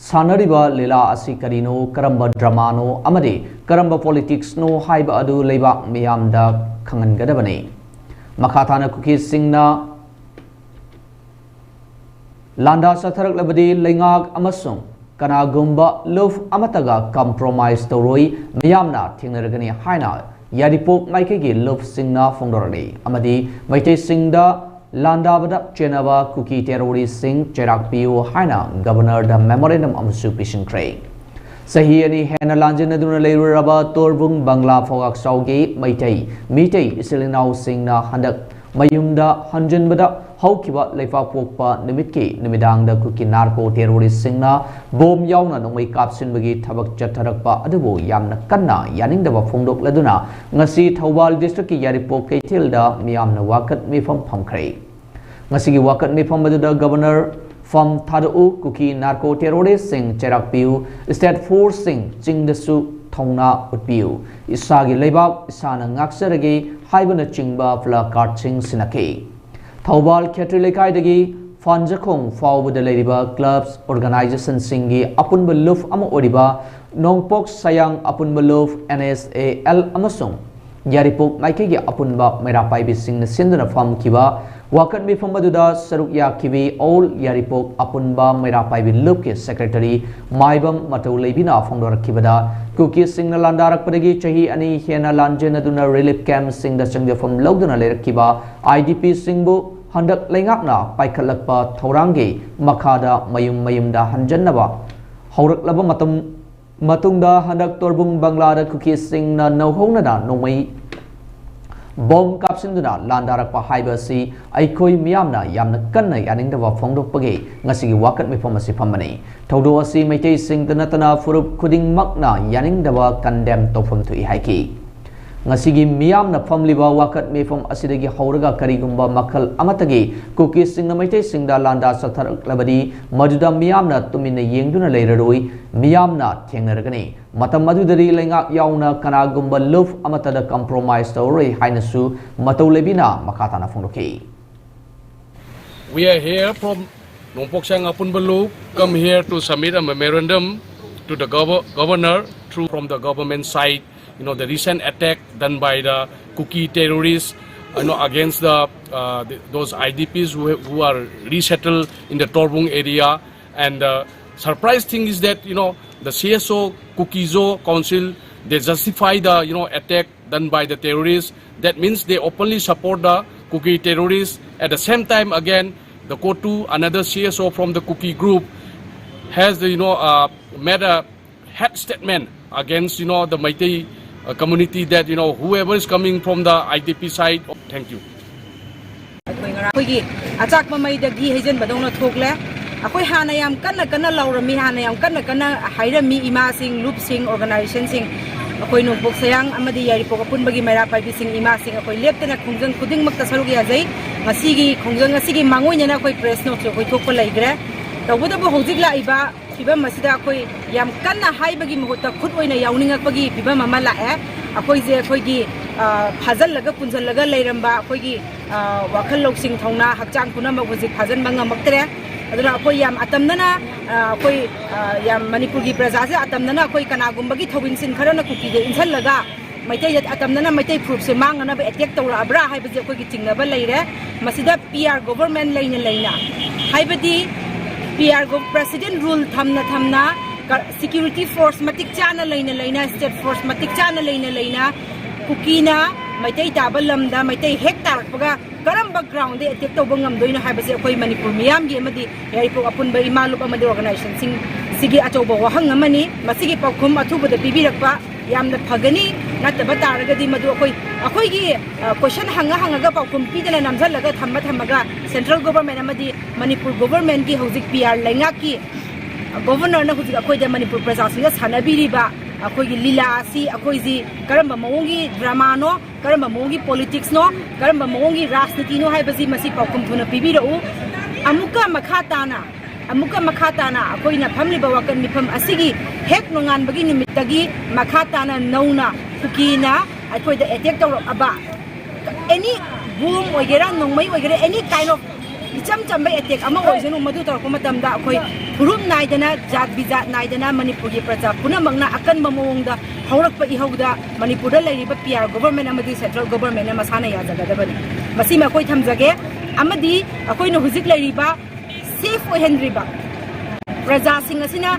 ꯁꯥꯟꯅꯔꯤꯕ ꯂꯤꯂꯥ ꯑꯁꯤ ꯀꯔꯤꯅꯣ, ꯀꯔꯝꯕ ꯗ꯭ꯔꯃꯥꯅꯣ ꯑꯃꯗꯤ ꯀꯔꯝꯕ ꯄꯣꯂꯤꯇꯤꯛꯁꯅꯣ ꯍꯥꯏꯕ ꯑꯗꯨ ꯂꯩꯕꯥꯛ ꯃꯤꯌꯥꯝꯗ ꯈꯪꯍꯟꯒꯗꯕꯅꯤ꯫ ꯃꯈꯥ ꯇꯥꯅ ꯀꯨꯀꯤꯁꯤꯡꯅ ꯂꯥꯟꯗꯥ ꯆꯠꯊꯔꯛꯂꯕꯗꯤ ꯂꯩꯉꯥꯛ ꯑꯃꯁꯨꯡ ꯀꯅꯥꯒꯨꯝꯕ ꯂꯨꯞ ꯑꯃꯠꯇꯒ ꯀꯝꯄ꯭ꯔꯣꯃꯥꯏꯁ ꯇꯧꯔꯣꯏ, ꯃꯤꯌꯥꯝꯅ ꯊꯦꯡꯅꯔꯒꯅꯤ ꯍꯥꯏꯅ ꯌꯥꯏꯔꯤꯄꯣꯛ ꯃꯥꯏꯀꯩꯒꯤ ꯂꯨꯞꯁꯤꯡꯅ ꯐꯣꯡꯗꯣꯔꯛꯂꯤ ꯑꯃꯗꯤ ꯃꯩꯇꯩꯁꯤꯡꯗ ꯂꯥꯟꯗꯥꯕꯗ ꯆꯦꯟꯅꯕ ꯀꯨꯀꯤ ꯇꯦꯔꯣꯔꯤꯁꯁꯤꯡ ꯆꯩꯔꯥꯛ ꯄꯤꯌꯨ ꯍꯥꯏꯅ ꯒꯕꯔꯅꯔꯗ ꯃꯦꯃꯣꯔꯦꯟꯗꯝ ꯑꯃꯁꯨ ꯄꯤꯁꯤꯟꯈ꯭ꯔꯦ꯫ ꯆꯍꯤ ꯑꯅꯤ ꯍꯦꯟꯅ ꯂꯥꯟꯖꯦꯟꯅꯗꯨꯅ ꯂꯩꯔꯨꯔꯕ ꯇꯣꯔꯕꯨꯡ ꯕꯪꯒ꯭ꯂꯥ ꯐꯣꯒꯥꯛꯆꯥꯎꯒꯤ ꯃꯩꯇꯩ, ꯃꯤꯇꯩ ꯏꯆꯤꯜ ꯏꯅꯥꯎꯁꯤꯡꯅ ꯍꯟꯗꯛ ꯃꯌꯨꯝꯗ ꯍꯟꯖꯤꯟꯕꯗ ꯍꯧꯈꯤꯕ ꯂꯩꯄꯥꯛꯄꯣꯛꯄ ꯅꯨꯃꯤꯠꯀꯤ ꯅꯨꯃꯤꯗꯥꯡꯗ ꯀꯨꯀꯤ ꯅꯥꯔꯀꯣ ꯇꯦꯔꯣꯔꯤꯁꯁꯤꯡꯅ ꯕꯣꯝ ꯌꯥꯎꯅ ꯅꯣꯡꯃꯩ ꯀꯥꯞꯁꯤꯟꯕꯒꯤ ꯊꯕꯛ ꯆꯠꯊꯔꯛꯄ ꯑꯗꯨꯕꯨ ꯌꯥꯝꯅ ꯀꯟꯅ ꯌꯥꯅꯤꯡꯗꯕ ꯐꯣꯡꯗꯣꯛꯂꯗꯨꯅ ꯉꯁꯤ ꯊꯧꯕꯥꯜ ꯗꯤꯁꯇ꯭ꯔꯤꯛꯀꯤ ꯌꯥꯏꯔꯤꯄꯣꯛ ꯀꯩꯊꯦꯜꯗ ꯃꯤꯌꯥꯝꯅ ꯋꯥꯀꯠ ꯃꯤꯐꯝ ꯐꯝꯈ꯭ꯔꯦ꯫ ꯉꯁꯤꯒꯤ ꯋꯥꯀꯠ ꯃꯤꯐꯝ ꯑꯗꯨꯗ ꯒꯕꯔꯅꯔ ꯐꯝ ꯊꯥꯗꯣꯛꯎ, ꯀꯨꯀꯤ ꯅꯥꯔꯀꯣ ꯇꯦꯔꯣꯔꯤꯁꯁꯤꯡ ꯆꯩꯔꯥꯛ ꯄꯤꯌꯨ, ꯁ꯭ꯇꯦꯠ ꯐꯣꯔꯁꯁꯤꯡ ꯆꯤꯡꯗꯁꯨ ꯊꯧꯅꯥ ꯎꯠꯄꯤꯌꯨ, ꯏꯁꯥꯒꯤ ꯂꯩꯕꯥꯛ ꯏꯁꯥꯅ ꯉꯥꯛꯆꯔꯒꯦ ꯍꯥꯏꯕꯅꯆꯤꯡꯕ ꯄ꯭ꯂꯥꯀꯥꯔꯗꯁꯤꯡ ꯁꯤꯟꯅꯈꯤ꯫ ꯊꯧꯕꯥꯜ ꯈꯦꯇ꯭ꯔꯤ ꯂꯩꯀꯥꯏꯗꯒꯤ ꯄꯥꯟꯖꯈꯣꯡ ꯐꯥꯎꯕꯗ ꯂꯩꯔꯤꯕ clubs organization ꯁꯤꯡꯒꯤ ꯑꯄꯨꯟꯕ ꯂꯨꯞ ꯑꯃ ꯑꯣꯏꯔꯤꯕ ꯅꯣꯡꯄꯣꯛ ꯁꯌꯥꯡ ꯑꯄꯨꯟꯕ ꯂꯨꯞ N S A L ꯑꯃꯁꯨꯡ ꯌꯥꯏꯔꯤꯄꯣꯛ ꯃꯥꯏꯀꯩꯒꯤ ꯑꯄꯨꯟꯕ ꯃꯩꯔꯥ ꯄꯥꯏꯕꯤꯁꯤꯡꯅ ꯁꯤꯟꯗꯨꯅ ꯐꯝꯈꯤꯕ ꯋꯥꯀꯠ ꯃꯤꯐꯝ ꯑꯗꯨꯗ ꯁꯔꯨꯛ ꯌꯥꯈꯤꯕꯤ All ꯌꯥꯏꯔꯤꯄꯣꯛ ꯑꯄꯨꯟꯕ ꯃꯩꯔꯥ ꯄꯥꯏꯕꯤ ꯂꯨꯞꯀꯤ secretary ꯃꯥꯏꯕꯝ ꯃꯇꯧ ꯂꯩꯕꯤꯅ ꯐꯣꯡꯗꯣꯔꯛꯈꯤꯕꯗ, ꯀꯨꯀꯤꯁꯤꯡꯅ ꯂꯥꯟꯗꯥꯔꯛꯄꯗꯒꯤ ꯆꯍꯤ ꯑꯅꯤ ꯍꯦꯟꯅ ꯂꯥꯟꯖꯦꯟꯅꯗꯨꯅ relief camp ꯁꯤꯡꯗ ꯆꯪꯖꯐꯝ ꯂꯧꯗꯨꯅ ꯂꯩꯔꯛꯈꯤꯕ I D P ꯁꯤꯡꯕꯨ ꯍꯟꯗꯛ ꯂꯩꯉꯥꯛꯅ ꯄꯥꯏꯈꯠꯂꯛꯄ ꯊꯧꯔꯥꯡꯒꯤ ꯃꯈꯥꯗ ꯃꯌꯨꯝ ꯃꯌꯨꯝꯗ ꯍꯟꯖꯟꯅꯕ ꯍꯧꯔꯛꯂꯕ ꯃꯇꯝ ꯃꯇꯨꯡꯗ, ꯍꯟꯗꯛ ꯇꯣꯔꯕꯨꯡ ꯕꯪꯂꯥꯗ ꯀꯨꯀꯤꯁꯤꯡꯅ ꯅꯧꯍꯧꯅꯅ ꯅꯣꯡꯃꯩ ꯕꯣꯝ ꯀꯥꯞꯁꯤꯟꯗꯨꯅ ꯂꯥꯟꯗꯥꯔꯛꯄ ꯍꯥꯏꯕ ꯑꯁꯤ ꯑꯩꯈꯣꯏ ꯃꯤꯌꯥꯝꯅ ꯌꯥꯝꯅ ꯀꯟꯅ ꯌꯥꯅꯤꯡꯗꯕ ꯐꯣꯡꯗꯣꯛꯄꯒꯤ ꯉꯁꯤꯒꯤ ꯋꯥꯀꯠ ꯃꯤꯐꯝ ꯑꯁꯤ ꯐꯝꯕꯅꯤ꯫ ꯊꯧꯗꯣꯛ ꯑꯁꯤ ꯃꯩꯇꯩꯁꯤꯡꯗ ꯅꯠꯇꯅ ꯐꯨꯔꯨꯞ ꯈꯨꯗꯤꯡꯃꯛꯅ ꯌꯥꯅꯤꯡꯗꯕ condemn ꯇꯧꯐꯝ ꯊꯣꯛꯏ ꯍꯥꯏꯈꯤ꯫ ꯉꯁꯤꯒꯤ ꯃꯤꯌꯥꯝꯅ ꯐꯝꯂꯤꯕ ꯋꯥꯀꯠ ꯃꯤꯐꯝ ꯑꯁꯤꯗꯒꯤ ꯍꯧꯔꯒ ꯀꯔꯤꯒꯨꯝꯕ ꯃꯈꯜ ꯑꯃꯠꯇꯒꯤ ꯀꯨꯀꯤꯁꯤꯡꯅ ꯃꯩꯇꯩꯁꯤꯡꯗ ꯂꯥꯟꯗꯥ ꯆꯠꯊꯔꯛꯂꯕꯗꯤ, ꯃꯗꯨꯗ ꯃꯤꯌꯥꯝꯅ ꯇꯨꯃꯤꯟꯅ ꯌꯦꯡꯗꯨꯅ ꯂꯩꯔꯔꯣꯏ, ꯃꯤꯌꯥꯝꯅ ꯊꯦꯡꯅꯔꯒꯅꯤ꯫ ꯃꯇꯝ ꯑꯗꯨꯗꯗꯤ ꯂꯩꯉꯥꯛ ꯌꯥꯎꯅ ꯀꯅꯥꯒꯨꯝꯕ ꯂꯨꯞ ꯑꯃꯠꯇꯗ compromise ꯇꯧꯔꯔꯣꯏ ꯍꯥꯏꯅꯁꯨ ꯃꯇꯧ ꯂꯩꯕꯤꯅ ꯃꯈꯥ ꯇꯥꯅ ꯐꯣꯡꯗꯣꯛꯈꯤ꯫ We are here from Nongpoksang Apunbalu, come here to submit a memorandum to the gover- governor through from the government side, you know, the recent attack done by the Kuki terrorists, you know, against the, uh, the those I D Ps who, who are resettled in the Torbung area. And the surprise thing is that, you know, the C S O Kuki-Zo Council, they justify the, you know, attack done by the terrorists. That means they openly support the Kuki terrorists. At the same time, again, the COTU, another C S O from the Kuki group, has, you know, uh, made a hate statement against, you know, the Meitei uh, community, that, you know, whoever is coming from the I D P side. Thank you. ꯑꯩꯈꯣꯏ ꯉꯔꯥꯡ ꯑꯩꯈꯣꯏꯒꯤ ꯑꯆꯥꯛꯄ ꯃꯩꯗꯒꯤ ꯍꯩꯖꯤꯟꯕꯗꯧꯅ ꯊꯣꯛꯂꯦ꯫ ꯑꯩꯈꯣꯏ ꯍꯥꯟꯅ ꯌꯥꯝ ꯀꯟꯅ ꯀꯟꯅ ꯂꯥꯎꯔꯝꯃꯤ, ꯍꯥꯟꯅ ꯌꯥꯝ ꯀꯟꯅ ꯀꯟꯅ ꯍꯥꯏꯔꯝꯃꯤ ꯏꯃꯥꯁꯤꯡ, ꯂꯨꯞꯁꯤꯡ, organizationꯁꯤꯡ, ꯑꯩꯈꯣꯏ ꯅꯣꯡꯄꯣꯛ ꯁꯌꯥꯡ ꯑꯃꯗꯤ ꯌꯥꯏꯔꯤꯄꯣꯛ ꯑꯄꯨꯟꯕꯒꯤ ꯃꯩꯔꯥ ꯄꯥꯏꯕꯤꯁꯤꯡ, ꯏꯃꯥꯁꯤꯡ, ꯑꯩꯈꯣꯏ ꯂꯦꯞꯇꯅ ꯈꯣꯡꯖꯪ ꯈꯨꯗꯤꯡꯃꯛꯇ ꯁꯔꯨꯛ ꯌꯥꯖꯩ꯫ ꯉꯁꯤꯒꯤ ꯈꯣꯡꯖꯪ ꯑꯁꯤꯒꯤ ꯃꯥꯡꯑꯣꯏꯅꯅ ꯑꯩꯈꯣꯏ press noteꯁꯨ ꯑꯩꯈꯣꯏ ꯊꯣꯛꯄ ꯂꯩꯈ꯭ꯔꯦ꯫ ꯇꯧꯕꯇꯕꯨ ꯍꯧꯖꯤꯛ ꯂꯥꯛꯏꯕ ꯐꯤꯕꯝ ꯑꯁꯤꯗ ꯑꯩꯈꯣꯏ ꯌꯥꯝ ꯀꯟꯅ ꯍꯥꯏꯕꯒꯤ ꯃꯍꯨꯠꯇ ꯈꯨꯠ ꯑꯣꯏꯅ ꯌꯥꯎꯅꯤꯡꯉꯛꯄꯒꯤ ꯐꯤꯕꯝ ꯑꯃ ꯂꯥꯛꯑꯦ꯫ ꯑꯩꯈꯣꯏꯁꯦ ꯑꯩꯈꯣꯏꯒꯤ ꯐꯥꯖꯤꯜꯂꯒ ꯄꯨꯟꯁꯤꯜꯂꯒ ꯂꯩꯔꯝꯕ ꯑꯩꯈꯣꯏꯒꯤ ꯋꯥꯈꯜ ꯂꯧꯁꯤꯡ, ꯊꯧꯅꯥ, ꯍꯛꯆꯥꯡ ꯄꯨꯝꯅꯃꯛ ꯍꯧꯖꯤꯛ ꯐꯥꯖꯤꯟꯕ ꯉꯝꯃꯛꯇ꯭ꯔꯦ꯫ ꯑꯗꯨꯅ ꯑꯩꯈꯣꯏ ꯌꯥꯝ ꯑꯇꯝꯅꯅ ꯑꯩꯈꯣꯏ ꯌꯥꯝ ꯃꯅꯤꯄꯨꯔꯒꯤ ꯄ꯭ꯔꯖꯥꯁꯦ ꯑꯇꯝꯅꯅ ꯑꯩꯈꯣꯏ ꯀꯅꯥꯒꯨꯝꯕꯒꯤ ꯊꯧꯏꯟꯁꯤꯟ ꯈꯔꯅ ꯀꯨꯀꯤꯗ ꯏꯟꯁꯤꯜꯂꯒ ꯃꯩꯇꯩ ꯑꯇꯝꯅꯅ ꯃꯩꯇꯩ ꯐꯨꯔꯨꯞꯁꯦ ꯃꯥꯡꯅꯅꯕ ꯑꯦꯇꯦꯛ ꯇꯧꯔꯛꯑꯕ꯭ꯔꯥ ꯍꯥꯏꯕꯁꯦ ꯑꯩꯈꯣꯏꯒꯤ ꯆꯤꯡꯅꯕ ꯂꯩꯔꯦ꯫ ꯃꯁꯤꯗ ꯄꯤ ꯑꯥꯔ ꯒꯣꯚꯔꯟꯃꯦꯟ ꯂꯩꯅ ꯂꯩꯅ, ꯍꯥꯏꯕꯗꯤ ꯄꯤ ꯑꯥꯔ ꯄ꯭ꯔꯁꯤꯗꯦꯟ ꯔꯨꯜ ꯊꯝꯅ ꯊꯝꯅ, ꯁꯤꯀ꯭ꯌꯨꯔꯤꯇꯤ ꯐꯣꯔꯁ ꯃꯇꯤꯛ ꯆꯥꯅ ꯂꯩꯅ ꯂꯩꯅ, ꯁ꯭ꯇꯦꯠ ꯐꯣꯔꯁ ꯃꯇꯤꯛ ꯆꯥꯅ ꯂꯩꯅ ꯂꯩꯅ ꯀꯨꯀꯤꯅ ꯃꯩꯇꯩ ꯇꯥꯕ ꯂꯝꯗ ꯃꯩꯇꯩ ꯍꯦꯛ ꯇꯥꯔꯛꯄꯒ ꯀꯔꯝꯕ ꯒ꯭ꯔꯥꯎꯟꯗ ꯑꯦꯇꯦꯛ ꯇꯧꯕ ꯉꯝꯗꯣꯏꯅꯣ ꯍꯥꯏꯕꯁꯦ ꯑꯩꯈꯣꯏ ꯃꯅꯤꯄꯨꯔ ꯃꯤꯌꯥꯝꯒꯤ ꯑꯃꯗꯤ ꯌꯥꯏꯔꯤꯄꯣꯛ ꯑꯄꯨꯟꯕ ꯏꯃꯥ ꯂꯨꯞ ꯑꯃꯗꯤ ꯑꯣꯔꯒꯅꯥꯏꯖꯦꯁꯟꯁꯤꯡꯁꯤꯒꯤ ꯑꯆꯧꯕ ꯋꯥꯍꯪ ꯑꯃꯅꯤ꯫ ꯃꯁꯤꯒꯤ ꯄꯥꯎꯈꯨꯝ ꯑꯊꯨꯕꯗ ꯄꯤꯕꯤꯔꯛꯄ ꯌꯥꯝꯅ ꯐꯒꯅꯤ꯫ ꯅꯠꯇꯕ ꯇꯥꯔꯒꯗꯤ ꯃꯗꯨ ꯑꯩꯈꯣꯏ, ꯑꯩꯈꯣꯏꯒꯤ ꯀꯣꯏꯁꯟ ꯍꯪꯉ ꯍꯪꯉꯒ ꯄꯥꯎꯈꯨꯝ ꯄꯤꯗꯅ ꯅꯝꯁꯤꯜꯂꯒ ꯊꯝꯃ ꯊꯝꯃꯒ ꯁꯦꯟꯇ꯭ꯔꯦꯜ ꯒꯣꯚꯔꯟꯃꯦꯟ ꯑꯃꯗꯤ ꯃꯅꯤꯄꯨꯔ ꯒꯣꯚꯔꯟꯃꯦꯟꯒꯤ ꯍꯧꯖꯤꯛ ꯄꯤ ꯑꯥꯔ ꯂꯩꯉꯥꯛꯀꯤ ꯒꯣꯚꯔꯅꯔꯅ ꯍꯧꯖꯤꯛ ꯑꯩꯈꯣꯏꯗ ꯃꯅꯤꯄꯨꯔ ꯄ꯭ꯔꯖꯥꯁꯤꯡꯗ ꯁꯥꯟꯅꯕꯤꯔꯤꯕ ꯑꯩꯈꯣꯏꯒꯤ ꯂꯤꯂꯥ ꯑꯁꯤ ꯑꯩꯈꯣꯏꯁꯤ ꯀꯔꯝꯕ ꯃꯑꯣꯡꯒꯤ ꯗ꯭ꯔꯃꯥꯅꯣ, ꯀꯔꯝꯕ ꯃꯑꯣꯡꯒꯤ ꯄꯣꯂꯤꯇꯤꯛꯁꯅꯣ, ꯀꯔꯝꯕ ꯃꯑꯣꯡꯒꯤ ꯔꯥꯖꯅꯤꯇꯤꯅꯣ ꯍꯥꯏꯕꯁꯤ ꯃꯁꯤ ꯄꯥꯎꯈꯨꯝ ꯊꯨꯅ ꯄꯤꯕꯤꯔꯛꯎ꯫ ꯑꯃꯨꯛꯀ ꯃꯈꯥ ꯇꯥꯅ, ꯑꯃꯨꯛꯀ ꯃꯈꯥ ꯇꯥꯅ ꯑꯩꯈꯣꯏꯅ ꯐꯝꯂꯤꯕ ꯋꯥꯀꯠ ꯃꯤꯐꯝ ꯑꯁꯤꯒꯤ ꯍꯦꯛ ꯅꯣꯡꯉꯥꯟꯕꯒꯤ ꯅꯨꯃꯤꯠꯇꯒꯤ ꯃꯈꯥ ꯇꯥꯅ ꯅꯧꯅ ꯀꯨꯀꯤꯅ ꯑꯩꯈꯣꯏꯗ ꯑꯦꯇꯦꯛ ꯇꯧꯔꯛꯑꯕ, ꯑꯦꯅꯤ ꯕꯣꯝ ꯑꯣꯏꯒꯦꯔꯥ, ꯅꯣꯡꯃꯩ ꯑꯣꯏꯒꯦꯔꯥ, ꯑꯦꯅꯤ ꯀꯥꯏꯟ ꯑꯣꯐ ꯏꯆꯝ ꯆꯝꯕ ꯑꯦꯇꯦꯛ ꯑꯃ ꯑꯣꯏꯁꯅꯨ, ꯃꯗꯨ ꯇꯧꯔꯛꯄ ꯃꯇꯝꯗ ꯑꯩꯈꯣꯏ ꯐꯨꯔꯨꯞ ꯅꯥꯏꯗꯅ, ꯖꯥꯠ ꯕꯤꯖꯥꯠ ꯅꯥꯏꯗꯅ ꯃꯅꯤꯄꯨꯔꯒꯤ ꯄ꯭ꯔꯖꯥ ꯄꯨꯝꯅꯃꯛꯅ ꯑꯀꯟꯕ ꯃꯑꯣꯡꯗ ꯍꯧꯔꯛꯄ ꯏꯍꯧꯗ ꯃꯅꯤꯄꯨꯔꯗ ꯂꯩꯔꯤꯕ ꯄꯤ ꯑꯥꯔ ꯒꯣꯚꯔꯟꯃꯦꯟ ꯑꯃꯗꯤ ꯁꯦꯟꯇ꯭ꯔꯦꯜ ꯒꯣꯚꯔꯟꯃꯦꯟꯅ ꯃꯁꯥꯅ ꯌꯥꯖꯒꯗꯕꯅꯤ꯫ ꯃꯁꯤꯃ ꯑꯩꯈꯣꯏ ꯊꯝꯖꯒꯦ꯫ ꯑꯃꯗꯤ ꯑꯩꯈꯣꯏꯅ ꯍꯧꯖꯤꯛ ꯂꯩꯔꯤꯕ ꯁꯦꯐ ꯑꯣꯏꯍꯟꯗ꯭ꯔꯤꯕ ꯄ꯭ꯔꯖꯥꯁꯤꯡ ꯑꯁꯤꯅ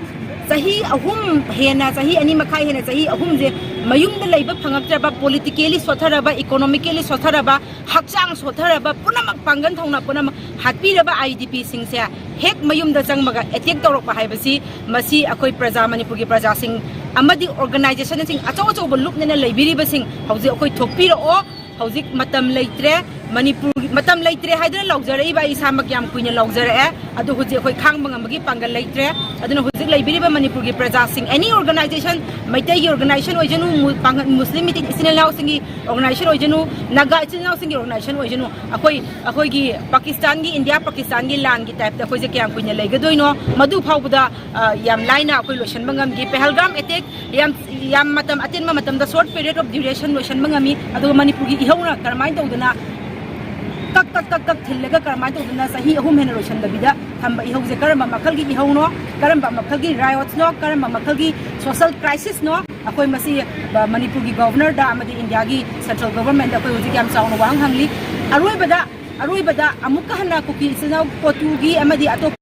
ꯆꯍꯤ ꯑꯍꯨꯝ ꯍꯦꯟꯅ, ꯆꯍꯤ ꯑꯅꯤ ꯃꯈꯥꯏ ꯍꯦꯟꯅ, ꯆꯍꯤ ꯑꯍꯨꯝꯁꯦ ꯃꯌꯨꯝꯗ ꯂꯩꯕ ꯐꯪꯉꯛꯇ꯭ꯔꯕ, ꯄꯣꯂꯤꯇꯤꯀꯦꯂꯤ ꯁꯣꯠꯊꯔꯕ, ꯏꯀꯣꯅꯣꯃꯤꯀꯦꯂꯤ ꯁꯣꯠꯊꯔꯕ, ꯍꯛꯆꯥꯡ ꯁꯣꯠꯊꯔꯕ ꯄꯨꯝꯅꯃꯛ, ꯄꯥꯡꯒꯜ ꯊꯧꯅꯥ ꯄꯨꯝꯅꯃꯛ ꯍꯥꯠꯄꯤꯔꯕ ꯑꯥꯏ ꯗꯤ ꯄꯤꯁꯤꯡꯁꯦ ꯍꯦꯛ ꯃꯌꯨꯝꯗ ꯆꯪꯕꯒ ꯑꯦꯇꯦꯛ ꯇꯧꯔꯛꯄ ꯍꯥꯏꯕꯁꯤ, ꯃꯁꯤ ꯑꯩꯈꯣꯏ ꯄ꯭ꯔꯖꯥ, ꯃꯅꯤꯄꯨꯔꯒꯤ ꯄ꯭ꯔꯖꯥꯁꯤꯡ ꯑꯃꯗꯤ ꯑꯣꯔꯒꯅꯥꯏꯖꯦꯁꯟꯁꯤꯡ ꯑꯆꯧ ꯑꯆꯧꯕ ꯂꯨꯞꯅꯅ ꯂꯩꯕꯤꯔꯤꯕꯁꯤꯡ ꯍꯧꯖꯤꯛ ꯑꯩꯈꯣꯏ ꯊꯣꯛꯄꯤꯔꯛꯑꯣ꯫ ꯍꯧꯖꯤꯛ ꯃꯇꯝ ꯂꯩꯇ꯭ꯔꯦ꯫ ꯃꯅꯤꯄꯨꯔꯒꯤ ꯃꯇꯝ ꯂꯩꯇ꯭ꯔꯦ ꯍꯥꯏꯗꯨꯅ ꯂꯥꯎꯖꯔꯛꯏꯕ ꯑꯩ ꯏꯁꯥꯃꯛ ꯌꯥꯝ ꯀꯨꯏꯅ ꯂꯥꯎꯖꯔꯛꯑꯦ꯫ ꯑꯗꯨ ꯍꯧꯖꯤꯛ ꯑꯩꯈꯣꯏ ꯈꯥꯡꯕ ꯉꯝꯕꯒꯤ ꯄꯥꯡꯒꯜ ꯂꯩꯇ꯭ꯔꯦ꯫ ꯑꯗꯨꯅ ꯍꯧꯖꯤꯛ ꯂꯩꯕꯤꯔꯤꯕ ꯃꯅꯤꯄꯨꯔꯒꯤ ꯄ꯭ꯔꯖꯥꯁꯤꯡ, any organization, ꯃꯩꯇꯩꯒꯤ organization ꯑꯣꯏꯖꯅꯨ, ꯃꯨ- ꯄꯥꯡꯒꯜ, ꯃꯨꯁꯂꯤꯝ ꯏꯆꯤꯟ ꯏꯆꯤꯟ ꯏꯅꯥꯎꯁꯤꯡꯒꯤ organization ꯑꯣꯏꯖꯅꯨ, ꯅꯥꯒꯥ ꯏꯆꯤꯟ ꯏꯅꯥꯎꯁꯤꯡꯒꯤ organization ꯑꯣꯏꯖꯅꯨ, ꯑꯩꯈꯣꯏ ꯑꯩꯈꯣꯏꯒꯤ ꯄꯥꯀꯤꯁꯇꯥꯟꯒꯤ, ꯏꯟꯗꯤꯌꯥ ꯄꯥꯀꯤꯁꯇꯥꯟꯒꯤ ꯂꯥꯟꯒꯤ type ꯇ ꯑꯩꯈꯣꯏꯁꯦ ꯀꯌꯥꯝ ꯀꯨꯏꯅ ꯂꯩꯒꯗꯣꯏꯅꯣ? ꯃꯗꯨ ꯐꯥꯎꯕꯗ ꯑ, ꯌꯥꯝ ꯂꯥꯏꯅ ꯑꯩꯈꯣꯏ ꯂꯣꯏꯁꯤꯟꯕ ꯉꯝꯈꯤ꯫ ꯄꯦꯍꯜꯒꯥꯝ attack ꯌꯥꯝ, ꯌꯥꯝ ꯃꯇꯝ ꯑꯇꯦꯟꯕ ꯃꯇꯝꯗ, short period of duration ꯂꯣꯏꯁꯤꯟꯕ ꯉꯝꯃꯤ꯫ ꯑꯗꯨꯒ ꯃꯅꯤꯄꯨꯔꯒꯤ ꯏꯍꯧꯅ ꯀꯔꯝꯍꯥꯏꯅ ꯇꯧꯗꯅ ꯀꯛ ꯀꯛ ꯀꯛ ꯀꯛ ꯊꯤꯜꯂꯒ ꯀꯔꯝꯍꯥꯏꯅ ꯇꯧꯗꯅ ꯆꯍꯤ ꯑꯍꯨꯝ ꯍꯦꯟꯅ ꯂꯣꯏꯁꯤꯟꯗꯕꯤꯗ ꯊꯝꯕ ꯏꯍꯧꯁꯦ ꯀꯔꯝꯕ ꯃꯈꯜꯒꯤ ꯏꯍꯧꯅꯣ, ꯀꯔꯝꯕ ꯃꯈꯜꯒꯤ riots ꯅꯣ, ꯀꯔꯝꯕ ꯃꯈꯜꯒꯤ social crisis ꯅꯣ? ꯑꯩꯈꯣꯏ ꯃꯁꯤ, ꯑ, ꯃꯅꯤꯄꯨꯔꯒꯤ governor ꯗ ꯑꯃꯗꯤ ꯏꯟꯗꯤꯌꯥꯒꯤ central government ꯗ ꯑꯩꯈꯣꯏ ꯍꯧꯖꯤꯛ ꯌꯥꯝ ꯆꯥꯎꯅ ꯋꯥꯍꯪ ꯍꯪꯂꯤ꯫ ꯑꯔꯣꯏꯕꯗ, ꯑꯔꯣꯏꯕꯗ ꯑꯃꯨꯛꯀ ꯍꯟꯅ ꯀꯨꯀꯤ ꯏꯆꯤꯜ ꯏꯅꯥꯎ ꯀꯣꯇꯨꯒꯤ ꯑꯃꯗꯤ ꯑꯇꯣꯞꯄ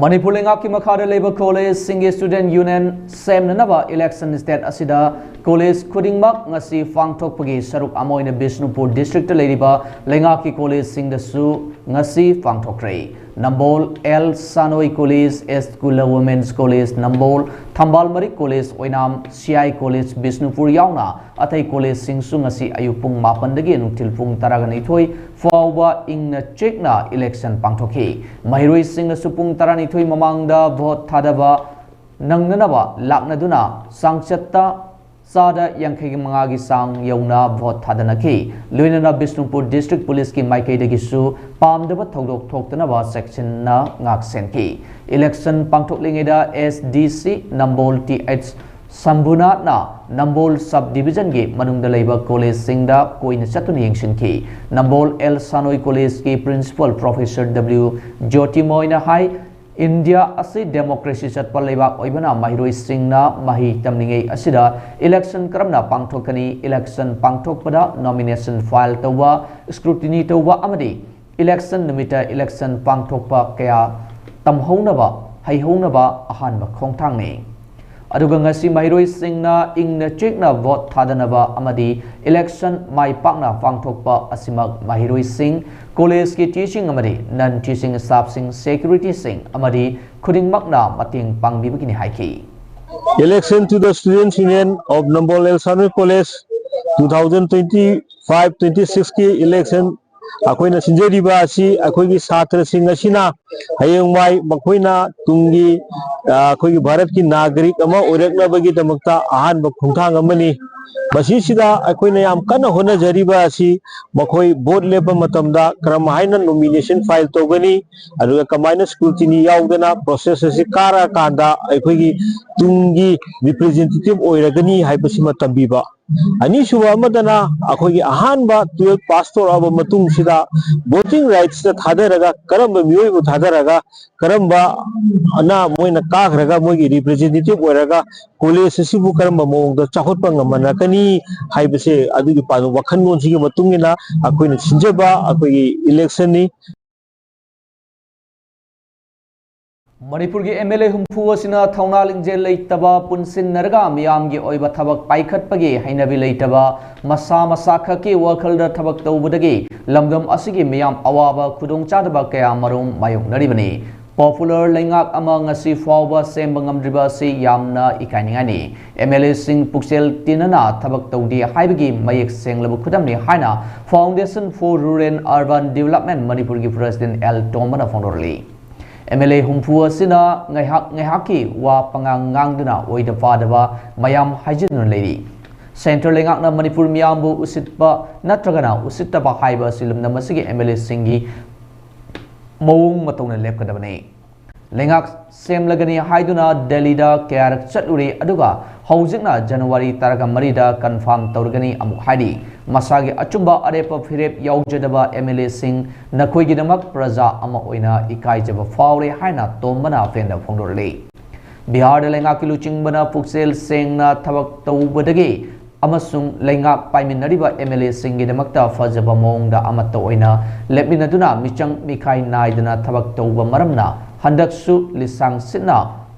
ꯃꯅꯤꯄꯨꯔ ꯂꯩꯉꯥꯛꯀꯤ ꯃꯈꯥꯗ ꯂꯩꯕ ꯀꯣꯂꯦꯖꯁꯤꯡꯒꯤ student union ꯁꯦꯝꯅꯅꯕ election state ꯑꯁꯤꯗ ꯀꯣꯂꯦꯖ ꯈꯨꯗꯤꯡꯃꯛ ꯉꯁꯤ ꯄꯥꯡꯊꯣꯛꯄꯒꯤ ꯁꯔꯨꯛ ꯑꯃ ꯑꯣꯏꯅ ꯕꯤꯁꯅꯨꯄꯨꯔ district ꯇ ꯂꯩꯔꯤꯕ ꯂꯩꯉꯥꯛꯀꯤ ꯀꯣꯂꯦꯖꯁꯤꯡꯗꯁꯨ ꯉꯁꯤ ꯄꯥꯡꯊꯣꯛꯈ꯭ꯔꯦ꯫ ꯅꯝꯕꯣꯜ ꯑꯦꯜ ꯁꯥꯅꯣꯏ ꯀꯣꯂꯦꯖ, ꯑꯦꯁ ꯀꯨꯂ Women's College, ꯅꯝꯕꯣꯜ ꯊꯝꯕꯥꯜ ꯃꯔꯤꯛ college, Oinam C I college, Bishnupur ꯌꯥꯎꯅ ꯑꯇꯩ ꯀꯣꯂꯦꯖꯁꯤꯡꯁꯨ ꯉꯁꯤ ꯑꯌꯨꯛ ꯄꯨꯡ ꯃꯥꯄꯟꯗꯒꯤ ꯅꯨꯡꯊꯤꯜ ꯄꯨꯡ ꯇꯔꯥꯒ ꯅꯤꯊꯣꯏ ꯐꯥꯎꯕ ꯏꯪꯅ ꯆꯤꯛꯅ election ꯄꯥꯡꯊꯣꯛꯈꯤ꯫ ꯃꯍꯩꯔꯣꯏꯁꯤꯡꯅꯁꯨ ꯄꯨꯡ ꯇꯔꯥꯅꯤꯊꯣꯏ ꯃꯃꯥꯡꯗ vote ꯊꯥꯗꯕ ꯅꯪꯅꯅꯕ ꯂꯥꯛꯅꯗꯨꯅ ꯆꯥꯡꯆꯠꯇ ꯆꯥꯗ ꯌꯥꯡꯈꯩ ꯃꯉꯥꯒꯤ ꯆꯥꯡ ꯌꯧꯅ vote ꯊꯥꯗꯅꯈꯤ꯫ ꯂꯣꯏꯅꯅ ꯕꯤꯁꯅꯨꯄꯨꯔ district police ꯀꯤ ꯃꯥꯏꯀꯩꯗꯒꯤꯁꯨ ꯄꯥꯝꯗꯕ ꯊꯧꯗꯣꯛ ꯊꯣꯛꯇꯅꯕ ꯆꯦꯛꯁꯤꯟꯅ ꯉꯥꯛ ꯁꯦꯟꯈꯤ꯫ Election ꯄꯥꯡꯊꯣꯛꯂꯤꯉꯩꯗ ꯑꯦꯁ ꯗꯤ ꯁꯤ ꯅꯝꯕꯣꯜ ꯇꯤ ꯑꯩꯆ ꯁꯝꯚꯨꯅꯥꯊꯅ ꯅꯝꯕꯣꯜ sub division ꯒꯤ ꯃꯅꯨꯡꯗ ꯂꯩꯕ ꯀꯣꯂꯦꯖꯁꯤꯡꯗ ꯀꯣꯏꯅ ꯆꯠꯇꯨꯅ ꯌꯦꯡꯁꯤꯟꯈꯤ꯫ ꯅꯝꯕꯣꯜ ꯑꯦꯜ ꯁꯥꯅꯣꯏ ꯀꯣꯂꯦꯖꯀꯤ principal professor ꯗꯕ꯭ꯂꯤꯎ ꯖ꯭ꯌꯣꯇꯤꯃꯣꯏꯅ ꯍꯥꯏ, ꯏꯟꯗꯤꯌꯥ ꯑꯁꯤ democracy ꯆꯠꯄ ꯂꯩꯕꯥꯛ ꯑꯣꯏꯕꯅ ꯃꯍꯩꯔꯣꯏꯁꯤꯡꯅ ꯃꯍꯩ ꯇꯝꯂꯤꯉꯩ ꯑꯁꯤꯗ election ꯀꯔꯝꯅ ꯄꯥꯡꯊꯣꯛꯀꯅꯤ, election ꯄꯥꯡꯊꯣꯛꯄꯗ nomination file ꯇꯧꯕ, scrutiny ꯇꯧꯕ ꯑꯃꯗꯤ election ꯅꯨꯃꯤꯠꯇ election ꯄꯥꯡꯊꯣꯛꯄ ꯀꯌꯥ ꯇꯝꯍꯧꯅꯕ, ꯍꯩꯍꯧꯅꯕ ꯑꯍꯥꯟꯕ ꯈꯣꯡꯊꯥꯡꯅꯤ꯫ ꯑꯗꯨꯒ ꯉꯁꯤ ꯃꯍꯩꯔꯣꯏꯁꯤꯡꯅ ꯏꯪꯅ ꯆꯤꯛꯅ vote ꯊꯥꯗꯅꯕ ꯑꯃꯗꯤ election ꯃꯥꯏ ꯄꯥꯛꯅ ꯄꯥꯡꯊꯣꯛꯄ ꯑꯁꯤꯃꯛ ꯃꯍꯩꯔꯣꯏꯁꯤꯡ, ꯀꯣꯂꯦꯖꯀꯤ teaching ꯑꯃꯗꯤ non teaching staff ꯁꯤꯡ, security ꯁꯤꯡ ꯑꯃꯗꯤ ꯈꯨꯗꯤꯡꯃꯛꯅ ꯃꯇꯦꯡ ꯄꯥꯡꯕꯤꯕꯒꯤꯅꯤ ꯍꯥꯏꯈꯤ꯫ Election to the Students' Union of Nambol El Sanoi College two thousand twenty five twenty ꯁꯤꯛꯁꯀꯤ ꯏꯂꯦꯛꯁꯟ ꯑꯩꯈꯣꯏꯅ ꯁꯤꯟꯖꯔꯤꯕ ꯑꯁꯤ ꯑꯩꯈꯣꯏꯒꯤ ꯁꯥꯇ꯭ꯔꯁꯤꯡ ꯑꯁꯤꯅ ꯍꯌꯦꯡꯋꯥꯏ ꯃꯈꯣꯏꯅ ꯇꯨꯡꯒꯤ, ꯑ, ꯑꯩꯈꯣꯏꯒꯤ ꯚꯥꯔꯠꯀꯤ ꯅꯥꯒꯔꯤꯛ ꯑꯃ ꯑꯣꯏꯔꯛꯅꯕꯒꯤꯗꯃꯛꯇ ꯑꯍꯥꯟꯕ ꯈꯣꯡꯊꯥꯡ ꯑꯃꯅꯤ꯫ ꯃꯁꯤꯁꯤꯗ ꯑꯩꯈꯣꯏꯅ ꯌꯥꯝ ꯀꯟꯅ ꯍꯣꯠꯅꯖꯔꯤꯕ ꯑꯁꯤ ꯃꯈꯣꯏ ꯚꯣꯠ ꯂꯦꯞꯄ ꯃꯇꯝꯗ ꯀꯔꯝ ꯍꯥꯏꯅ ꯅꯣꯃꯤꯅꯦꯁꯟ ꯐꯥꯏꯜ ꯇꯧꯒꯅꯤ, ꯑꯗꯨꯒ ꯀꯃꯥꯏꯅ ꯁ꯭ꯀ꯭ꯔꯨꯇꯤꯅꯤ ꯌꯥꯎꯗꯅ ꯄ꯭ꯔꯣꯁꯦꯁ ꯑꯁꯤ ꯀꯥꯔꯛꯑꯀꯥꯟꯗ ꯑꯩꯈꯣꯏꯒꯤ ꯇꯨꯡꯒꯤ ꯔꯤꯄ꯭ꯔꯖꯦꯟꯇꯦꯇꯤꯚ ꯑꯣꯏꯔꯒꯅꯤ ꯍꯥꯏꯕꯁꯤꯃ ꯇꯝꯕꯤꯕ꯫ ꯑꯅꯤꯁꯨꯕ ꯑꯃꯗꯅ ꯑꯩꯈꯣꯏꯒꯤ ꯑꯍꯥꯟꯕ ꯇꯨꯋꯦꯜꯐ ꯄꯥꯁ ꯇꯧꯔꯛꯑꯕ ꯃꯇꯨꯡꯁꯤꯗ ꯚꯣꯇꯤꯡ ꯔꯥꯏꯠꯁꯇ ꯊꯥꯗꯔꯒ ꯀꯔꯝꯕ ꯃꯤꯑꯣꯏꯕꯨ ꯊꯥꯗꯔꯒ ꯀꯔꯝꯕꯅ ꯃꯣꯏꯅ ꯀꯥꯈ꯭ꯔꯒ ꯃꯣꯏꯒꯤ ꯔꯤꯄ꯭ꯔꯖꯦꯟꯇꯦꯇꯤꯚ ꯑꯣꯏꯔꯒ ꯀꯣꯂꯦꯖ ꯑꯁꯤꯕꯨ ꯀꯔꯝꯕ ꯃꯑꯣꯡꯗ ꯆꯥꯎꯈꯠꯄ ꯉꯝꯍꯜꯂꯛꯀꯅꯤ ꯍꯥꯏꯕꯁꯦ ꯑꯗꯨꯒꯤ ꯄꯥꯟꯗꯝ ꯋꯥꯈꯜꯂꯣꯟꯁꯤꯒꯤ ꯃꯇꯨꯡ ꯏꯟꯅ ꯑꯩꯈꯣꯏꯅ ꯁꯤꯟꯖꯕ ꯑꯩꯈꯣꯏꯒꯤ ꯏꯂꯦꯛꯁꯟꯅꯤ꯫ ꯃꯅꯤꯄꯨꯔꯒꯤ ꯑꯦꯝ ꯑꯦꯜ ꯑꯦ ꯍꯨꯝꯐꯨ ꯑꯁꯤꯅ ꯊꯧꯅꯥ ꯂꯤꯡꯖꯦꯜ ꯂꯩꯇꯕ, ꯄꯨꯟꯁꯤꯟꯅꯔꯒ ꯃꯤꯌꯥꯝꯒꯤ ꯑꯣꯏꯕ ꯊꯕꯛ ꯄꯥꯏꯈꯠꯄꯒꯤ ꯍꯩꯅꯕꯤ ꯂꯩꯇꯕ, ꯃꯁꯥ ꯃꯁꯥ ꯈꯛꯀꯤ ꯋꯥꯈꯜꯗ ꯊꯕꯛ ꯇꯧꯕꯗꯒꯤ ꯂꯝꯗꯝ ꯑꯁꯤꯒꯤ ꯃꯤꯌꯥꯝ ꯑꯋꯥꯕ ꯈꯨꯗꯣꯡꯆꯥꯗꯕ ꯀꯌꯥ ꯃꯔꯨꯝ ꯃꯥꯌꯣꯛꯅꯔꯤꯕꯅꯤ꯫ ꯄꯣꯄꯨꯂꯔ ꯂꯩꯉꯥꯛ ꯑꯃ ꯉꯁꯤ ꯐꯥꯎꯕ ꯁꯦꯝꯕ ꯉꯝꯗ꯭ꯔꯤꯕ ꯑꯁꯤ ꯌꯥꯝꯅ ꯏꯀꯥꯏꯅꯤꯡꯉꯥꯏꯅꯤ꯫ ꯑꯦꯝ ꯑꯦꯜ ꯑꯦꯁꯤꯡ ꯄꯨꯛꯆꯦꯜ ꯇꯤꯟꯅꯅ ꯊꯕꯛ ꯇꯧꯗꯦ ꯍꯥꯏꯕꯒꯤ ꯃꯌꯦꯛ ꯁꯦꯡꯂꯕ ꯈꯨꯗꯝꯅꯤ ꯍꯥꯏꯅ Foundation for Rural Urban Development ꯃꯅꯤꯄꯨꯔꯒꯤ ꯄ꯭ꯔꯁꯤꯗꯦꯟ ꯑꯦꯜ ꯇꯣꯝꯕꯅ ꯐꯣꯡꯗꯣꯔꯛꯂꯤ꯫ ꯑꯦꯝ ꯑꯦꯜ ꯑꯦ ꯍꯨꯝꯐꯨ ꯑꯁꯤꯅ ꯉꯥꯏꯍꯥꯛ ꯉꯥꯏꯍꯥꯛꯀꯤ ꯋꯥ ꯄꯉꯥꯡ ꯉꯥꯡꯗꯨꯅ ꯑꯣꯏꯗ ꯄꯥꯗꯕ ꯃꯌꯥꯝ ꯍꯥꯏꯖꯤꯟꯗꯨꯅ ꯂꯩꯔꯤ꯫ ꯁꯦꯟꯇꯔ ꯂꯩꯉꯥꯛꯅ ꯃꯅꯤꯄꯨꯔ ꯃꯤꯌꯥꯝꯕꯨ ꯎꯁꯤꯠꯄ ꯅꯠꯇ꯭ꯔꯒꯅ ꯎꯁꯤꯠꯇꯕ ꯍꯥꯏꯕ ꯑꯁꯤ ꯂꯝꯗꯝ ꯑꯁꯤꯒꯤ ꯑꯦꯝ ꯑꯦꯜ ꯑꯦꯁꯤꯡꯒꯤ ꯃꯑꯣꯡ ꯃꯇꯧꯅ ꯂꯦꯞꯀꯗꯕꯅꯤ꯫ ꯂꯩꯉꯥꯛ ꯁꯦꯝꯂꯒꯅꯤ ꯍꯥꯏꯗꯨꯅ ꯗꯦꯜꯂꯤꯗ ꯀꯌꯥꯔꯛ ꯆꯠꯂꯨꯔꯦ, ꯑꯗꯨꯒ ꯍꯧꯖꯤꯛꯅ ꯖꯅꯋꯥꯔꯤ ꯇꯔꯥꯃꯔꯤꯗ ꯀꯟꯐꯥꯔꯝ ꯇꯧꯔꯒꯅꯤ ꯑꯃꯨꯛ ꯍꯥꯏꯔꯤ꯫ ꯃꯁꯥꯒꯤ ꯑꯆꯨꯝꯕ ꯑꯔꯦꯞꯄ ꯐꯤꯔꯦꯞ ꯌꯥꯎꯖꯗꯕ ꯑꯦꯝ ꯑꯦꯜ ꯑꯦꯁꯤꯡ ꯅꯈꯣꯏꯒꯤꯗꯃꯛ ꯄ꯭ꯔꯖꯥ ꯑꯃ ꯑꯣꯏꯅ ꯏꯀꯥꯏꯖꯕ ꯐꯥꯎꯔꯦ ꯍꯥꯏꯅ ꯇꯣꯝꯕꯅ ꯐꯦꯟꯗ ꯐꯣꯡꯗꯣꯔꯛꯂꯤ꯫ ꯕꯤꯍꯥꯔꯗ ꯂꯩꯉꯥꯛꯀꯤ ꯂꯨꯆꯤꯡꯕꯅ ꯄꯨꯛꯆꯦꯜ ꯁꯦꯡꯅ ꯊꯕꯛ ꯇꯧꯕꯗꯒꯤ ꯑꯃꯁꯨꯡ ꯂꯩꯉꯥꯛ ꯄꯥꯏꯃꯤꯟꯅꯔꯤꯕ ꯑꯦꯝ ꯑꯦꯜ ꯑꯦꯁꯤꯡꯒꯤꯗꯃꯛꯇ ꯐꯖꯕ ꯃꯑꯣꯡꯗ ꯑꯃꯠꯇ ꯑꯣꯏꯅ ꯂꯦꯞꯃꯤꯟꯅꯗꯨꯅ ꯃꯤꯆꯪ ꯃꯤꯈꯥꯏ ꯅꯥꯏꯗꯅ ꯊꯕꯛ ꯇꯧꯕ ꯃꯔꯝꯅ ꯍꯟꯗꯛꯁꯨ ꯂꯤꯁꯥꯡ ꯁꯤꯠꯅ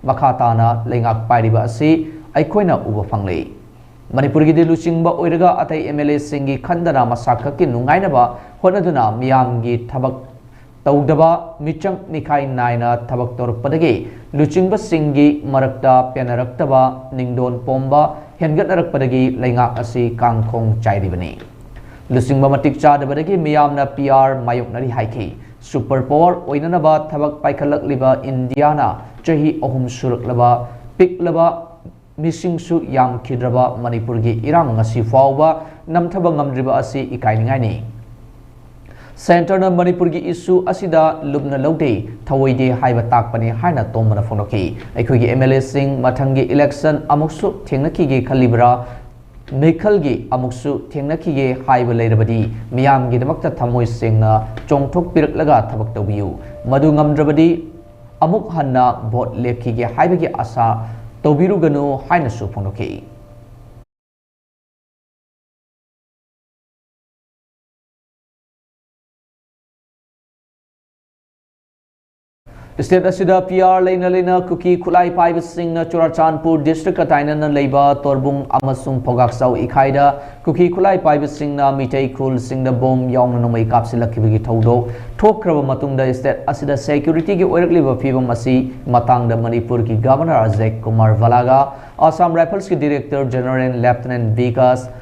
ꯃꯈꯥ ꯇꯥꯅ ꯂꯩꯉꯥꯛ ꯄꯥꯏꯔꯤꯕ ꯑꯁꯤ ꯑꯩꯈꯣꯏꯅ ꯎꯕ ꯐꯪꯂꯤ꯫ ꯃꯅꯤꯄꯨꯔꯒꯤꯗꯤ ꯂꯨꯆꯤꯡꯕ ꯑꯣꯏꯔꯒ ꯑꯇꯩ ꯑꯦꯝ ꯑꯦꯜ ꯑꯦꯁꯤꯡꯒꯤ ꯈꯟꯗꯅ ꯃꯁꯥ ꯈꯛꯀꯤ ꯅꯨꯡꯉꯥꯏꯅꯕ ꯍꯣꯠꯅꯗꯨꯅ ꯃꯤꯌꯥꯝꯒꯤ ꯊꯕꯛ ꯇꯧꯗꯕ, ꯃꯤꯆꯪ ꯃꯤꯈꯥꯏ ꯅꯥꯏꯅ ꯊꯕꯛ ꯇꯧꯔꯛꯄꯗꯒꯤ ꯂꯨꯆꯤꯡꯕꯁꯤꯡꯒꯤ ꯃꯔꯛꯇ ꯄꯦꯟꯅꯔꯛꯇꯕ, ꯅꯤꯡꯗꯣꯟ ꯄꯣꯝꯕ ꯍꯦꯟꯒꯠꯅꯔꯛꯄꯗꯒꯤ ꯂꯩꯉꯥꯛ ꯑꯁꯤ ꯀꯥꯡꯈꯣꯡ ꯆꯥꯏꯔꯤꯕꯅꯤ꯫ ꯂꯨꯆꯤꯡꯕ ꯃꯇꯤꯛ ꯆꯥꯗꯕꯗꯒꯤ ꯃꯤꯌꯥꯝꯅ ꯄꯤ ꯑꯥꯔ ꯃꯥꯌꯣꯛꯅꯔꯤ ꯍꯥꯏꯈꯤ꯫ ꯁꯨꯄꯔ ꯄꯥꯋꯔ ꯑꯣꯏꯅꯅꯕ ꯊꯕꯛ ꯄꯥꯏꯈꯠꯂꯛꯂꯤꯕ ꯏꯟꯗꯤꯌꯥꯅ ꯆꯍꯤ ꯑꯍꯨꯝ ꯁꯨꯔꯛꯂꯕ ꯄꯤꯛꯂꯕ ꯃꯤꯁꯤꯡꯁꯨ ꯌꯥꯝꯈꯤꯗ꯭ꯔꯕ ꯃꯅꯤꯄꯨꯔꯒꯤ ꯏꯔꯥꯡ ꯉꯁꯤ ꯐꯥꯎꯕ ꯅꯝꯊꯕ ꯉꯝꯗ꯭ꯔꯤꯕ ꯑꯁꯤ ꯏꯀꯥꯏꯅꯤꯡꯉꯥꯏꯅꯤ꯫ ꯁꯦꯟꯇꯔꯅ ꯃꯅꯤꯄꯨꯔꯒꯤ ꯏꯁꯨ ꯑꯁꯤꯗ ꯂꯨꯞꯅ ꯂꯧꯗꯦ, ꯊꯧꯑꯣꯏꯗꯦ ꯍꯥꯏꯕ ꯇꯥꯛꯄꯅꯤ ꯍꯥꯏꯅ ꯇꯣꯝꯕꯅ ꯐꯣꯡꯗꯣꯛꯈꯤ꯫ ꯑꯩꯈꯣꯏꯒꯤ ꯑꯦꯝ ꯑꯦꯜ ꯑꯦꯁꯤꯡ ꯃꯊꯪꯒꯤ ꯏꯂꯦꯛꯁꯟ ꯑꯃꯨꯛꯁꯨ ꯊꯦꯡꯅꯈꯤꯒꯦ ꯈꯜꯂꯤꯕ꯭ꯔꯥ? ꯃꯤꯈꯜꯒꯤ ꯑꯃꯨꯛꯁꯨ ꯊꯦꯡꯅꯈꯤꯒꯦ ꯍꯥꯏꯕ ꯂꯩꯔꯕꯗꯤ ꯃꯤꯌꯥꯝꯒꯤꯗꯃꯛꯇ ꯊꯃꯣꯏ ꯁꯦꯡꯅ ꯆꯣꯡꯊꯣꯛꯄꯤꯔꯛꯂꯒ ꯊꯕꯛ ꯇꯧꯕꯤꯌꯨ꯫ ꯃꯗꯨ ꯉꯝꯗ꯭ꯔꯕꯗꯤ ꯑꯃꯨꯛ ꯍꯟꯅ ꯚꯣꯠ ꯂꯦꯞꯈꯤꯒꯦ ꯍꯥꯏꯕꯒꯤ ꯑꯥꯁꯥ ꯇꯧꯕꯤꯔꯨꯒꯅꯨ ꯍꯥꯏꯅꯁꯨ ꯐꯣꯡꯗꯣꯛꯈꯤ꯫ ꯁ꯭ꯇꯦꯠ ꯑꯁꯤꯗ ꯄꯤ ꯑꯥꯔ ꯂꯩꯅ ꯂꯩꯅ ꯀꯨꯀꯤ ꯈꯨꯠꯂꯥꯏ ꯄꯥꯏꯕꯁꯤꯡꯅ ꯆꯨꯔꯥꯆꯥꯟꯄꯨꯔ ꯗꯤꯁꯇ꯭ꯔꯤꯛꯀ ꯇꯥꯏꯅꯅ ꯂꯩꯕ ꯇꯣꯔꯕꯨꯡ ꯑꯃꯁꯨꯡ ꯐꯧꯒꯥꯛꯆꯥꯎ ꯏꯈꯥꯏꯗ ꯀꯨꯀꯤ ꯈꯨꯠꯂꯥꯏ ꯄꯥꯏꯕꯁꯤꯡꯅ ꯃꯤꯇꯩ ꯈꯨꯜꯁꯤꯡꯗ ꯕꯣꯝ ꯌꯥꯎꯅ ꯅꯣꯡꯃꯩ ꯀꯥꯞꯁꯤꯜꯂꯛꯈꯤꯕꯒꯤ ꯊꯧꯗꯣꯛ ꯊꯣꯛꯈ꯭ꯔꯕ ꯃꯇꯨꯡꯗ ꯁ꯭ꯇꯦꯠ ꯑꯁꯤꯗ ꯁꯦꯀ꯭ꯌꯨꯔꯤꯇꯤꯒꯤ ꯑꯣꯏꯔꯛꯂꯤꯕ ꯐꯤꯕꯝ ꯑꯁꯤ ꯃꯇꯥꯡꯗ ꯃꯅꯤꯄꯨꯔꯒꯤ ꯒꯚꯔꯅꯔ ꯑꯖꯌ ꯀꯨꯃꯥꯔ ꯚꯂꯥꯒ, ꯑꯁꯥꯝ ꯔꯥꯏꯐꯜꯁꯀꯤ ꯗꯤꯔꯦꯛꯇꯔ ꯖꯦꯅꯔꯦꯜ ꯂꯦꯐꯇꯤꯅꯦꯟ ꯕꯤꯀꯥꯁ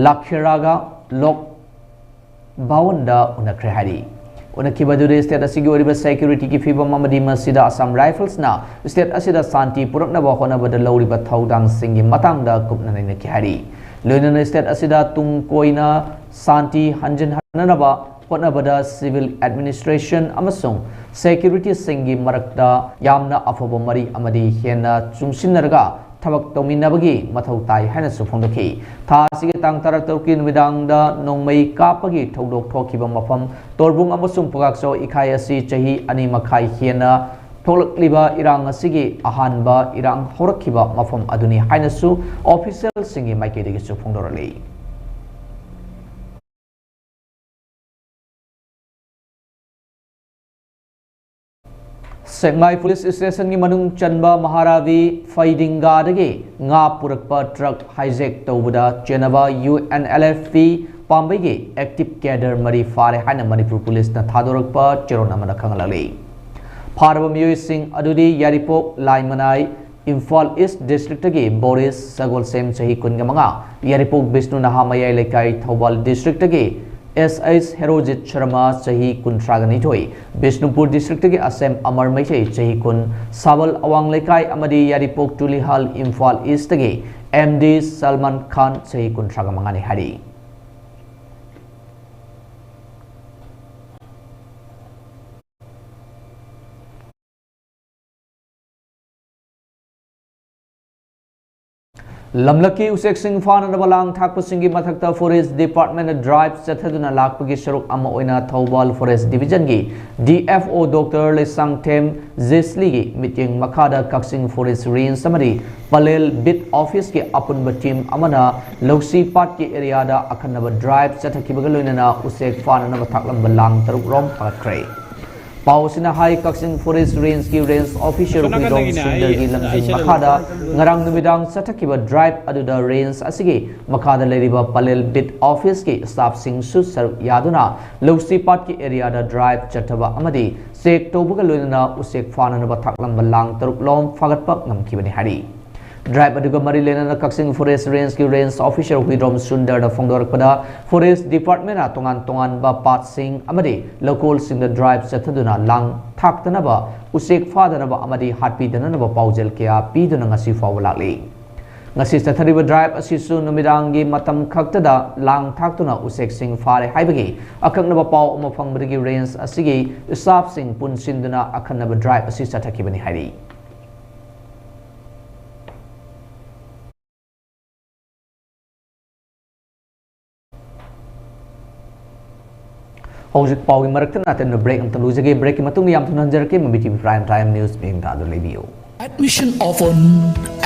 ꯂꯥꯈꯦꯔꯥꯒ ꯂꯣꯛ ꯚꯋꯟꯗ ꯎꯅꯈ꯭ꯔꯦ ꯍꯥꯏꯔꯤ꯫ ꯎꯅꯈꯤꯕ ꯑꯗꯨꯗ ꯁ꯭ꯇꯦꯠ ꯑꯁꯤꯒꯤ ꯑꯣꯏꯔꯤꯕ ꯁꯦꯀ꯭ꯌꯨꯔꯤꯇꯤꯒꯤ ꯐꯤꯕꯝ ꯑꯃꯗꯤ ꯃꯁꯤꯗ ꯑꯁꯥꯝ ꯔꯥꯏꯐꯜꯁꯅ ꯁ꯭ꯇꯦꯠ ꯑꯁꯤꯗ ꯁꯥꯟꯇꯤ ꯄꯨꯔꯛꯅꯕ ꯍꯣꯠꯅꯕꯗ ꯂꯧꯔꯤꯕ ꯊꯧꯗꯥꯡꯁꯤꯡꯒꯤ ꯃꯇꯥꯡꯗ ꯀꯨꯞꯅ ꯅꯩꯅꯈꯤ ꯍꯥꯏꯔꯤ꯫ ꯂꯣꯏꯅꯅ ꯁ꯭ꯇꯦꯠ ꯑꯁꯤꯗ ꯇꯨꯡ ꯀꯣꯏꯅ ꯁꯥꯟꯇꯤ ꯍꯟꯖꯤꯟꯍꯟꯅꯅꯕ ꯍꯣꯠꯅꯕꯗ ꯁꯤꯚꯤꯜ ꯑꯦꯗꯃꯤꯅꯤꯁꯇ꯭ꯔꯦꯁꯟ ꯑꯃꯁꯨꯡ ꯁꯦꯀ꯭ꯌꯨꯔꯤꯇꯤꯁꯤꯡꯒꯤ ꯃꯔꯛꯇ ꯌꯥꯝꯅ ꯑꯐꯕ ꯃꯔꯤ ꯑꯃꯗꯤ ꯍꯦꯟꯅ ꯆꯨꯡꯁꯤꯟꯅꯔꯒ ꯊꯕꯛ ꯇꯧꯃꯤꯟꯅꯕꯒꯤ ꯃꯊꯧ ꯇꯥꯏ ꯍꯥꯏꯅꯁꯨ ꯐꯣꯡꯗꯣꯛꯈꯤ꯫ ꯊꯥ ꯑꯁꯤꯒꯤ ꯇꯥꯡ ꯇꯔꯥꯇꯔꯨꯛꯀꯤ ꯅꯨꯃꯤꯗꯥꯡꯗ ꯅꯣꯡꯃꯩ ꯀꯥꯞꯄꯒꯤ ꯊꯧꯗꯣꯛ ꯊꯣꯛꯈꯤꯕ ꯃꯐꯝ ꯇꯣꯔꯕꯨꯡ ꯑꯃꯁꯨꯡ ꯄꯨꯒꯥꯛꯆꯧ ꯏꯈꯥꯏ ꯑꯁꯤ ꯆꯍꯤ ꯑꯅꯤ ꯃꯈꯥꯏ ꯍꯦꯟꯅ ꯊꯣꯛꯂꯛꯂꯤꯕ ꯏꯔꯥꯡ ꯑꯁꯤꯒꯤ ꯑꯍꯥꯟꯕ ꯏꯔꯥꯡ ꯍꯧꯔꯛꯈꯤꯕ ꯃꯐꯝ ꯑꯗꯨꯅꯤ ꯍꯥꯏꯅꯁꯨ ꯑꯣꯐꯤꯁꯤꯌꯦꯜꯁꯤꯡꯒꯤ ꯃꯥꯏꯀꯩꯗꯒꯤꯁꯨ ꯐꯣꯡꯗꯣꯔꯛꯂꯤ꯫ ꯁꯦꯛꯃꯥꯏ ꯄꯨꯂꯤꯁ ꯁ꯭ꯇꯦꯁꯟꯒꯤ ꯃꯅꯨꯡ ꯆꯟꯕ ꯃꯍꯥꯔꯥꯕꯤ ꯐꯩꯗꯤꯡꯒꯥꯗꯒꯤ ꯉꯥ ꯄꯨꯔꯛꯄ ꯇ꯭ꯔꯛ ꯍꯥꯏꯖꯦꯛ ꯇꯧꯕꯗ ꯆꯦꯟꯅꯕ U N L F P ꯄꯥꯝꯕꯩꯒꯤ ꯑꯦꯛꯇꯤꯚ ꯀꯦꯗꯔ ꯃꯔꯤ ꯐꯥꯔꯦ ꯍꯥꯏꯅ ꯃꯅꯤꯄꯨꯔ ꯄꯨꯂꯤꯁꯅ ꯊꯥꯗꯣꯔꯛꯄ ꯆꯦꯔꯣꯜ ꯑꯃꯅ ꯈꯪꯍꯜꯂꯛꯂꯤ꯫ ꯐꯥꯔꯕ ꯃꯤꯑꯣꯏꯁꯤꯡ ꯑꯗꯨꯗꯤ ꯌꯥꯏꯔꯤꯄꯣꯛ, ꯂꯥꯏꯃꯅꯥꯏ, ꯏꯝꯐꯥꯜ ꯏꯁ ꯗꯤꯁꯇ꯭ꯔꯤꯛꯇꯒꯤ ꯕꯣꯔꯤꯁ ꯁꯒꯣꯜꯁꯦꯝ, ꯆꯍꯤ ꯀꯨꯟꯒ ꯃꯉꯥ, ꯌꯥꯏꯔꯤꯄꯣꯛ ꯕꯤꯁꯅꯨ ꯅꯍꯥ ꯃꯌꯥꯏ ꯂꯩꯀꯥꯏ, ꯊꯧꯕꯥꯜ ꯗꯤꯁꯇ꯭ꯔꯤꯛꯇꯒꯤ ꯑꯦꯁ ꯑꯩꯆ ꯍꯦꯔꯣꯖꯤꯠ ꯁꯔꯃ, ꯆꯍꯤ ꯀꯨꯟꯊ꯭ꯔꯥꯒ ꯅꯤꯊꯣꯏ, ꯕꯤꯁꯅꯨꯄꯨꯔ ꯗꯤꯁꯇ꯭ꯔꯤꯛꯇꯒꯤ ꯑꯁꯦꯝ ꯑꯃꯔ ꯃꯩꯇꯩ, ꯆꯍꯤ ꯀꯨꯟ, ꯁꯥꯕꯜ ꯑꯋꯥꯡ ꯂꯩꯀꯥꯏ ꯑꯃꯗꯤ ꯌꯥꯏꯔꯤꯄꯣꯛ ꯇꯨꯂꯤꯍꯜ, ꯏꯝꯐꯥꯜ ꯏꯁꯇꯒꯤ ꯑꯦꯝ ꯗꯤ ꯁꯜꯃꯥꯟ ꯈꯥꯟ, ꯆꯍꯤ ꯀꯨꯟꯊ꯭ꯔꯥꯒ ꯃꯉꯥꯅꯤ ꯍꯥꯏꯔꯤ꯫ ꯂꯝꯂꯛꯀꯤ ꯎꯆꯦꯛꯁꯤꯡ ꯐꯥꯅꯅꯕ ꯂꯥꯡ ꯊꯥꯛꯄꯁꯤꯡꯒꯤ ꯃꯊꯛꯇ ꯐꯣꯔꯦꯁ ꯗꯤꯄꯥꯔꯠꯃꯦꯟꯅ ꯗ꯭ꯔꯥꯏꯚ ꯆꯠꯊꯗꯨꯅ ꯂꯥꯛꯄꯒꯤ ꯁꯔꯨꯛ ꯑꯃ ꯑꯣꯏꯅ ꯊꯧꯕꯥꯜ ꯐꯣꯔꯦꯁ ꯗꯤꯕꯤꯖꯟꯒꯤ D F O doctor Laishangthem ꯖꯦꯁꯂꯤꯒꯤ ꯃꯤꯠꯌꯦꯡ ꯃꯈꯥꯗ ꯀꯛꯆꯤꯡ ꯐꯣꯔꯦꯁ ꯔꯦꯟꯖ ꯑꯃꯗꯤ ꯄꯂꯦꯜ ꯕꯤꯠ ꯑꯣꯐꯤꯁꯀꯤ ꯑꯄꯨꯟꯕ ꯇꯤꯝ ꯑꯃꯅ ꯂꯧꯁꯤ ꯄꯥꯠꯀꯤ ꯑꯦꯔꯤꯌꯥꯗ ꯑꯈꯟꯅꯕ ꯗ꯭ꯔꯥꯏꯚ ꯆꯠꯊꯈꯤꯕꯒ ꯂꯣꯏꯅꯅ ꯎꯆꯦꯛ ꯐꯥꯅꯅꯕ ꯊꯥꯛꯂꯝꯕ ꯂꯥꯡ ꯇꯔꯨꯛ ꯔꯣꯝ ꯐꯥꯒꯠꯈ꯭ꯔꯦ꯫ ꯄꯥꯎ ꯑꯁꯤꯅ ꯍꯥꯏ, ꯀꯛꯆꯤꯡ ꯐꯣꯔꯦꯁ ꯔꯦꯟꯖꯀꯤ ꯔꯦꯟꯖ ꯑꯣꯐꯤꯁꯔ ꯍꯨꯏꯗꯣꯝ ꯁꯨꯟꯗꯔꯒꯤ ꯂꯝꯖꯤꯡ ꯃꯈꯥꯗ ꯉꯔꯥꯡ ꯅꯨꯃꯤꯗꯥꯡ ꯆꯠꯊꯈꯤꯕ ꯗ꯭ꯔꯥꯏꯚ ꯑꯗꯨꯗ ꯔꯦꯟꯖ ꯑꯁꯤꯒꯤ ꯃꯈꯥꯗ ꯂꯩꯔꯤꯕ ꯄꯂꯦꯜ ꯕꯤꯠ ꯑꯣꯐꯤꯁꯀꯤ ꯁ꯭ꯇꯥꯐꯁꯤꯡꯁꯨ ꯁꯔꯨꯛ ꯌꯥꯗꯨꯅ ꯂꯧꯁꯤ ꯄꯥꯠꯀꯤ ꯑꯦꯔꯤꯌꯥꯗ ꯗ꯭ꯔꯥꯏꯚ ꯆꯠꯊꯕ ꯑꯃꯗꯤ ꯆꯦꯛ ꯇꯧꯕꯒ ꯂꯣꯏꯅꯅ ꯎꯆꯦꯛ ꯐꯥꯅꯅꯕ ꯊꯥꯛꯂꯝꯕ ꯂꯥꯡ ꯇꯔꯨꯛ ꯂꯣꯝ ꯐꯥꯒꯠꯄ ꯉꯝꯈꯤꯕꯅꯤ ꯍꯥꯏꯔꯤ꯫ ꯗ꯭ꯔꯥꯏꯚ ꯑꯗꯨꯒ ꯃꯔꯤ ꯂꯩꯅꯅ ꯀꯛꯆꯤꯡ ꯐꯣꯔꯦꯁ ꯔꯦꯟꯖꯀꯤ ꯔꯦꯟꯖ ꯑꯣꯐꯤꯁꯔ ꯍꯨꯏꯗ꯭ꯔꯣꯝ ꯁꯨꯟꯗꯔꯅ ꯐꯣꯡꯗꯣꯔꯛꯄꯗ, ꯐꯣꯔꯦꯁ ꯗꯤꯄꯥꯔꯠꯃꯦꯟꯅ ꯇꯣꯉꯥꯟ ꯇꯣꯉꯥꯟꯕ ꯄꯥꯠꯁꯤꯡ ꯑꯃꯗꯤ ꯂꯧꯀꯣꯜꯁꯤꯡꯗ ꯗ꯭ꯔꯥꯏꯚ ꯆꯠꯊꯗꯨꯅ ꯂꯥꯡ ꯊꯥꯛꯇꯅꯕ, ꯎꯆꯦꯛ ꯐꯥꯗꯅꯕ ꯑꯃꯗꯤ ꯍꯥꯠꯄꯤꯗꯅꯕ ꯄꯥꯎꯖꯦꯜ ꯀꯌꯥ ꯄꯤꯗꯨꯅ ꯉꯁꯤ ꯐꯥꯎꯕ ꯂꯥꯛꯂꯤ꯫ ꯉꯁꯤ ꯆꯠꯊꯔꯤꯕ ꯗ꯭ꯔꯥꯏꯚ ꯑꯁꯤꯁꯨ ꯅꯨꯃꯤꯗꯥꯡꯒꯤ ꯃꯇꯝ ꯈꯛꯇꯗ ꯂꯥꯡ ꯊꯥꯛꯇꯨꯅ ꯎꯆꯦꯛꯁꯤꯡ ꯐꯥꯔꯦ ꯍꯥꯏꯕꯒꯤ ꯑꯀꯛꯅꯕ ꯄꯥꯎ ꯑꯃ ꯐꯪꯕꯗꯒꯤ ꯔꯦꯟꯖ ꯑꯁꯤꯒꯤ ꯁ꯭ꯇꯥꯐꯁꯤꯡ ꯄꯨꯟꯁꯤꯟꯗꯨꯅ ꯑꯈꯟꯅꯕ ꯗ꯭ꯔꯥꯏꯚ ꯑꯁꯤ ꯆꯠꯊꯈꯤꯕꯅꯤ ꯍꯥꯏꯔꯤ꯫ ꯍꯧꯖꯤꯛ ꯄꯥꯎꯒꯤ ꯃꯔꯛꯇ ꯅꯥꯇꯟꯗ ꯕ꯭ꯔꯦꯛ ꯑꯃꯇ ꯂꯧꯖꯒꯦ꯫ ꯕ꯭ꯔꯦꯛꯀꯤ ꯃꯇꯨꯡꯗ ꯌꯥꯝ ꯊꯨꯅ ꯍꯟꯖꯔꯛꯀꯦ꯫ ꯃꯃꯤ ꯇꯤꯚꯤ ꯄ꯭ꯔꯥꯏꯝ ꯇꯥꯏꯝ ꯅ꯭ꯌꯨꯁ ꯃꯤꯠꯌꯦꯡꯗ ꯑꯗꯨꯝ ꯂꯩꯕꯤꯌꯨ꯫ Admission open,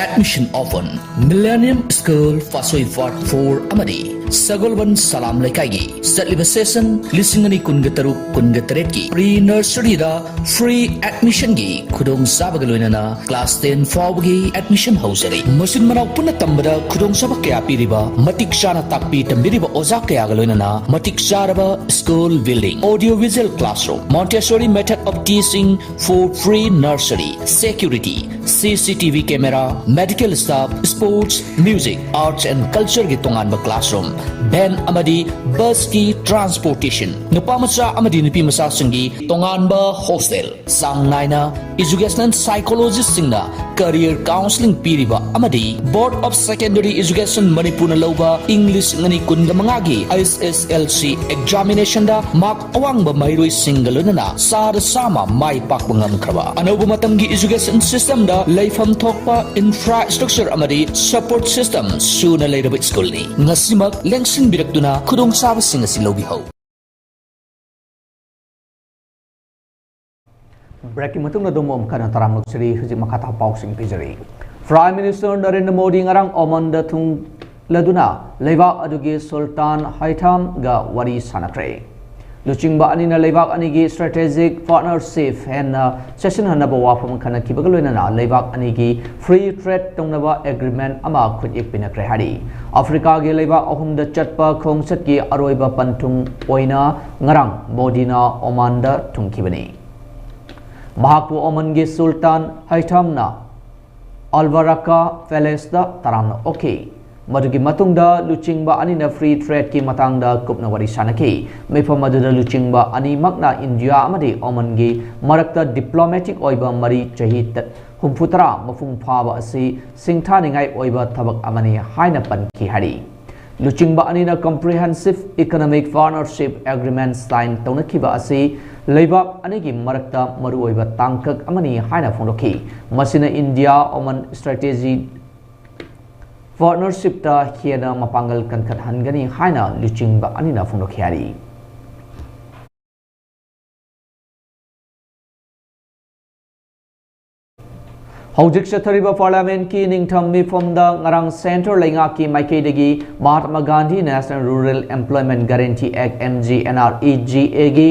admission open꯫ Millennium School, ꯐꯥꯁꯣꯏ ꯋꯥꯔꯗ ꯐꯣꯔ ꯑꯃꯗꯤ ꯁꯒꯣꯜꯕꯟ ꯁꯂꯥꯝ ꯂꯩꯀꯥꯏꯒꯤ ꯆꯠꯂꯤꯕ session ꯂꯤꯁꯤꯡ ꯑꯅꯤ ꯀꯨꯟꯒ ꯇꯔꯨꯛ ꯀꯨꯟꯒ ꯇꯔꯦꯠꯀꯤ pre nurseryꯗ free admissionꯒꯤ ꯈꯨꯗꯣꯡꯆꯥꯕꯒ ꯂꯣꯏꯅꯅ class ten ꯐꯥꯎꯕꯒꯤ admission ꯍꯧꯖꯔꯤ꯫ ꯃꯆꯤꯟ ꯃꯅꯥꯎ ꯄꯨꯟꯅ ꯇꯝꯕꯗ ꯈꯨꯗꯣꯡꯆꯥꯕ ꯀꯌꯥ ꯄꯤꯔꯤꯕ, ꯃꯇꯤꯛ ꯆꯥꯅ ꯇꯥꯛꯄꯤ ꯇꯝꯕꯤꯔꯤꯕ ꯑꯣꯖꯥ ꯀꯌꯥꯒ ꯂꯣꯏꯅꯅ ꯃꯇꯤꯛ ꯆꯥꯔꯕ school building, audio visual classroom, Montessori method of teaching for pre nursery, security, C C T V camera, medical staff, sports, music, arts and cultureꯒꯤ ꯇꯣꯉꯥꯟꯕ classroom, van ꯑꯃꯗꯤ busꯀꯤ transportation, ꯅꯨꯄꯥ ꯃꯆꯥ ꯑꯃꯗꯤ ꯅꯨꯄꯤ ꯃꯆꯥꯁꯤꯡꯒꯤ ꯇꯣꯉꯥꯟꯕ hostel, ꯆꯥꯡ ꯅꯥꯏꯅ educational psychologistꯁꯤꯡꯅ career counselling ꯄꯤꯔꯤꯕ ꯑꯃꯗꯤ Board of Secondary Education ꯃꯅꯤꯄꯨꯔꯅ ꯂꯧꯕ ꯏꯪ ꯂꯤꯁꯤꯡ ꯑꯅꯤ ꯀꯨꯟꯒ ꯃꯉꯥꯒꯤ S S L C examinationꯗ mark ꯑꯋꯥꯡꯕ ꯃꯍꯩꯔꯣꯏꯁꯤꯡꯒ ꯂꯣꯏꯅꯅ ꯆꯥꯗ ꯆꯥꯝꯃ ꯃꯥꯏ ꯄꯥꯛꯄ ꯉꯝꯈ꯭ꯔꯕ, ꯑꯅꯧꯕ ꯃꯇꯝꯒꯤ education systemꯗ ꯂꯩꯐꯝ ꯊꯣꯛꯄ infrastructure ꯑꯃꯗꯤ support system ꯁꯨꯅ ꯂꯩꯔꯕ schoolꯅꯤ꯫ ꯉꯁꯤꯃꯛ ꯂꯦꯡꯁꯤꯟꯕꯤꯔꯛꯇꯨꯅ ꯈꯨꯗꯣꯡꯆꯥꯕꯁꯤꯡ ꯑꯁꯤ ꯂꯧꯕꯤꯍꯧ꯫ Breakꯀꯤ ꯃꯇꯨꯡꯗ ꯑꯗꯣꯝꯕꯨ ꯑꯃꯨꯛ ꯍꯟꯅ ꯇꯔꯥꯝꯅ ꯑꯣꯛꯆꯔꯤ꯫ ꯍꯧꯖꯤꯛ ꯃꯈꯥ ꯇꯥꯕ ꯄꯥꯎꯁꯤꯡ ꯄꯤꯖꯔꯤ꯫ Prime Minister ꯅꯔꯦꯟꯗ꯭ꯔ ꯃꯣꯗꯤ ꯉꯔꯥꯡ ꯑꯣꯃꯟꯗ ꯊꯨꯡꯂꯗꯨꯅ ꯂꯩꯕꯥꯛ ꯑꯗꯨꯒꯤ ꯁꯨꯜꯇꯥꯟ ꯍꯥꯏꯊꯥꯝꯒ ꯋꯥꯔꯤ ꯁꯥꯟꯅꯈ꯭ꯔꯦ꯫ ꯂꯨꯆꯤꯡꯕ ꯑꯅꯤꯅ ꯂꯩꯕꯥꯛ ꯑꯅꯤꯒꯤ strategic partnership ꯍꯦꯟꯅ ꯆꯦꯠꯁꯤꯟꯍꯟꯅꯕ ꯋꯥꯐꯝ ꯈꯟꯅꯈꯤꯕꯒ ꯂꯣꯏꯅꯅ ꯂꯩꯕꯥꯛ ꯑꯅꯤꯒꯤ free trade ꯇꯧꯅꯕ agreement ꯑꯃ ꯈꯨꯠꯌꯦꯛ ꯄꯤꯅꯈ꯭ꯔꯦ ꯍꯥꯏꯔꯤ꯫ ꯑꯐ꯭ꯔꯤꯀꯥꯒꯤ ꯂꯩꯕꯥꯛ ꯑꯍꯨꯝꯗ ꯆꯠꯄ ꯈꯣꯡꯆꯠꯀꯤ ꯑꯔꯣꯏꯕ ꯄꯟꯊꯨꯡ ꯑꯣꯏꯅ ꯉꯔꯥꯡ ꯃꯣꯗꯤꯅ ꯑꯣꯃꯥꯟꯗ ꯊꯨꯡꯈꯤꯕꯅꯤ꯫ ꯃꯍꯥꯛꯄꯨ ꯑꯣꯃꯟꯒꯤ ꯁꯨꯜꯇꯥꯟ ꯍꯥꯏꯊꯥꯝꯅ ꯑꯜꯕꯔꯥꯀꯥ ꯄꯦꯂꯦꯁꯇ ꯇꯔꯥꯝꯅ ꯑꯣꯛꯈꯤ꯫ ꯃꯗꯨꯒꯤ ꯃꯇꯨꯡꯗ ꯂꯨꯆꯤꯡꯕ ꯑꯅꯤꯅ free tradeꯀꯤ ꯃꯇꯥꯡꯗ ꯀꯨꯞꯅ ꯋꯥꯔꯤ ꯁꯥꯅꯈꯤ꯫ ꯃꯤꯐꯝ ꯑꯗꯨꯗ ꯂꯨꯆꯤꯡꯕ ꯑꯅꯤꯃꯛꯅ ꯏꯟꯗꯤꯌꯥ ꯑꯃꯗꯤ ꯑꯣꯃꯟꯒꯤ ꯃꯔꯛꯇ diplomatic ꯑꯣꯏꯕ ꯃꯔꯤ ꯆꯍꯤ ꯍꯨꯝꯐꯨꯇꯔꯥ ꯃꯄꯨꯡ ꯐꯥꯕ ꯑꯁꯤ ꯁꯤꯡꯊꯥꯅꯤꯡꯉꯥꯏ ꯑꯣꯏꯕ ꯊꯕꯛ ꯑꯃꯅꯤ ꯍꯥꯏꯅ ꯄꯟꯈꯤ ꯍꯥꯏꯔꯤ꯫ ꯂꯨꯆꯤꯡꯕ ꯑꯅꯤꯅ Comprehensive Economic Partnership Agreement sign ꯇꯧꯅꯈꯤꯕ ꯑꯁꯤ ꯂꯩꯕꯥꯛ ꯑꯅꯤꯒꯤ ꯃꯔꯛꯇ ꯃꯔꯨꯑꯣꯏꯕ ꯇꯥꯡꯀꯛ ꯑꯃꯅꯤ ꯍꯥꯏꯅ ꯐꯣꯡꯗꯣꯛꯈꯤ꯫ ꯃꯁꯤꯅ ꯏꯟꯗꯤꯌꯥ ꯑꯣꯃꯟ strategy partnershipꯇ ꯍꯦꯟꯅ ꯃꯄꯥꯡꯒꯜ ꯀꯟꯈꯠꯍꯟꯒꯅꯤ ꯍꯥꯏꯅ ꯂꯨꯆꯤꯡꯕ ꯑꯅꯤꯅ ꯐꯣꯡꯗꯣꯛꯈꯤ ꯍꯥꯏꯔꯤ꯫ ꯍꯧꯖꯤꯛ ꯆꯠꯊꯔꯤꯕ ꯄꯥꯔꯂꯤꯌꯥꯃꯦꯟꯠꯀꯤ ꯅꯤꯡꯊꯝ ꯃꯤꯐꯝꯗ ꯉꯔꯥꯡ ꯁꯦꯟꯇꯔ ꯂꯩꯉꯥꯛꯀꯤ ꯃꯥꯏꯀꯩꯗꯒꯤ Mahatma Gandhi national rural employment guarantee act, M G N R E G ꯑꯦꯒꯤ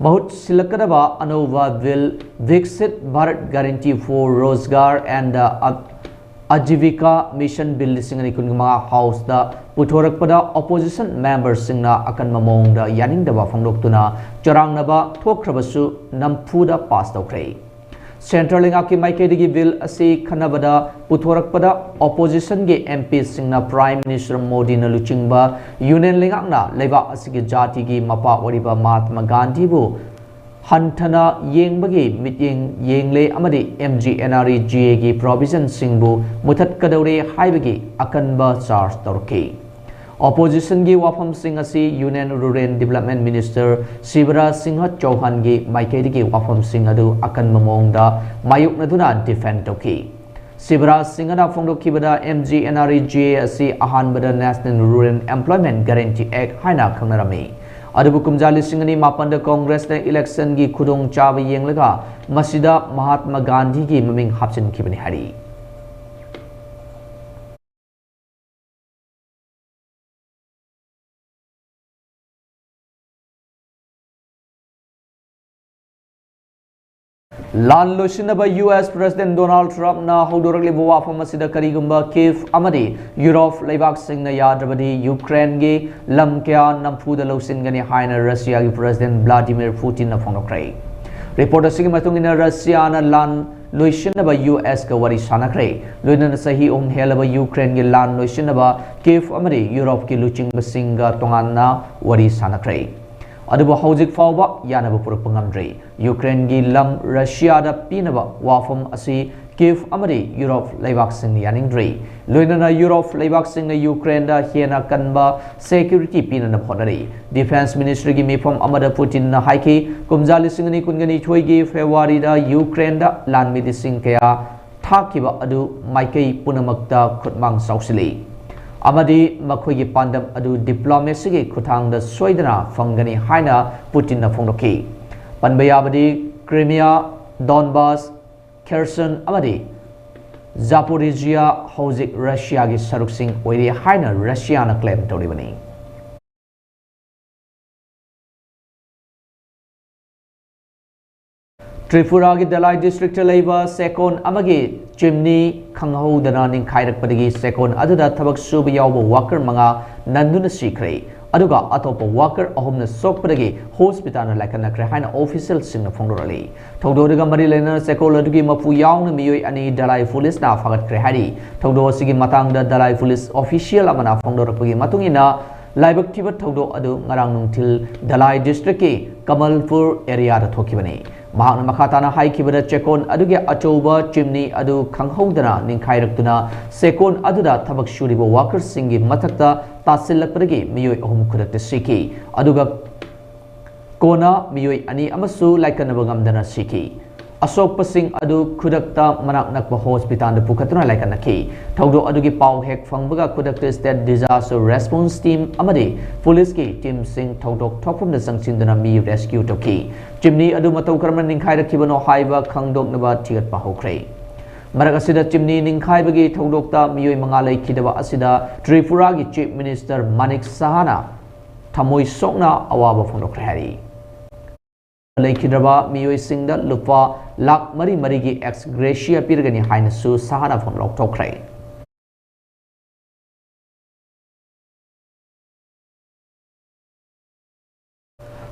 ꯃꯍꯨꯠ ꯁꯤꯜꯂꯛꯀꯗꯕ ꯑꯅꯧꯕ bill Viksit Bharat guarantee for Rozgar and Ajeevika mission bill ꯂꯤꯁꯤꯡ ꯑꯅꯤ ꯀꯨꯟꯃꯉꯥ ꯍꯥꯎꯁꯇ ꯄꯨꯊꯣꯔꯛꯄꯗ ꯑꯣꯄꯣꯖꯤꯁꯟ ꯃꯦꯝꯕꯔꯁꯤꯡꯅ ꯑꯀꯟꯕ ꯃꯑꯣꯡꯗ ꯌꯥꯅꯤꯡꯗꯕ ꯐꯣꯡꯗꯣꯛꯇꯨꯅ ꯆꯔꯥꯡꯅꯕ ꯊꯣꯛꯈ꯭ꯔꯕꯁꯨ ꯅꯝꯐꯨꯗ ꯄꯥꯁ ꯇꯧꯈ꯭ꯔꯦ꯫ ꯁꯦꯟꯇ꯭ꯔꯦꯜ ꯂꯩꯉꯥꯛꯀꯤ ꯃꯥꯏꯀꯩꯗꯒꯤ ꯕꯤꯜ ꯑꯁꯤ ꯈꯟꯅꯕꯗ ꯄꯨꯊꯣꯔꯛꯄꯗ ꯑꯣꯄꯣꯖꯤꯁꯟꯒꯤ ꯑꯦꯝ ꯄꯤꯁꯤꯡꯅ ꯄ꯭ꯔꯥꯏꯝ ꯃꯤꯅꯤꯁꯇꯔ ꯃꯣꯗꯤꯅ ꯂꯨꯆꯤꯡꯕ ꯌꯨꯅꯤꯌꯟ ꯂꯩꯉꯥꯛꯅ ꯂꯩꯕꯥꯛ ꯑꯁꯤꯒꯤ ꯖꯥꯇꯤꯒꯤ ꯃꯄꯥ ꯑꯣꯏꯔꯤꯕ ꯃꯍꯥꯇꯃꯥ ꯒꯥꯟꯙꯤꯕꯨ ꯍꯟꯊꯅ ꯌꯦꯡꯕꯒꯤ ꯃꯤꯠꯌꯦꯡ ꯌꯦꯡꯂꯦ ꯑꯃꯗꯤ M G N R E G ꯑꯦꯒꯤ ꯄ꯭ꯔꯣꯚꯤꯖꯟꯁꯤꯡꯕꯨ ꯃꯨꯊꯠꯀꯗꯧꯔꯦ ꯍꯥꯏꯕꯒꯤ ꯑꯀꯟꯕ ꯆꯥꯔꯖ ꯇꯧꯔꯛꯈꯤ꯫ ꯑꯣꯄꯣꯖꯤꯁꯟꯒꯤ ꯋꯥꯐꯝꯁꯤꯡ ꯑꯁꯤ union rural development minister Shivraj Singh ꯆꯧꯍꯥꯟꯒꯤ ꯃꯥꯏꯀꯩꯗꯒꯤ ꯋꯥꯐꯝꯁꯤꯡ ꯑꯗꯨ ꯑꯀꯟꯕ ꯃꯑꯣꯡꯗ ꯃꯥꯌꯣꯛꯅꯗꯨꯅ ꯗꯤꯐꯦꯟ ꯇꯧꯈꯤ꯫ ꯁꯤꯕꯔꯥꯖ ꯁꯤꯡꯍꯅ ꯐꯣꯡꯗꯣꯛꯈꯤꯕꯗ, M G N R E G A ꯑꯁꯤ ꯑꯍꯥꯟꯕꯗ national rural employment guarantee act ꯍꯥꯏꯅ ꯈꯪꯅꯔꯝꯃꯤ꯫ ꯑꯗꯨꯕꯨ ꯀꯨꯝꯖꯥ ꯂꯤꯁꯤꯡ ꯑꯅꯤ ꯃꯥꯄꯟꯗ ꯀꯣꯡꯒ꯭ꯔꯦꯁꯅ ꯏꯂꯦꯛꯁꯟꯒꯤ ꯈꯨꯗꯣꯡꯆꯥꯕ ꯌꯦꯡꯂꯒ ꯃꯁꯤꯗ ꯃꯍꯥꯇꯃꯥ ꯒꯥꯟꯙꯤꯒꯤ ꯃꯃꯤꯡ ꯍꯥꯞꯆꯤꯟꯈꯤꯕꯅꯤ ꯍꯥꯏꯔꯤ꯫ ꯂꯥꯟ ꯂꯣꯏꯁꯤꯟꯅꯕ ꯌꯨ ꯑꯦꯁ ꯄ꯭ꯔꯦꯁꯤꯗꯦꯟꯠ ꯗꯣꯅꯥꯜꯗ ꯇ꯭ꯔꯝꯞꯅ ꯍꯧꯗꯣꯔꯛꯂꯤꯕ ꯋꯥꯐꯝ ꯑꯁꯤꯗ ꯀꯔꯤꯒꯨꯝꯕ ꯀꯤꯐ ꯑꯃꯗꯤ ꯌꯨꯔꯣꯞ ꯂꯩꯕꯥꯛꯁꯤꯡꯅ ꯌꯥꯗ꯭ꯔꯕꯗꯤ ꯌꯨꯀ꯭ꯔꯦꯟꯒꯤ ꯂꯝ ꯀꯌꯥ ꯅꯝꯐꯨꯗ ꯂꯧꯁꯤꯟꯒꯅꯤ ꯍꯥꯏꯅ ꯔꯁꯤꯌꯥꯒꯤ ꯄ꯭ꯔꯦꯁꯤꯗꯦꯟꯠ ꯚ꯭ꯂꯥꯗꯤꯃꯤꯔ ꯄꯨꯇꯤꯟꯅ ꯐꯣꯡꯗꯣꯛꯈ꯭ꯔꯦ꯫ ꯔꯤꯄꯣꯔꯠ ꯑꯁꯤꯒꯤ ꯃꯇꯨꯡ ꯏꯟꯅ ꯔꯁꯤꯌꯥꯅ ꯂꯥꯟ ꯂꯣꯏꯁꯤꯟꯅꯕ ꯌꯨ ꯑꯦꯁꯀ ꯋꯥꯔꯤ ꯁꯥꯟꯅꯈ꯭ꯔꯦ꯫ ꯂꯣꯏꯅꯅ ꯆꯍꯤ ꯑꯍꯨꯝ ꯍꯦꯜꯂꯕ ꯌꯨꯀ꯭ꯔꯦꯟꯒꯤ ꯂꯥꯟ ꯂꯣꯏꯁꯤꯟꯅꯕ ꯀꯤꯐ ꯑꯃꯗꯤ ꯌꯨꯔꯣꯞꯀꯤ ꯂꯨꯆꯤꯡꯕꯁꯤꯡꯒ ꯇꯣꯉꯥꯟꯅ ꯋꯥꯔꯤ ꯁꯥꯟꯅꯈ꯭ꯔꯦ꯫ ꯑꯗꯨꯕꯨ ꯍꯧꯖꯤꯛ ꯐꯥꯎꯕ ꯌꯥꯅꯕ ꯄꯨꯔꯛꯄ ꯉꯝꯗ꯭ꯔꯤ꯫ ꯌꯨꯀ꯭ꯔꯦꯟꯒꯤ ꯂꯝ ꯔꯁꯤꯌꯥꯗ ꯄꯤꯅꯕ ꯋꯥꯐꯝ ꯑꯁꯤ ꯀꯤꯐ ꯑꯃꯗꯤ ꯌꯨꯔꯣꯞ ꯂꯩꯕꯥꯛꯁꯤꯡꯅ ꯌꯥꯅꯤꯡꯗ꯭ꯔꯤ꯫ ꯂꯣꯏꯅꯅ ꯌꯨꯔꯣꯞ ꯂꯩꯕꯥꯛꯁꯤꯡꯅ ꯌꯨꯀ꯭ꯔꯦꯟꯗ ꯍꯦꯟꯅ ꯀꯟꯕ ꯁꯦꯀ꯭ꯌꯨꯔꯤꯇꯤ ꯄꯤꯅꯅꯕ ꯍꯣꯠꯅꯔꯤ꯫ ꯗꯤꯐꯦꯟꯁ ꯃꯤꯅꯤꯁꯇ꯭ꯔꯤꯒꯤ ꯃꯤꯐꯝ ꯑꯃꯗ ꯄꯨꯇꯤꯟꯅ ꯍꯥꯏꯈꯤ, ꯀꯨꯝꯖꯥ ꯂꯤꯁꯤꯡ ꯑꯅꯤ ꯀꯨꯟꯒ ꯅꯤꯊꯣꯏꯒꯤ ꯐꯦꯕ꯭ꯔꯨꯋꯥꯔꯤꯗ ꯌꯨꯀ꯭ꯔꯦꯟꯗ ꯂꯥꯟꯃꯤꯗꯤꯁꯤꯡ ꯀꯌꯥ ꯊꯥꯈꯤꯕ ꯑꯗꯨ ꯃꯥꯏꯀꯩ ꯄꯨꯝꯅꯃꯛꯇ ꯈꯨꯠꯃꯥꯡ ꯆꯥꯎꯁꯤꯜꯂꯤ ꯑꯃꯗꯤ ꯃꯈꯣꯏꯒꯤ ꯄꯥꯟꯗꯝ ꯑꯗꯨ ꯗꯤꯄ꯭ꯂꯣꯃꯦꯁꯤꯒꯤ ꯈꯨꯠꯊꯥꯡꯗ ꯁꯣꯏꯗꯅ ꯐꯪꯒꯅꯤ ꯍꯥꯏꯅ ꯄꯨꯇꯤꯟꯅ ꯐꯣꯡꯗꯣꯛꯈꯤ꯫ ꯄꯟꯕ ꯌꯥꯕꯗꯤ ꯀ꯭ꯔꯤꯃꯤꯌꯥ, ꯗꯣꯟꯕꯥꯁ, ꯈꯦꯔꯁꯟ ꯑꯃꯗꯤ ꯖꯥꯄꯣꯔꯤꯖꯤꯌꯥ ꯍꯧꯖꯤꯛ ꯔꯁꯤꯌꯥꯒꯤ ꯁꯔꯨꯛꯁꯤꯡ ꯑꯣꯏꯔꯤ ꯍꯥꯏꯅ ꯔꯁꯤꯌꯥꯅ ꯀ꯭ꯂꯦꯝ ꯇꯧꯔꯤꯕꯅꯤ꯫ ꯇ꯭ꯔꯤꯄꯨꯔꯥꯒꯤ ꯙꯂꯥꯏ ꯗꯤꯁꯇ꯭ꯔꯤꯛꯇ ꯂꯩꯕ ꯆꯦꯛꯀꯣꯟ ꯑꯃꯒꯤ ꯆꯤꯝꯅꯤ ꯈꯪꯍꯧꯗꯅ ꯅꯤꯡꯈꯥꯏꯔꯛꯄꯗꯒꯤ ꯆꯦꯛꯀꯣꯟ ꯑꯗꯨꯗ ꯊꯕꯛ ꯁꯨꯕ ꯌꯥꯎꯕ ꯋꯥꯀꯔ ꯃꯉꯥ ꯅꯟꯗꯨꯅ ꯁꯤꯈ꯭ꯔꯦ꯫ ꯑꯗꯨꯒ ꯑꯇꯣꯞꯄ ꯋꯥꯀꯔ ꯑꯍꯨꯝꯅ ꯁꯣꯛꯄꯗꯒꯤ ꯍꯣꯁꯄꯤꯇꯥꯜꯗ ꯂꯥꯏꯀꯠꯅꯈ꯭ꯔꯦ ꯍꯥꯏꯅ ꯑꯣꯐꯤꯁꯤꯌꯦꯜꯁꯤꯡꯅ ꯐꯣꯡꯗꯣꯔꯛꯂꯤ꯫ ꯊꯧꯗꯣꯛ ꯑꯗꯨꯒ ꯃꯔꯤ ꯂꯩꯅꯅ ꯆꯦꯛꯀꯣꯟ ꯑꯗꯨꯒꯤ ꯃꯄꯨ ꯌꯥꯎꯅ ꯃꯤꯑꯣꯏ ꯑꯅꯤ ꯙꯂꯥꯏ ꯄꯨꯂꯤꯁꯅ ꯐꯥꯒꯠꯈ꯭ꯔꯦ ꯍꯥꯏꯔꯤ꯫ ꯊꯧꯗꯣꯛ ꯑꯁꯤꯒꯤ ꯃꯇꯥꯡꯗ ꯙꯂꯥꯏ ꯄꯨꯂꯤꯁ ꯑꯣꯐꯤꯁꯤꯌꯦꯜ ꯑꯃꯅ ꯐꯣꯡꯗꯣꯔꯛꯄꯒꯤ ꯃꯇꯨꯡ ꯏꯟꯅ, ꯂꯥꯏꯕꯛ ꯊꯤꯕ ꯊꯧꯗꯣꯛ ꯑꯗꯨ ꯉꯔꯥꯡ ꯅꯨꯡꯊꯤꯜ ꯙꯂꯥꯏ ꯗꯤꯁꯇ꯭ꯔꯤꯛꯀꯤ ꯀꯃꯜꯄꯨꯔ ꯑꯦꯔꯤꯌꯥꯗ ꯊꯣꯛꯈꯤꯕꯅꯤ꯫ ꯃꯍꯥꯛꯅ ꯃꯈꯥ ꯇꯥꯅ ꯍꯥꯏꯈꯤꯕꯗ, ꯆꯦꯛꯀꯣꯟ ꯑꯗꯨꯒꯤ ꯑꯆꯧꯕ ꯆꯤꯝꯅꯤ ꯑꯗꯨ ꯈꯪꯍꯧꯗꯅ ꯅꯤꯡꯈꯥꯏꯔꯛꯇꯨꯅ ꯆꯦꯛꯀꯣꯟ ꯑꯗꯨꯗ ꯊꯕꯛ ꯁꯨꯔꯤꯕ ꯋꯥꯀꯔꯁꯤꯡꯒꯤ ꯃꯊꯛꯇ ꯇꯥꯁꯤꯜꯂꯛꯄꯗꯒꯤ ꯃꯤꯑꯣꯏ ꯑꯍꯨꯝ ꯈꯨꯗꯛꯇ ꯁꯤꯈꯤ꯫ ꯑꯗꯨꯒ ꯀꯣꯟꯅ ꯃꯤꯑꯣꯏ ꯑꯅꯤ ꯑꯃꯁꯨ ꯂꯥꯏꯀꯠꯅꯕ ꯉꯝꯗꯅ ꯁꯤꯈꯤ꯫ ꯑꯁꯣꯛꯄꯁꯤꯡ ꯑꯗꯨ ꯈꯨꯗꯛꯇ ꯃꯅꯥꯛ ꯅꯛꯄ ꯍꯣꯁꯄꯤꯇꯥꯜꯗ ꯄꯨꯈꯠꯇꯨꯅ ꯂꯥꯏꯀꯠꯅꯈꯤ꯫ ꯊꯧꯗꯣꯛ ꯑꯗꯨꯒꯤ ꯄꯥꯎ ꯍꯦꯛ ꯐꯪꯕꯒ ꯈꯨꯗꯛꯇ ꯁ꯭ꯇꯦꯠ ꯗꯤꯖꯥꯁꯇꯔ ꯔꯦꯁꯄꯣꯟꯁ ꯇꯤꯝ ꯑꯃꯗꯤ ꯄꯨꯂꯤꯁꯀꯤ ꯇꯤꯝꯁꯤꯡ ꯊꯧꯗꯣꯛ ꯊꯣꯛꯐꯝꯗ ꯆꯪꯁꯤꯟꯗꯨꯅ ꯃꯤ ꯔꯦꯁꯀ꯭ꯌꯨ ꯇꯧꯈꯤ꯫ ꯆꯤꯝꯅꯤ ꯑꯗꯨ ꯃꯇꯧ ꯀꯔꯝꯅ ꯅꯤꯡꯈꯥꯏꯔꯛꯈꯤꯕꯅꯣ ꯍꯥꯏꯕ ꯈꯪꯗꯣꯛꯅꯕ ꯊꯤꯒꯠꯄ ꯍꯧꯈ꯭ꯔꯦ꯫ ꯃꯔꯛ ꯑꯁꯤꯗ, ꯆꯤꯝꯅꯤ ꯅꯤꯡꯈꯥꯏꯕꯒꯤ ꯊꯧꯗꯣꯛꯇ ꯃꯤꯑꯣꯏ ꯃꯉꯥ ꯂꯩꯈꯤꯗꯕ ꯑꯁꯤꯗ ꯇ꯭ꯔꯤꯄꯨꯔꯥꯒꯤ ꯆꯤꯐ ꯃꯤꯅꯤꯁꯇꯔ ꯃꯥꯅꯤꯛ ꯁꯍꯥꯅ ꯊꯃꯣꯏ ꯁꯣꯛꯅ ꯑꯋꯥꯕ ꯐꯣꯡꯗꯣꯛꯈ꯭ꯔꯦ ꯍꯥꯏꯔꯤ꯫ ꯂꯩꯈꯤꯗ꯭ꯔꯕ ꯃꯤꯑꯣꯏꯁꯤꯡꯗ ꯂꯨꯄꯥ ꯂꯥꯈ ꯃꯔꯤ ꯃꯔꯤꯒꯤ ꯑꯦꯛꯁ ꯒ꯭ꯔꯦꯁꯤꯌꯥ ꯄꯤꯔꯒꯅꯤ ꯍꯥꯏꯅꯁꯨ ꯁꯍꯥꯅ ꯐꯣꯟ ꯂꯥꯎꯊꯣꯛꯈ꯭ꯔꯦ꯫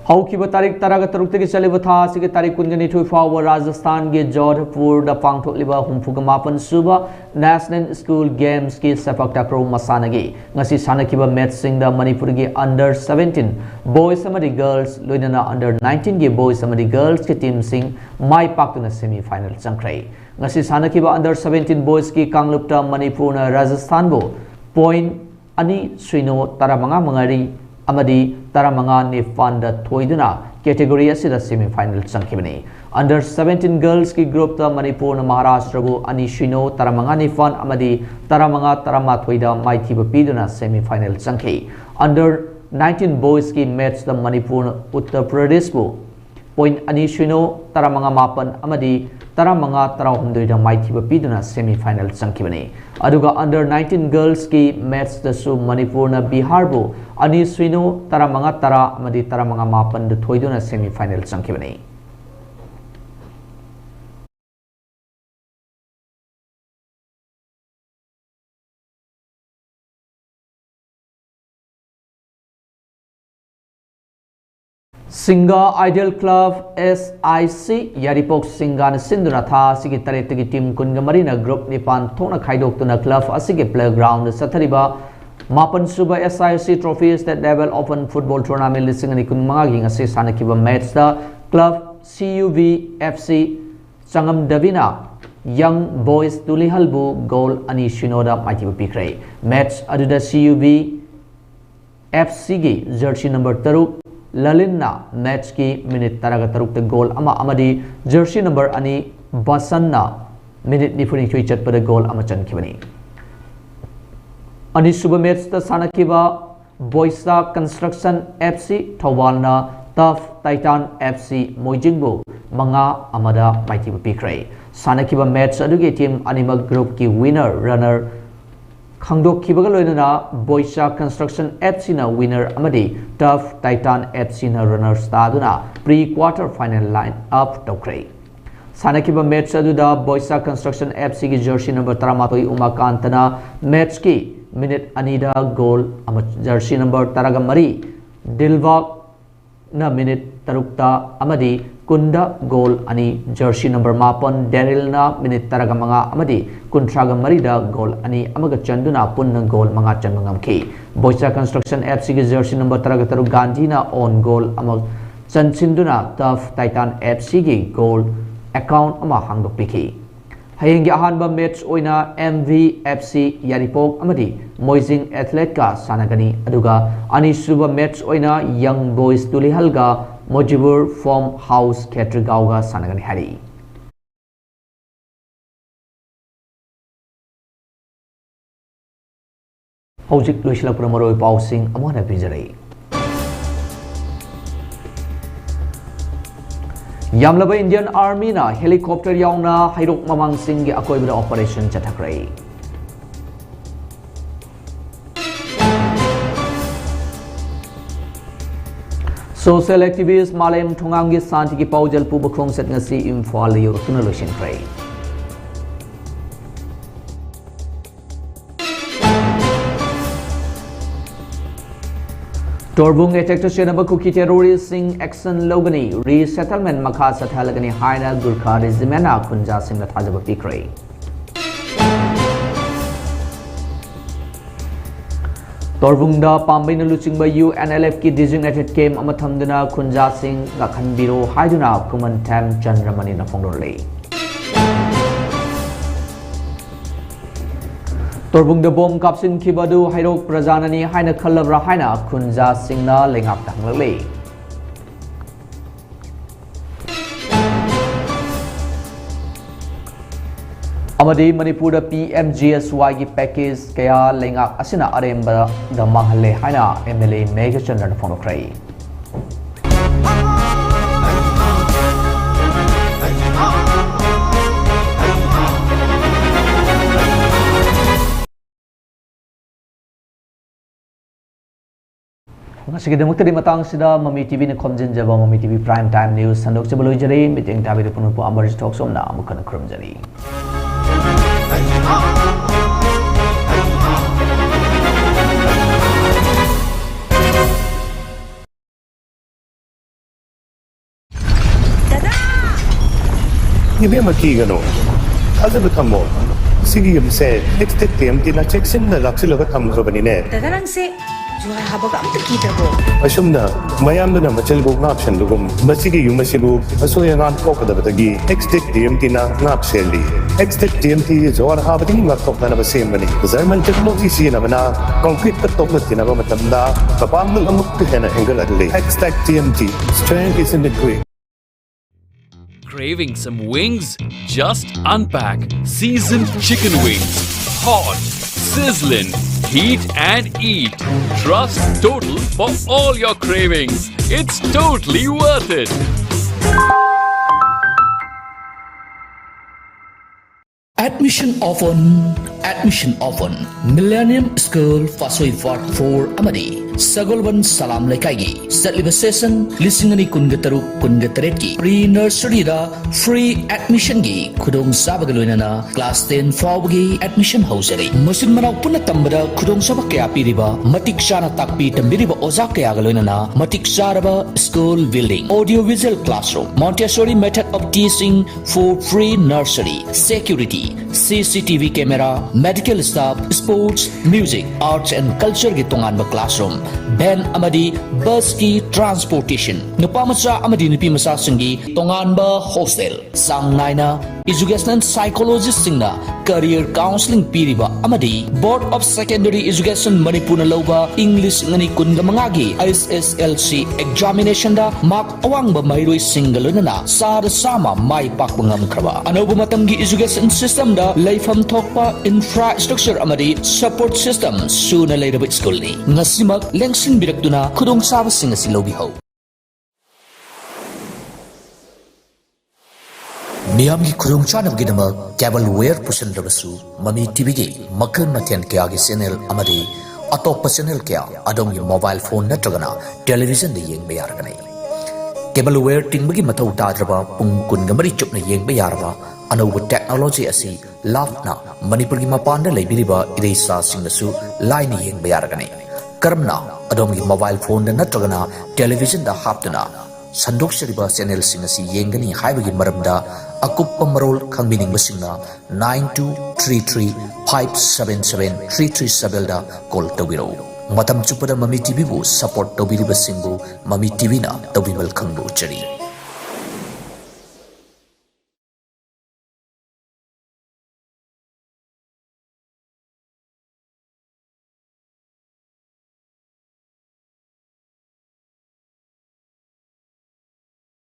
ꯍꯧꯈꯤꯕ ꯇꯥꯔꯤꯛ ꯇꯔꯥꯒ ꯇꯔꯨꯛꯇꯒꯤ ꯆꯠꯂꯤꯕ ꯊꯥ ꯑꯁꯤꯒꯤ ꯇꯥꯔꯤꯛ ꯀꯨꯟꯒ ꯅꯤꯊꯣꯏ ꯐꯥꯎꯕ ꯔꯥꯖꯁꯊꯥꯟꯒꯤ ꯖꯣꯙꯄꯨꯔꯗ ꯄꯥꯡꯊꯣꯛꯂꯤꯕ ꯍꯨꯝꯐꯨꯒ ꯃꯥꯄꯟ ꯁꯨꯕ National School Games ꯀꯤ ꯁꯦꯄꯛ ꯇꯥꯀ꯭ꯔꯣ ꯃꯁꯥꯟꯅꯒꯤ ꯉꯁꯤ ꯁꯥꯟꯅꯈꯤꯕ ꯃꯦꯠꯁꯁꯤꯡꯗ ꯃꯅꯤꯄꯨꯔꯒꯤ under seventeen boys ꯑꯃꯗꯤ girls, ꯂꯣꯏꯅꯅ under nineteen ꯒꯤ boys ꯑꯃꯗꯤ girls ꯀꯤ ꯇꯤꯝꯁꯤꯡ ꯃꯥꯏ ꯄꯥꯛꯇꯨꯅ semi final ꯆꯪꯈ꯭ꯔꯦ꯫ ꯉꯁꯤ ꯁꯥꯟꯅꯈꯤꯕ under seventeen boys ꯀꯤ ꯀꯥꯡꯂꯨꯞꯇ ꯃꯅꯤꯄꯨꯔꯅ ꯔꯥꯖꯁꯊꯥꯟꯕꯨ point ꯑꯅꯤ ꯁꯤꯅꯣ ꯇꯔꯥꯃꯉꯥ ꯃꯉꯥ ꯑꯃꯗꯤ ꯇꯔꯥꯃꯉꯥ ꯅꯤꯄꯥꯟꯗ ꯊꯣꯏꯗꯨꯅ category ꯑꯁꯤꯗ semi final ꯆꯪꯈꯤꯕꯅꯤ꯫ Under seventeen girls ꯀꯤ group ꯇ ꯃꯅꯤꯄꯨꯔꯅ ꯃꯍꯥꯔꯥꯁꯇ꯭ꯔꯕꯨ ꯑꯅꯤ ꯁꯤꯅꯣ ꯇꯔꯥꯃꯉꯥ ꯅꯤꯄꯥꯟ ꯑꯃꯗꯤ ꯇꯔꯥꯃꯉꯥ ꯇꯔꯥꯃꯥꯊꯣꯏꯗ ꯃꯥꯏꯊꯤꯕ ꯄꯤꯗꯨꯅ semi final ꯆꯪꯈꯤ꯫ Under nineteen boys ꯀꯤ match ꯇ ꯃꯅꯤꯄꯨꯔꯅ ꯎꯠꯇꯔ ꯄ꯭ꯔꯗꯦꯁꯄꯨ point ꯑꯅꯤ ꯁꯤꯅꯣ ꯇꯔꯥꯃꯉꯥ ꯃꯥꯄꯟ ꯑꯃꯗꯤ ꯇꯔꯥꯃꯉꯥ ꯇꯔꯥꯍꯨꯝꯗꯣꯏꯗ ꯃꯥꯏꯊꯤꯕ ꯄꯤꯗꯨꯅ semi final ꯆꯪꯈꯤꯕꯅꯤ꯫ ꯑꯗꯨꯒ under nineteen girls ꯀꯤ match ꯇꯁꯨ ꯃꯅꯤꯄꯨꯔꯅ ꯕꯤꯍꯥꯔꯕꯨ ꯑꯅꯤ ꯁꯤꯅꯣ, ꯇꯔꯥꯃꯉꯥ ꯇꯔꯥ ꯑꯃꯗꯤ ꯇꯔꯥꯃꯉꯥ ꯃꯥꯄꯟꯗ ꯊꯣꯏꯗꯨꯅ semi final ꯆꯪꯈꯤꯕꯅꯤ꯫ ꯁꯤꯡꯒꯥ Ideal Club S I C ꯌꯥꯏꯔꯤꯄꯣꯛ ꯁꯤꯡꯒꯥꯅ ꯁꯤꯟꯗꯨꯅ ꯊꯥ ꯑꯁꯤꯒꯤ ꯇꯔꯦꯠꯇꯒꯤ team ꯀꯨꯟꯒ ꯃꯔꯤꯅ group ꯅꯤꯄꯥꯟ ꯊꯣꯛꯅ ꯈꯥꯏꯗꯣꯛꯇꯨꯅ club ꯑꯁꯤꯒꯤ playground ꯗ ꯆꯠꯊꯔꯤꯕ ꯃꯥꯄꯟ ꯁꯨꯕ S I C Trophy State Level Open Football Tournament ꯂꯤꯁꯤꯡ ꯑꯅꯤ ꯀꯨꯟꯃꯉꯥꯒꯤ ꯉꯁꯤ ꯁꯥꯟꯅꯈꯤꯕ match ꯇ club C U V F C ꯆꯉꯝꯗꯕꯤꯅ Young Boys ꯇꯨꯂꯤꯍꯜꯕꯨ goal ꯑꯅꯤ ꯁꯤꯅꯣꯗ ꯃꯥꯏꯊꯤꯕ ꯄꯤꯈ꯭ꯔꯦ꯫ Match ꯑꯗꯨꯗ C U V F C ꯒꯤ jersey number ꯇꯔꯨꯛ ꯂꯂꯤꯟꯅ match ꯀꯤ minute ꯇꯔꯥꯒ ꯇꯔꯨꯛꯇ goal ꯑꯃ ꯑꯃꯗꯤ jersey number ꯑꯅꯤ ꯕꯁꯟꯅ minute ꯅꯤꯐꯨꯅꯤꯊꯣꯏ ꯆꯠꯄꯗ goal ꯑꯃ ꯆꯟꯈꯤꯕꯅꯤ꯫ ꯑꯅꯤꯁꯨꯕ match ꯇ ꯁꯥꯟꯅꯈꯤꯕ ꯕꯣꯏꯁꯥ Construction F C ꯊꯧꯕꯥꯜꯅ Tough Titan F C ꯃꯣꯏꯖꯤꯡꯕꯨ ꯃꯉꯥ ꯑꯃꯗ ꯃꯥꯏꯊꯤꯕ ꯄꯤꯈ꯭ꯔꯦ꯫ ꯁꯥꯟꯅꯈꯤꯕ match ꯑꯗꯨꯒꯤ team ꯑꯅꯤꯃꯛ group ꯀꯤ winner, runner ꯈꯪꯗꯣꯛꯈꯤꯕꯒ ꯂꯣꯏꯅꯅ ꯕꯣꯏꯁꯥ Construction F C ꯅ winner ꯑꯃꯗꯤ Tough Titan F C ꯅ runners ꯇꯥꯗꯨꯅ pre quarter final line up ꯇꯧꯈ꯭ꯔꯦ꯫ ꯁꯥꯟꯅꯈꯤꯕ match ꯑꯗꯨꯗ ꯕꯣꯏꯁꯥ Construction F C ꯒꯤ jersey number ꯇꯔꯥꯃꯥꯊꯣꯏ ꯎꯃꯥꯀꯥꯟꯇꯅ match ꯀꯤ minute ꯑꯅꯤꯗ goal ꯑꯃ, jersey number ꯇꯔꯥꯒ ꯃꯔꯤ ꯗꯤꯜꯕꯥꯛꯅ minute ꯇꯔꯨꯛꯇ ꯑꯃꯗꯤ ꯀꯨꯟꯗ goal ꯑꯅꯤ, jersey number ꯃꯥꯄꯟ ꯗꯦꯔꯤꯜꯅ minute ꯇꯔꯥꯒ ꯃꯉꯥ ꯑꯃꯗꯤ ꯀꯨꯟꯊ꯭ꯔꯥꯒ ꯃꯔꯤꯗ goal ꯑꯅꯤ ꯑꯃꯒ ꯆꯟꯗꯨꯅ ꯄꯨꯟꯅ goal ꯃꯉꯥ ꯆꯟꯕ ꯉꯝꯈꯤ꯫ ꯕꯣꯏꯁꯥ Construction F C ꯒꯤ jersey number ꯇꯔꯥꯒ ꯇꯔꯨꯛ ꯒꯥꯟꯙꯤꯅ own goal ꯑꯃ ꯆꯟꯁꯤꯟꯗꯨꯅ Tough Titan F C ꯒꯤ goal account ꯑꯃ ꯍꯥꯡꯗꯣꯛꯄꯤꯈꯤ꯫ ꯍꯌꯦꯡꯒꯤ ꯑꯍꯥꯟꯕ match ꯑꯣꯏꯅ M V F C ꯌꯥꯏꯔꯤꯄꯣꯛ ꯑꯃꯗꯤ ꯃꯣꯏꯖꯤꯡ Athletic ꯀ ꯁꯥꯟꯅꯒꯅꯤ, ꯑꯗꯨꯒ ꯑꯅꯤꯁꯨꯕ match ꯑꯣꯏꯅ Young Boys ꯇꯨꯂꯤꯍꯜꯒ ꯃꯣꯖꯤꯕꯨꯔ Farm House ꯈꯦꯇ꯭ꯔꯤꯒꯥꯎꯒ ꯁꯥꯟꯅꯒꯅꯤ ꯍꯥꯏꯔꯤ꯫ ꯍꯧꯖꯤꯛ ꯂꯣꯏꯁꯤꯜꯂꯛꯄꯗ ꯃꯔꯨꯑꯣꯏꯕ ꯄꯥꯎꯁꯤꯡ ꯑꯃꯨꯛ ꯍꯟꯅ ꯄꯤꯖꯔꯛꯏ꯫ ꯌꯥꯝꯂꯕ Indian Armyꯅ helicopter ꯌꯥꯎꯅ ꯍꯩꯔꯣꯛ ꯃꯃꯥꯡꯁꯤꯡꯒꯤ ꯑꯀꯣꯏꯕꯗ operation ꯆꯠꯊꯈ꯭ꯔꯦ꯫ Social activist ꯃꯥꯂꯦꯝ ꯊꯣꯉꯥꯝꯒꯤ ꯁꯥꯟꯇꯤꯒꯤ ꯄꯥꯎꯖꯦꯜ ꯄꯨꯕ ꯈꯣꯡꯆꯠ ꯉꯁꯤ ꯏꯝꯐꯥꯜꯗ ꯌꯧꯔꯛꯇꯨꯅ ꯂꯣꯏꯁꯤꯟꯈ꯭ꯔꯦ꯫ ꯇꯣꯔꯕꯨꯡ attackꯇ ꯆꯦꯟꯅꯕ ꯀꯨꯀꯤ terroristꯁꯤꯡ action ꯂꯧꯒꯅꯤ, resettlement ꯃꯈꯥ ꯆꯠꯊꯍꯜꯂꯒꯅꯤ ꯍꯥꯏꯅ ꯒꯨꯔꯈꯥ regimentꯅ ꯈꯨꯟꯖꯥꯁꯤꯡꯗ ꯊꯥꯖꯕ ꯄꯤꯈ꯭ꯔꯦ꯫ ꯇꯣꯔꯕꯨꯡꯗ ꯄꯥꯝꯕꯩꯅ ꯂꯨꯆꯤꯡꯕ UNLFꯀꯤ designated camp ꯑꯃ ꯊꯝꯗꯨꯅ ꯈꯨꯟꯖꯥꯁꯤꯡ ꯉꯥꯛꯍꯟꯕꯤꯔꯣ ꯍꯥꯏꯗꯨꯅ ꯈꯨꯃꯟꯊꯦꯝ ꯆꯟꯗ꯭ꯔꯃꯅꯤꯅ ꯐꯣꯡꯗꯣꯔꯛꯂꯤ꯫ ꯇꯣꯔꯕꯨꯡꯗ ꯕꯣꯝ ꯀꯥꯞꯁꯤꯟꯈꯤꯕ ꯑꯗꯨ ꯍꯩꯔꯣꯛ ꯄ꯭ꯔꯖꯥꯅꯅꯤ ꯍꯥꯏꯅ ꯈꯜꯂꯕ꯭ꯔꯥ ꯍꯥꯏꯅ ꯈꯨꯟꯖꯥꯁꯤꯡꯅ ꯂꯩꯉꯥꯛꯇ ꯍꯪꯂꯛꯂꯤ꯫ ꯑꯃꯗꯤ ꯃꯅꯤꯄꯨꯔꯗ PMGSYꯒꯤ package ꯀꯌꯥ ꯂꯩꯉꯥꯛ ꯑꯁꯤꯅ ꯑꯔꯦꯝꯕꯗ ꯃꯥꯡꯍꯜꯂꯦ ꯍꯥꯏꯅ MLA ꯃꯦꯘꯆꯟꯗ꯭ꯔꯅ ꯐꯣꯡꯗꯣꯛꯈ꯭ꯔꯦ꯫ ꯉꯁꯤꯒꯤꯗꯃꯛꯇꯗꯤ ꯃꯇꯥꯡꯁꯤꯗ ꯃꯃꯤ TVꯅ ꯈꯣꯝꯖꯤꯟꯖꯕ ꯃꯃꯤ TV Prime Time News ꯁꯟꯗꯣꯛꯆꯕ ꯂꯣꯏꯖꯔꯦ꯫ ꯃꯤꯠꯌꯦꯡ ꯇꯥꯕꯤꯔꯤꯕ ꯄꯨꯝꯅꯃꯛꯄꯨ ꯑꯃꯔꯖꯤꯠ ꯊꯣꯛꯆꯣꯝꯅ ꯑꯃꯨꯛ ꯍꯟꯅ ꯈꯨꯔꯨꯝꯖꯔꯤ꯫ ꯏꯕꯦꯝꯃ, ꯀꯤꯒꯅꯨ, ꯊꯥꯖꯕ ꯊꯝꯃꯣ꯫ ꯁꯤꯒꯤ ꯌꯨꯝꯁꯦ Extech TMTꯅ ꯆꯦꯛꯁꯤꯟꯅ ꯂꯥꯛꯁꯤꯜꯂꯒ ꯊꯝꯈ꯭ꯔꯕꯅꯤꯅꯦ꯫ ꯗꯗꯥ, ꯅꯪꯁꯦ ꯖꯨꯍꯥꯔ ꯍꯥꯕꯒ ꯑꯝꯇ ꯀꯤꯗ꯭ꯔꯕꯣ? ꯑꯁꯨꯝꯅ ꯃꯌꯥꯝꯗꯨꯅ ꯃꯆꯤꯜꯕꯨ ꯉꯥꯛꯁꯟꯕꯒꯨꯝ, ꯃꯁꯤꯒꯤ ꯌꯨꯝ ꯑꯁꯤꯕꯨ ꯑꯁꯣꯏ ꯑꯉꯥꯝ ꯊꯣꯛꯀꯗꯕꯗꯒꯤ Extech TMTꯅ ꯉꯥꯛ ꯁꯦꯜꯂꯤ꯫ Extech TMT ꯖꯨꯍꯥꯔ ꯍꯥꯕꯗꯒꯤ ꯉꯥꯛꯊꯣꯛꯅꯅꯕ ꯁꯦꯝꯕꯅꯤ꯫ German technology ꯁꯤꯖꯤꯟꯅꯕꯅ concreteꯇ ꯇꯣꯛꯅ ꯊꯤꯅꯕ ꯃꯇꯝꯗ ꯃꯄꯥꯡꯒꯜ ꯑꯃꯨꯛꯀ ꯍꯦꯟꯅ ꯍꯦꯟꯒꯠꯍꯜꯂꯤ꯫ Extech TMT, strength is in the grit. Craving some wings? Just unpack seasoned chicken wings. Hot, sizzling, heat and eat. Trust Total for all your cravings. It's totally worth it. Admission open, admission open. Millennium School, Fasoi Ward four ꯑꯃꯗꯤ ꯁꯒꯣꯜꯕꯟ ꯁꯂꯥꯝ ꯂꯩꯀꯥꯏꯒꯤ ꯆꯠꯂꯤꯕ session ꯂꯤꯁꯤꯡ ꯑꯅꯤ ꯀꯨꯟꯒ ꯇꯔꯨꯛ ꯀꯨꯟꯒ ꯇꯔꯦꯠꯀꯤ pre nurseryꯗ free admissionꯒꯤ ꯈꯨꯗꯣꯡꯆꯥꯕꯒ ꯂꯣꯏꯅꯅ class ten ꯐꯥꯎꯕꯒꯤ admission ꯍꯧꯖꯔꯤ꯫ ꯃꯆꯤꯟ ꯃꯅꯥꯎ ꯄꯨꯟꯅ ꯇꯝꯕꯗ ꯈꯨꯗꯣꯡꯆꯥꯕ ꯀꯌꯥ ꯄꯤꯔꯤꯕ, ꯃꯇꯤꯛ ꯆꯥꯅ ꯇꯥꯛꯄꯤ ꯇꯝꯕꯤꯔꯤꯕ ꯑꯣꯖꯥ ꯀꯌꯥꯒ ꯂꯣꯏꯅꯅ ꯃꯇꯤꯛ ꯆꯥꯔꯕ school building, audio visual classroom, Montessori method of teaching for pre nursery, security, C C T V camera, medical staff, sports, music, arts and cultureꯒꯤ ꯇꯣꯉꯥꯟꯕ classroom, van ꯑꯃꯗꯤ busꯀꯤ transportation, ꯅꯨꯄꯥ ꯃꯆꯥ ꯑꯃꯗꯤ ꯅꯨꯄꯤ ꯃꯆꯥꯁꯤꯡꯒꯤ ꯇꯣꯉꯥꯟꯕ hostel, ꯆꯥꯡ ꯅꯥꯏꯅ educational psychologistꯁꯤꯡꯅ career counselling ꯄꯤꯔꯤꯕ ꯑꯃꯗꯤ Board of Secondary Education ꯃꯅꯤꯄꯨꯔꯅ ꯂꯧꯕ ꯏꯪ ꯂꯤꯁꯤꯡ ꯑꯅꯤ ꯀꯨꯟꯒ ꯃꯉꯥꯒꯤ H S L C examinationꯗ mark ꯑꯋꯥꯡꯕ ꯃꯍꯩꯔꯣꯏꯁꯤꯡꯒ ꯂꯣꯏꯅꯅ ꯆꯥꯗ ꯆꯥꯝꯃ ꯃꯥꯏ ꯄꯥꯛꯄ ꯉꯝꯈ꯭ꯔꯕ, ꯑꯅꯧꯕ ꯃꯇꯝꯒꯤ education systemꯗ ꯂꯩꯐꯝ ꯊꯣꯛꯄ infrastructure ꯑꯃꯗꯤ support system ꯁꯨꯅ ꯂꯩꯔꯕ schoolꯅꯤ꯫ ꯉꯁꯤꯃꯛ ꯂꯦꯡꯁꯤꯟꯕꯤꯔꯛꯇꯨꯅ ꯈꯨꯗꯣꯡꯆꯥꯕꯁꯤꯡ ꯑꯁꯤ ꯂꯧꯕꯤꯍꯧ꯫ ꯃꯤꯌꯥꯝꯒꯤ ꯈꯨꯗꯣꯡꯆꯥꯅꯕꯒꯤꯗꯃꯛ cable wire ꯄꯨꯁꯤꯟꯗ꯭ꯔꯕꯁꯨ, ꯃꯃꯤ ꯇꯤꯚꯤꯒꯤ ꯃꯈꯜ ꯃꯊꯦꯜ ꯀꯌꯥꯒꯤ channel ꯑꯃꯗꯤ ꯑꯇꯣꯞꯄ channel ꯀꯌꯥ ꯑꯗꯣꯝꯒꯤ mobile phone ꯅꯠꯇ꯭ꯔꯒꯅ televisionꯗ ꯌꯦꯡꯕ ꯌꯥꯔꯒꯅꯤ꯫ Cable wire ꯇꯤꯡꯕꯒꯤ ꯃꯊꯧ ꯇꯥꯗ꯭ꯔꯕ, ꯄꯨꯡ ꯀꯨꯟꯒ ꯃꯔꯤ ꯆꯨꯞꯅ ꯌꯦꯡꯕ ꯌꯥꯔꯕ ꯑꯅꯧꯕ technology ꯑꯁꯤ ꯂꯥꯞꯅ ꯃꯅꯤꯄꯨꯔꯒꯤ ꯃꯄꯥꯟꯗ ꯂꯩꯕꯤꯔꯤꯕ ꯏꯔꯩꯆꯥꯁꯤꯡꯅꯁꯨ ꯂꯥꯏꯅ ꯌꯦꯡꯕ ꯌꯥꯔꯒꯅꯤ꯫ ꯀꯔꯝꯅ? ꯑꯗꯣꯝꯒꯤ mobile phoneꯗ ꯅꯠꯇ꯭ꯔꯒꯅ televisionꯗ ꯍꯥꯞꯇꯨꯅ ꯁꯟꯗꯣꯛꯆꯔꯤꯕ channelꯁꯤꯡ ꯑꯁꯤ ꯌꯦꯡꯒꯅꯤ ꯍꯥꯏꯕꯒꯤ ꯃꯔꯝꯗ ꯑꯀꯨꯞꯄ ꯃꯔꯣꯜ ꯈꯪꯕꯤꯅꯤꯡꯕꯁꯤꯡꯅ nine two three three five seven seven three three sevenꯗ call ꯇꯧꯕꯤꯔꯛꯎ꯫ ꯃꯇꯝ ꯆꯨꯞꯄꯗ ꯃꯃꯤ ꯇꯤꯚꯤꯕꯨ support ꯇꯧꯕꯤꯔꯤꯕꯁꯤꯡꯕꯨ ꯃꯃꯤ ꯇꯤꯚꯤꯅ ꯇꯧꯕꯤꯃꯜ ꯈꯪꯕ ꯎꯠꯆꯔꯤ꯫